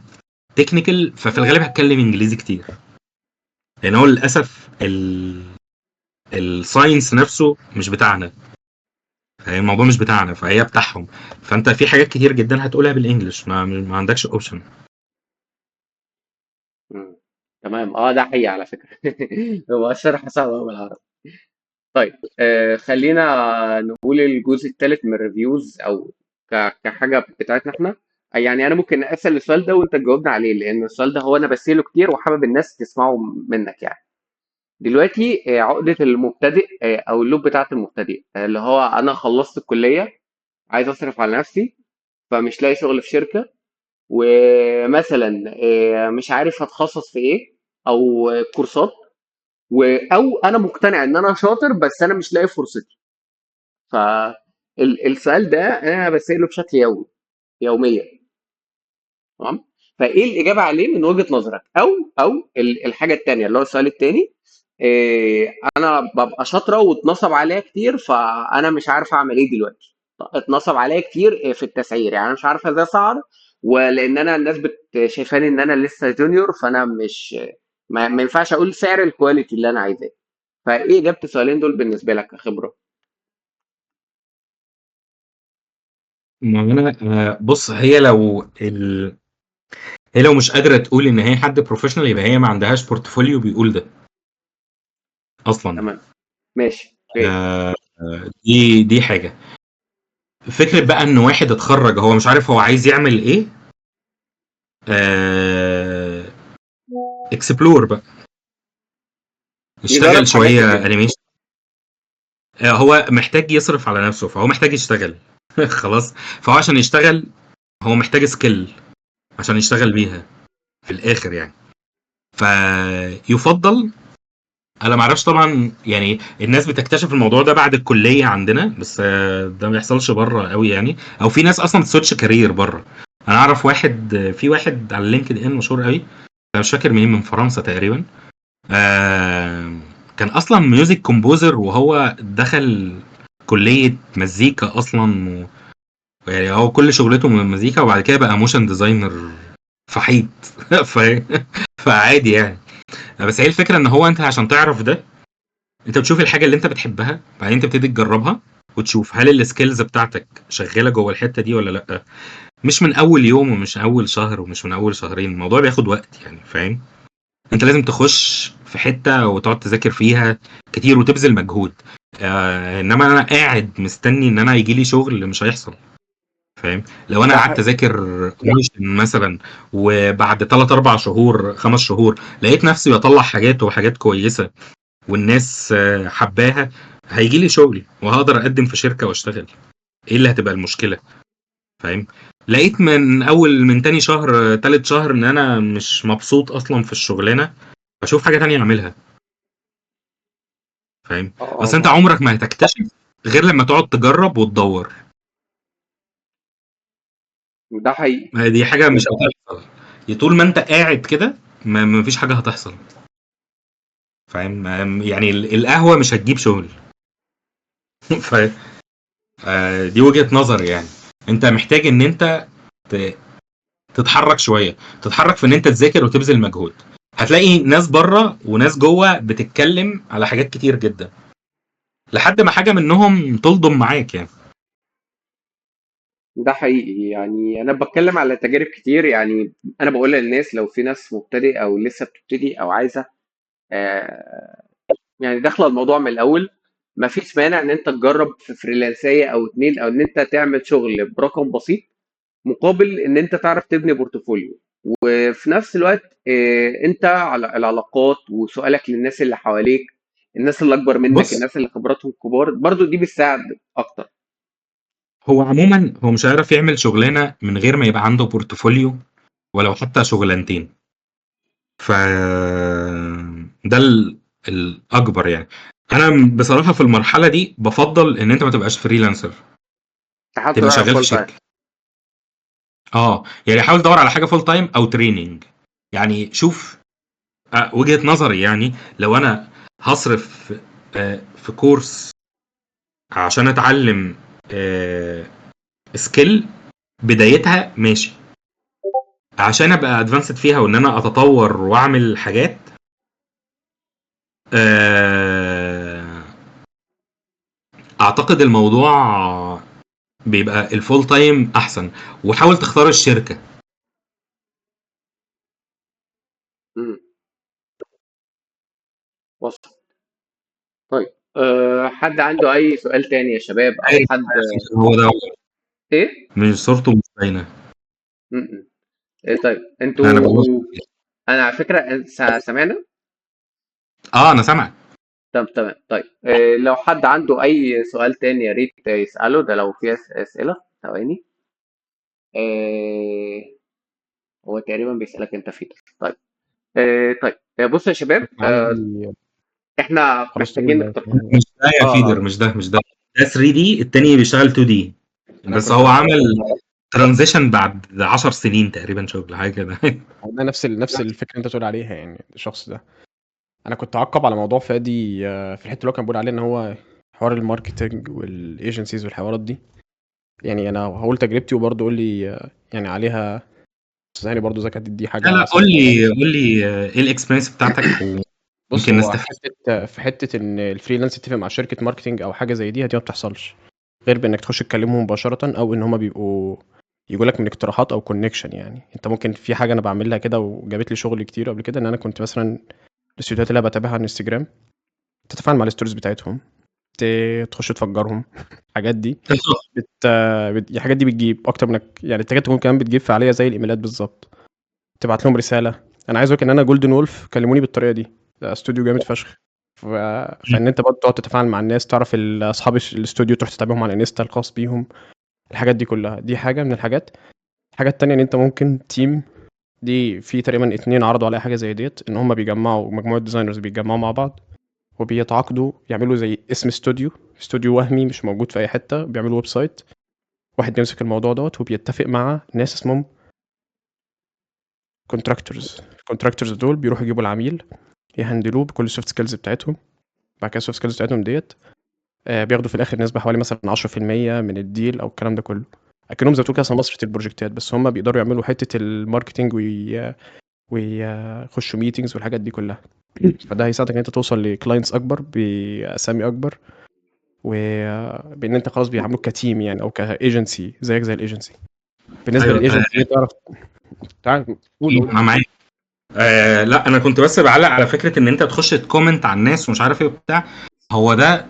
technical ففي الغالب هتكلم انجليزي كتير، لان هو للاسف ال science نفسه مش بتاعنا، الموضوع مش بتاعنا، فهي بتاعهم. فانت في حاجات كتير جدا هتقولها بال English، ما عندكش option. تمام. ده حقيقي على فكرة. هو الشرح صعب قوي بالعربي. طيب خلينا نقول الجزء الثالث من ال reviews او كحاجة بتاعتنا احنا. يعني انا ممكن اسال السؤال ده وانت تجاوبنا عليه، لان السؤال ده هو انا بسأله كتير وحابب الناس تسمعه منك. يعني دلوقتي عقدة المبتدئ، او ال loop بتاعة المبتدئ، اللي هو انا خلصت الكلية، عايز اصرف على نفسي، فمش لاقي شغل في شركة، ومثلا مش عارف هتخصص في ايه او كورسات، او انا مقتنع ان انا شاطر بس انا مش لاقي فرصتي. فالسؤال ده انا بسأله بشكل يومي، يوميا. تمام؟ فايه الاجابة عليه من وجهه نظرك؟ او الحاجة الثانية اللي هو السؤال الثاني، انا ببقى شاطرة واتنصب عليا كتير، فانا مش عارف اعمل ايه دلوقتي. اتنصب عليا كتير في التسعير، يعني انا مش عارف ازاي اسعر، ولان انا الناس شايفاني ان انا لسه junior، فانا مش ما ينفعش اقول سعر ال quality اللي انا عايزاه. فايه اجابه السؤالين دول بالنسبة لك كخبرة؟ ما انا بص، هي لو هي لو مش قادرة تقول ان هي حد professional، يبقى هي ما عندهاش portfolio بيقول ده اصلا. تمام، ماشي. دي حاجة. فكرة بقى ان واحد اتخرج هو مش عارف هو عايز يعمل ايه، explore بقى، اشتغل شوية animation. هو محتاج يصرف على نفسه، فهو محتاج يشتغل. خلاص، فهو عشان يشتغل هو محتاج skill عشان يشتغل بيها في الاخر يعني. فيفضل، انا ما اعرفش طبعا يعني الناس بتكتشف الموضوع ده بعد الكلية عندنا، بس ده ما بيحصلش بره قوي يعني، او في ناس اصلا بت switch career بره. انا اعرف واحد، في واحد على LinkedIn مشهور قوي، انا مش فاكر منين، من فرنسا تقريبا، كان اصلا music composer وهو دخل كليه مزيكا اصلا يعني هو كل شغلته من المزيكا، وبعد كده بقى motion designer فحيط. فعادي يعني. بس هي الفكرة ان هو انت عشان تعرف ده، انت بتشوف الحاجة اللي انت بتحبها، بعدين تبتدي تجربها وتشوف هل ال skills بتاعتك شغالة جوه الحتة دي ولا لا. مش من اول يوم ومش اول شهر ومش من اول شهرين، الموضوع بياخد وقت يعني، فاهم؟ انت لازم تخش في حتة وتقعد تذاكر فيها كتير وتبذل مجهود. انما انا قاعد مستني ان انا يجي لي شغل، مش هيحصل، فاهم؟ لو انا قعدت اذاكر motion مثلا، وبعد 3 4 شهور 5 شهور لقيت نفسي بطلع حاجات وحاجات كويسة والناس حباها، هيجي لي شغل وهقدر اقدم في شركة واشتغل. ايه اللي هتبقى المشكلة؟ فاهم؟ لقيت من اول، من تاني شهر تالت شهر ان انا مش مبسوط اصلا في الشغلانة، اشوف حاجة تانية اعملها، فاهم؟ بس انت عمرك ما هتكتشف غير لما تقعد تجرب وتدور. ده حقيقي، دي حاجة مش هتحصل طول ما انت قاعد كده، ما فيش حاجة هتحصل، فاهم؟ يعني القهوة مش هتجيب شغل. ف دي وجهه نظر يعني. انت محتاج ان انت تتحرك شوية، تتحرك في ان انت تذاكر وتبذل مجهود. هتلاقي ناس بره وناس جوه بتتكلم على حاجات كتير جدا، لحد ما حاجة منهم تلضم معاك يعني. ده حقيقي يعني. انا بتكلم على تجارب كتير يعني. انا بقول للناس لو في ناس مبتدئ او لسه بتبتدي او عايزه يعني داخله الموضوع من الاول، ما فيش مانع ان انت تجرب في freelance ايه او اتنين، او ان انت تعمل شغل برقم بسيط مقابل ان انت تعرف تبني portfolio. وفي نفس الوقت انت على العلاقات وسؤالك للناس اللي حواليك، الناس اللي اكبر منك، بص، الناس اللي خبراتهم كبار، برضو دي بتساعد اكتر. هو عموما هو مش هيعرف يعمل شغلانة من غير ما يبقى عنده portfolio، ولو حتى شغلانتين. ف ده الاكبر يعني. انا بصراحة في المرحلة دي بفضل ان انت ما تبقاش freelancer، تبقى شغال في شركة. يعني حاول تدور على حاجة full time او training يعني. شوف وجهه نظري يعني، لو انا هصرف في course عشان اتعلم skill بدايتها ماشي، عشان ابقى advanced فيها وان انا اتطور واعمل حاجات، اعتقد الموضوع بيبقى ال full time احسن. وحاول تختار الشركة. وصل. طيب حد عنده اي سؤال تاني يا شباب؟ او حد هو ده ايه؟ مش صورته مش باينة. إيه طيب انتوا، انا على فكرة سامعنا؟ انا سامعك. تمام. طيب لو حد عنده اي سؤال تاني يا ريت يساله، ده لو في اسئلة. ثواني، هو تقريبا بيسالك انت فيتر. طيب طيب بصوا يا شباب، احنا محتاجين نقترح. مش ده يا فيدر، مش ده، مش ده، ده 3D، التاني بيشتغل 2D، بس هو عمل transition بعد 10 سنين تقريبا شغل حاجة كده. ده نفس الفكرة اللي انت بتقول عليها يعني. الشخص ده انا كنت اعقب على موضوع فادي في الحتة اللي هو كان بيقول عليه ان هو حوار ال marketing وال agencies والحوارات دي. يعني انا هقول تجربتي وبرضه قول لي يعني عليها، يعني برضه زكاة دي حاجة. لا قول لي ايه ال experience بتاعتك. بص، هو في حتة ان ال freelance يتفق مع شركة marketing او حاجة زي دي ما بتحصلش غير بانك تخش تكلمهم مباشرة، او ان هما بيبقوا يقول لك من اقتراحات او connection. يعني انت ممكن في حاجة انا بعملها كده وجابت لي شغل كتير قبل كده، ان انا كنت مثلا الاستوديوهات اللي انا بتابعها على الانستجرام تتفاعل مع ال stories بتاعتهم، تخش تفجرهم. الحاجات دي الحاجات دي بتجيب اكتر منك يعني. التاجات تكون كمان بتجيب فعالية زي الايميلات بالظبط. تبعت لهم رسالة. انا عايز اقول ان انا Golden Wolf كلموني بالطريقة دي، ده استوديو جامد فشخ. فان انت برضه تقعد تتفاعل مع الناس، تعرف اصحاب الاستوديو، تروح تتابعهم على الانستا الخاص بيهم. الحاجات دي كلها، دي حاجة من الحاجات. الحاجة التانية ان انت ممكن team، دي في تقريبا 2 عرضوا عليها حاجة زي ديت، ان هم بيجمعوا مجموعة designers بيتجمعوا مع بعض وبيتعاقدوا، يعملوا زي اسم استوديو، استوديو وهمي مش موجود في اي حتة، بيعملوا website، واحد بيمسك الموضوع دوت وبيتفق مع ناس اسمهم contractors. ال contractors دول بيروحوا يجيبوا العميل، يهندلوه بكل ال soft skills بتاعتهم. بعد كده ال soft skills بتاعتهم ديت بياخدوا في الاخر نسبه حوالي مثلا 10% من ال deal او الكلام ده كله، اكنهم زي ما تقول كده سمسرة ال projectات، بس هم بيقدروا يعملوا حتة ال marketing ويخشوا meetings والحاجات دي كلها. فده هيساعدك ان انت توصل ل clients اكبر باسامي اكبر، وبان انت خلاص بيعاملوك ك team يعني، او ك agency زيك زي ال agency. بالنسبة لل agency تعرف تعال قول. انا معاك. لا انا كنت بس بعلق على فكرة ان انت تخش ت comment على الناس ومش عارف ايه وبتاع. هو ده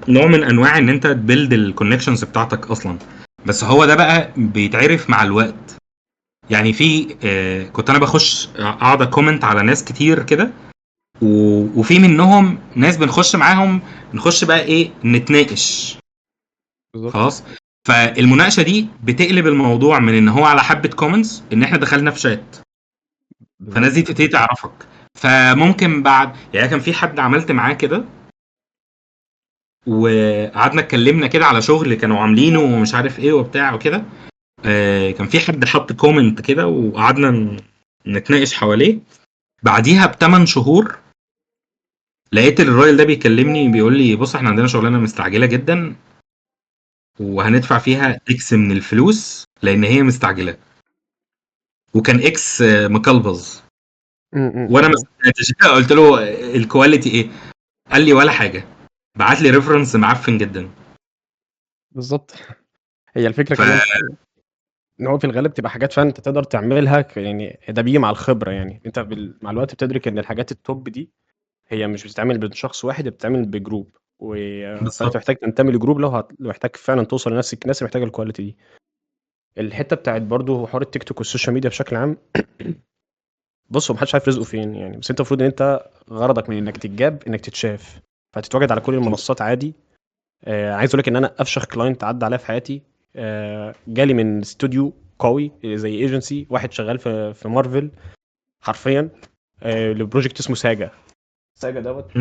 نوع من انواع ان انت ت build ال connections بتاعتك اصلا، بس هو ده بقى بيتعرف مع الوقت. يعني في كنت انا بخش اقعد ا comment على ناس كتير كده، وفي منهم ناس بنخش معاهم، نخش بقى ايه، نتناقش. بالظبط. خلاص، فالمناقشه دي بتقلب الموضوع من ان هو على حبه comments ان احنا دخلنا في شات، فالناس دي تبتدي تعرفك. فممكن بعد يعني كان في حد عملت معاه كده وقعدنا اتكلمنا كده على شغل كانوا عاملينه ومش عارف ايه وبتاع وكده. كان في حد حط comment كده وقعدنا نتناقش حواليه. بعديها ب8 شهور لقيت الراجل ده بيكلمني بيقول لي بص احنا عندنا شغلانة مستعجلة جدا وهندفع فيها X من الفلوس لان هي مستعجلة، وكان X مكلبز. وانا ما سمعتش. قلت له ال quality ايه؟ قال لي ولا حاجة، بعت لي reference معفن جدا. بالظبط. هي الفكرة كمان ان هو في الغالب تبقى حاجات فعلا انت تقدر تعملها، يعني ده بيجي مع الخبرة. يعني انت مع الوقت بتدرك ان الحاجات ال top دي هي مش بتتعمل بشخص واحد، بتتعمل ب group، فانت محتاج تنتمي ل group لو محتاج فعلا توصل لنفس الناس اللي محتاجه ال quality دي. الحتة بتاعت برضو حوار التيك توك وال social media بشكل عام، بص هو محدش عارف رزقه فين يعني، بس انت المفروض ان انت غرضك من انك تتجاب انك تتشاف، فتتواجد على كل المنصات عادي. عايز اقول لك ان انا افشخ client عدى عليا في حياتي، جالي من استوديو قوي زي ايجنسي، واحد شغال في مارفل حرفيا، ل project اسمه Saga دوت.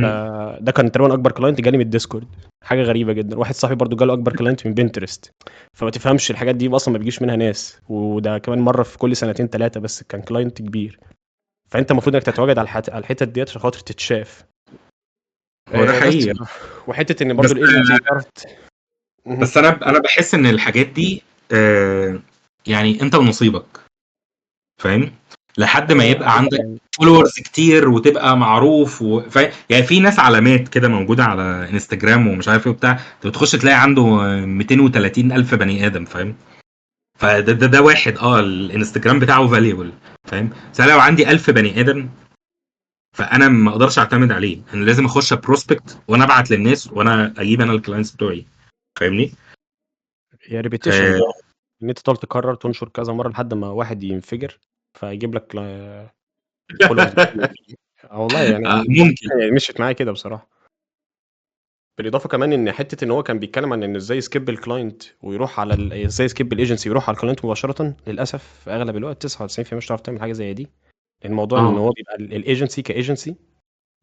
ده كان تقريبا اكبر client جالي من ال Discord، حاجة غريبة جدا. واحد صاحبي برضو جاله اكبر client من Pinterest، فما تفهمش الحاجات دي اصلا ما بيجيش منها ناس، وده كمان مرة في كل 2-3 بس كان client كبير. فانت المفروض انك تتواجد على الحتت ديت عشان خاطر تتشاف. هو ده حقيقي. وحتة ان برضو الايجنسي تعرف. بس انا بحس ان الحاجات دي يعني انت ونصيبك، فاهم؟ لحد ما يبقى عندك followers كتير وتبقى معروف يعني في ناس علامات كده موجودة على انستجرام ومش عارف ايه وبتاع، انت بتخش تلاقي عنده 230 الف بني ادم، فاهم؟ فده ده, ده واحد الانستجرام بتاعه valuable، فاهم؟ بس لو عندي 1000 بني ادم فانا ما اقدرش اعتمد عليه، انا لازم اخش prospect وانا ابعت للناس وانا اجيب انا ال clients بتوعي، فاهمني؟ يا repetition ان انت تقعد تكرر تنشر كذا مرة لحد ما واحد ينفجر فيجيب لك والله يعني ممكن يعني مشيت معايا كده بصراحة. بالاضافة كمان ان حتة ان هو كان بيتكلم عن ان ازاي ي skip ال client ويروح على ازاي ي skip ال agency ويروح على ال client مباشرة. للاسف في اغلب الوقت 99% مش هتعرف تعمل حاجة زي دي. الموضوع ان هو بيبقى ال agency ك agency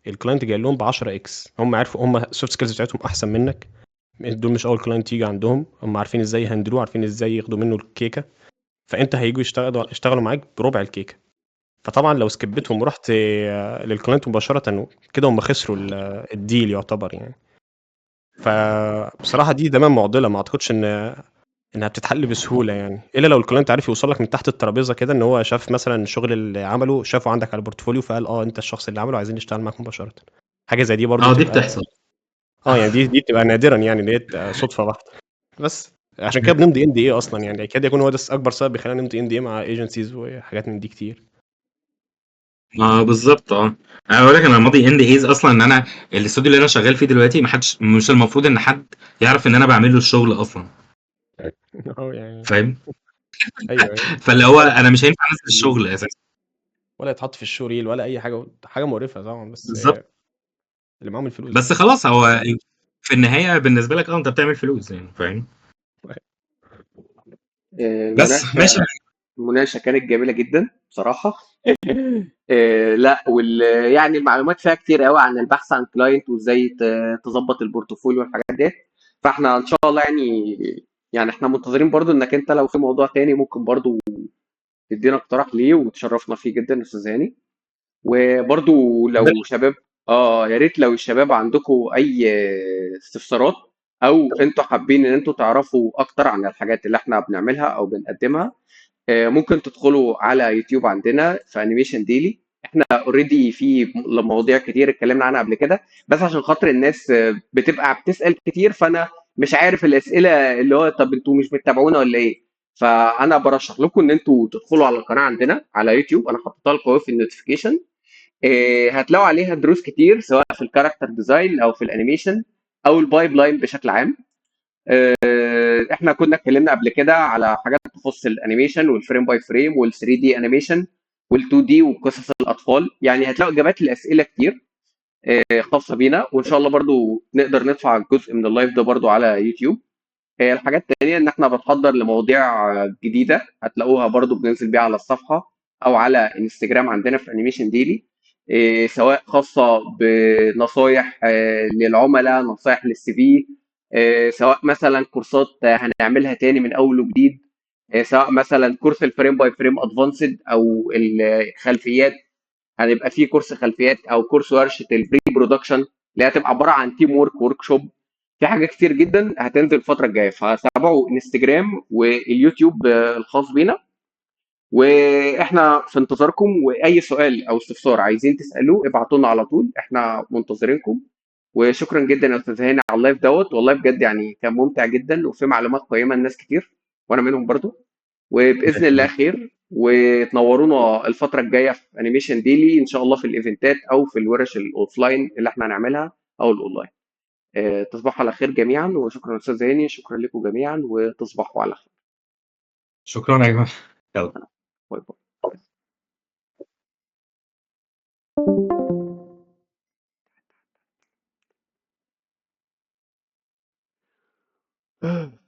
ال client جاي لهم ب 10 X، هم عرفوا، هم ال soft skills بتاعتهم احسن منك، دول مش اول client يجي عندهم، هم عارفين ازاي ي handle وه، عارفين ازاي ياخدوا منه الكيكه، فانت هيجوا يشتغلوا معاك بربع الكيكه. فطبعا لو skip تهم ورحت لل client مباشرة كده هم خسروا ال deal يعتبر يعني. فبصراحة دي دايما معضلة، ما اعتقدش انها بتتحل بسهولة يعني، الا لو ال client عارف يوصل لك من تحت الترابيزة كده، ان هو شاف مثلا الشغل اللي عمله، شافه عندك على ال portfolio فقال انت الشخص اللي عمله، عايزين نشتغل معاك مباشرة. حاجة زي دي برضه دي بتحصل. يعني دي بتبقى نادرا يعني، اللي هي صدفة بحته. بس عشان كده بنمضي NDA اصلا يعني، يكاد يكون هو ده اكبر سبب بيخلينا نمضي NDA مع agencies وحاجات من دي كتير. بالظبط. انا بقول لك انا ماضي NDAs اصلا، ان انا الاستوديو اللي انا شغال فيه دلوقتي ما حدش، مش المفروض ان حد يعرف ان انا بعمل له الشغل اصلا. يعني فاهم؟ ايوه. فاللي هو انا مش هينفع انزل الشغل اساسا، ولا يتحط في ال showreel ولا اي حاجة، حاجة مقرفة طبعا، بس بالظبط اللي معاهم الفلوس. بس خلاص هو في النهاية بالنسبة لك انت بتعمل فلوس يعني، فاهم؟ بس ماشي. المناقشة كانت جميلة جدا بصراحة. لا يعني المعلومات فيها كتير قوي عن البحث عن client وازاي تظبط ال portfolio والحاجات دي. فاحنا ان شاء الله يعني احنا منتظرين برضو انك انت لو في موضوع تاني ممكن برضو تدينا اقتراح ليه وتشرفنا فيه جدا يا استاذ هاني. وبرضو لو شباب يا ريت لو الشباب عندكم اي استفسارات او انتوا حابين ان انتوا تعرفوا اكتر عن الحاجات اللي احنا بنعملها او بنقدمها، ممكن تدخلوا على يوتيوب عندنا في Animation Daily. احنا already في مواضيع كتير اتكلمنا عنها قبل كده، بس عشان خاطر الناس بتبقى بتسأل كتير، فانا مش عارف الاسئلة اللي هو طب انتوا مش بتتابعونا ولا ايه. فانا برشح لكم ان انتوا تدخلوا على القناة عندنا على يوتيوب، انا حطيتها لكم في ال notification. هتلاقوا عليها دروس كتير سواء في ال character design او في ال animation او ال pipeline بشكل عام. احنا كنا اتكلمنا قبل كده على حاجات تخص ال animation وال frame by frame وال 3D animation وال 2D وقصص الاطفال. يعني هتلاقوا اجابات لاسئلة كتير خاصة بينا، وان شاء الله برضو نقدر ندفع جزء من ال live ده برضو على يوتيوب. الحاجات التانية ان احنا بنحضر لمواضيع جديدة هتلاقوها برضو بننزل بيها على الصفحة او على انستجرام عندنا في Animation Daily، سواء خاصة بنصايح للعملاء، نصايح لل CV، سواء مثلا كورسات هنعملها تاني من اول وجديد، سواء مثلا كورس ال frame by frame advanced او الخلفيات، هنبقى فيه كورس خلفيات او كورس ورشه ال pre-production اللي هتبقى عبارة عن teamwork workshop. في حاجات كتير جدا هتنزل الفترة الجاية، فتابعوا انستجرام واليوتيوب الخاص بينا، واحنا في انتظاركم. واي سؤال او استفسار عايزين تسالوه ابعتوا لنا على طول، احنا منتظرينكم. وشكرا جدا يا استاذ هاني على ال live دوت، والله بجد يعني كان ممتع جدا وفي معلومات قيمة لناس كتير وانا منهم برضو. وباذن الله خير، وتنورونا الفترة الجاية في Animation Daily ان شاء الله في ال event ات او في الورش ال offline اللي احنا هنعملها او الاونلاين. تصبحوا على خير جميعا، وشكرا استاذ هاني، شكرا لكم جميعا، وتصبحوا على خير. شكرا يا جماعة، يلا bye bye.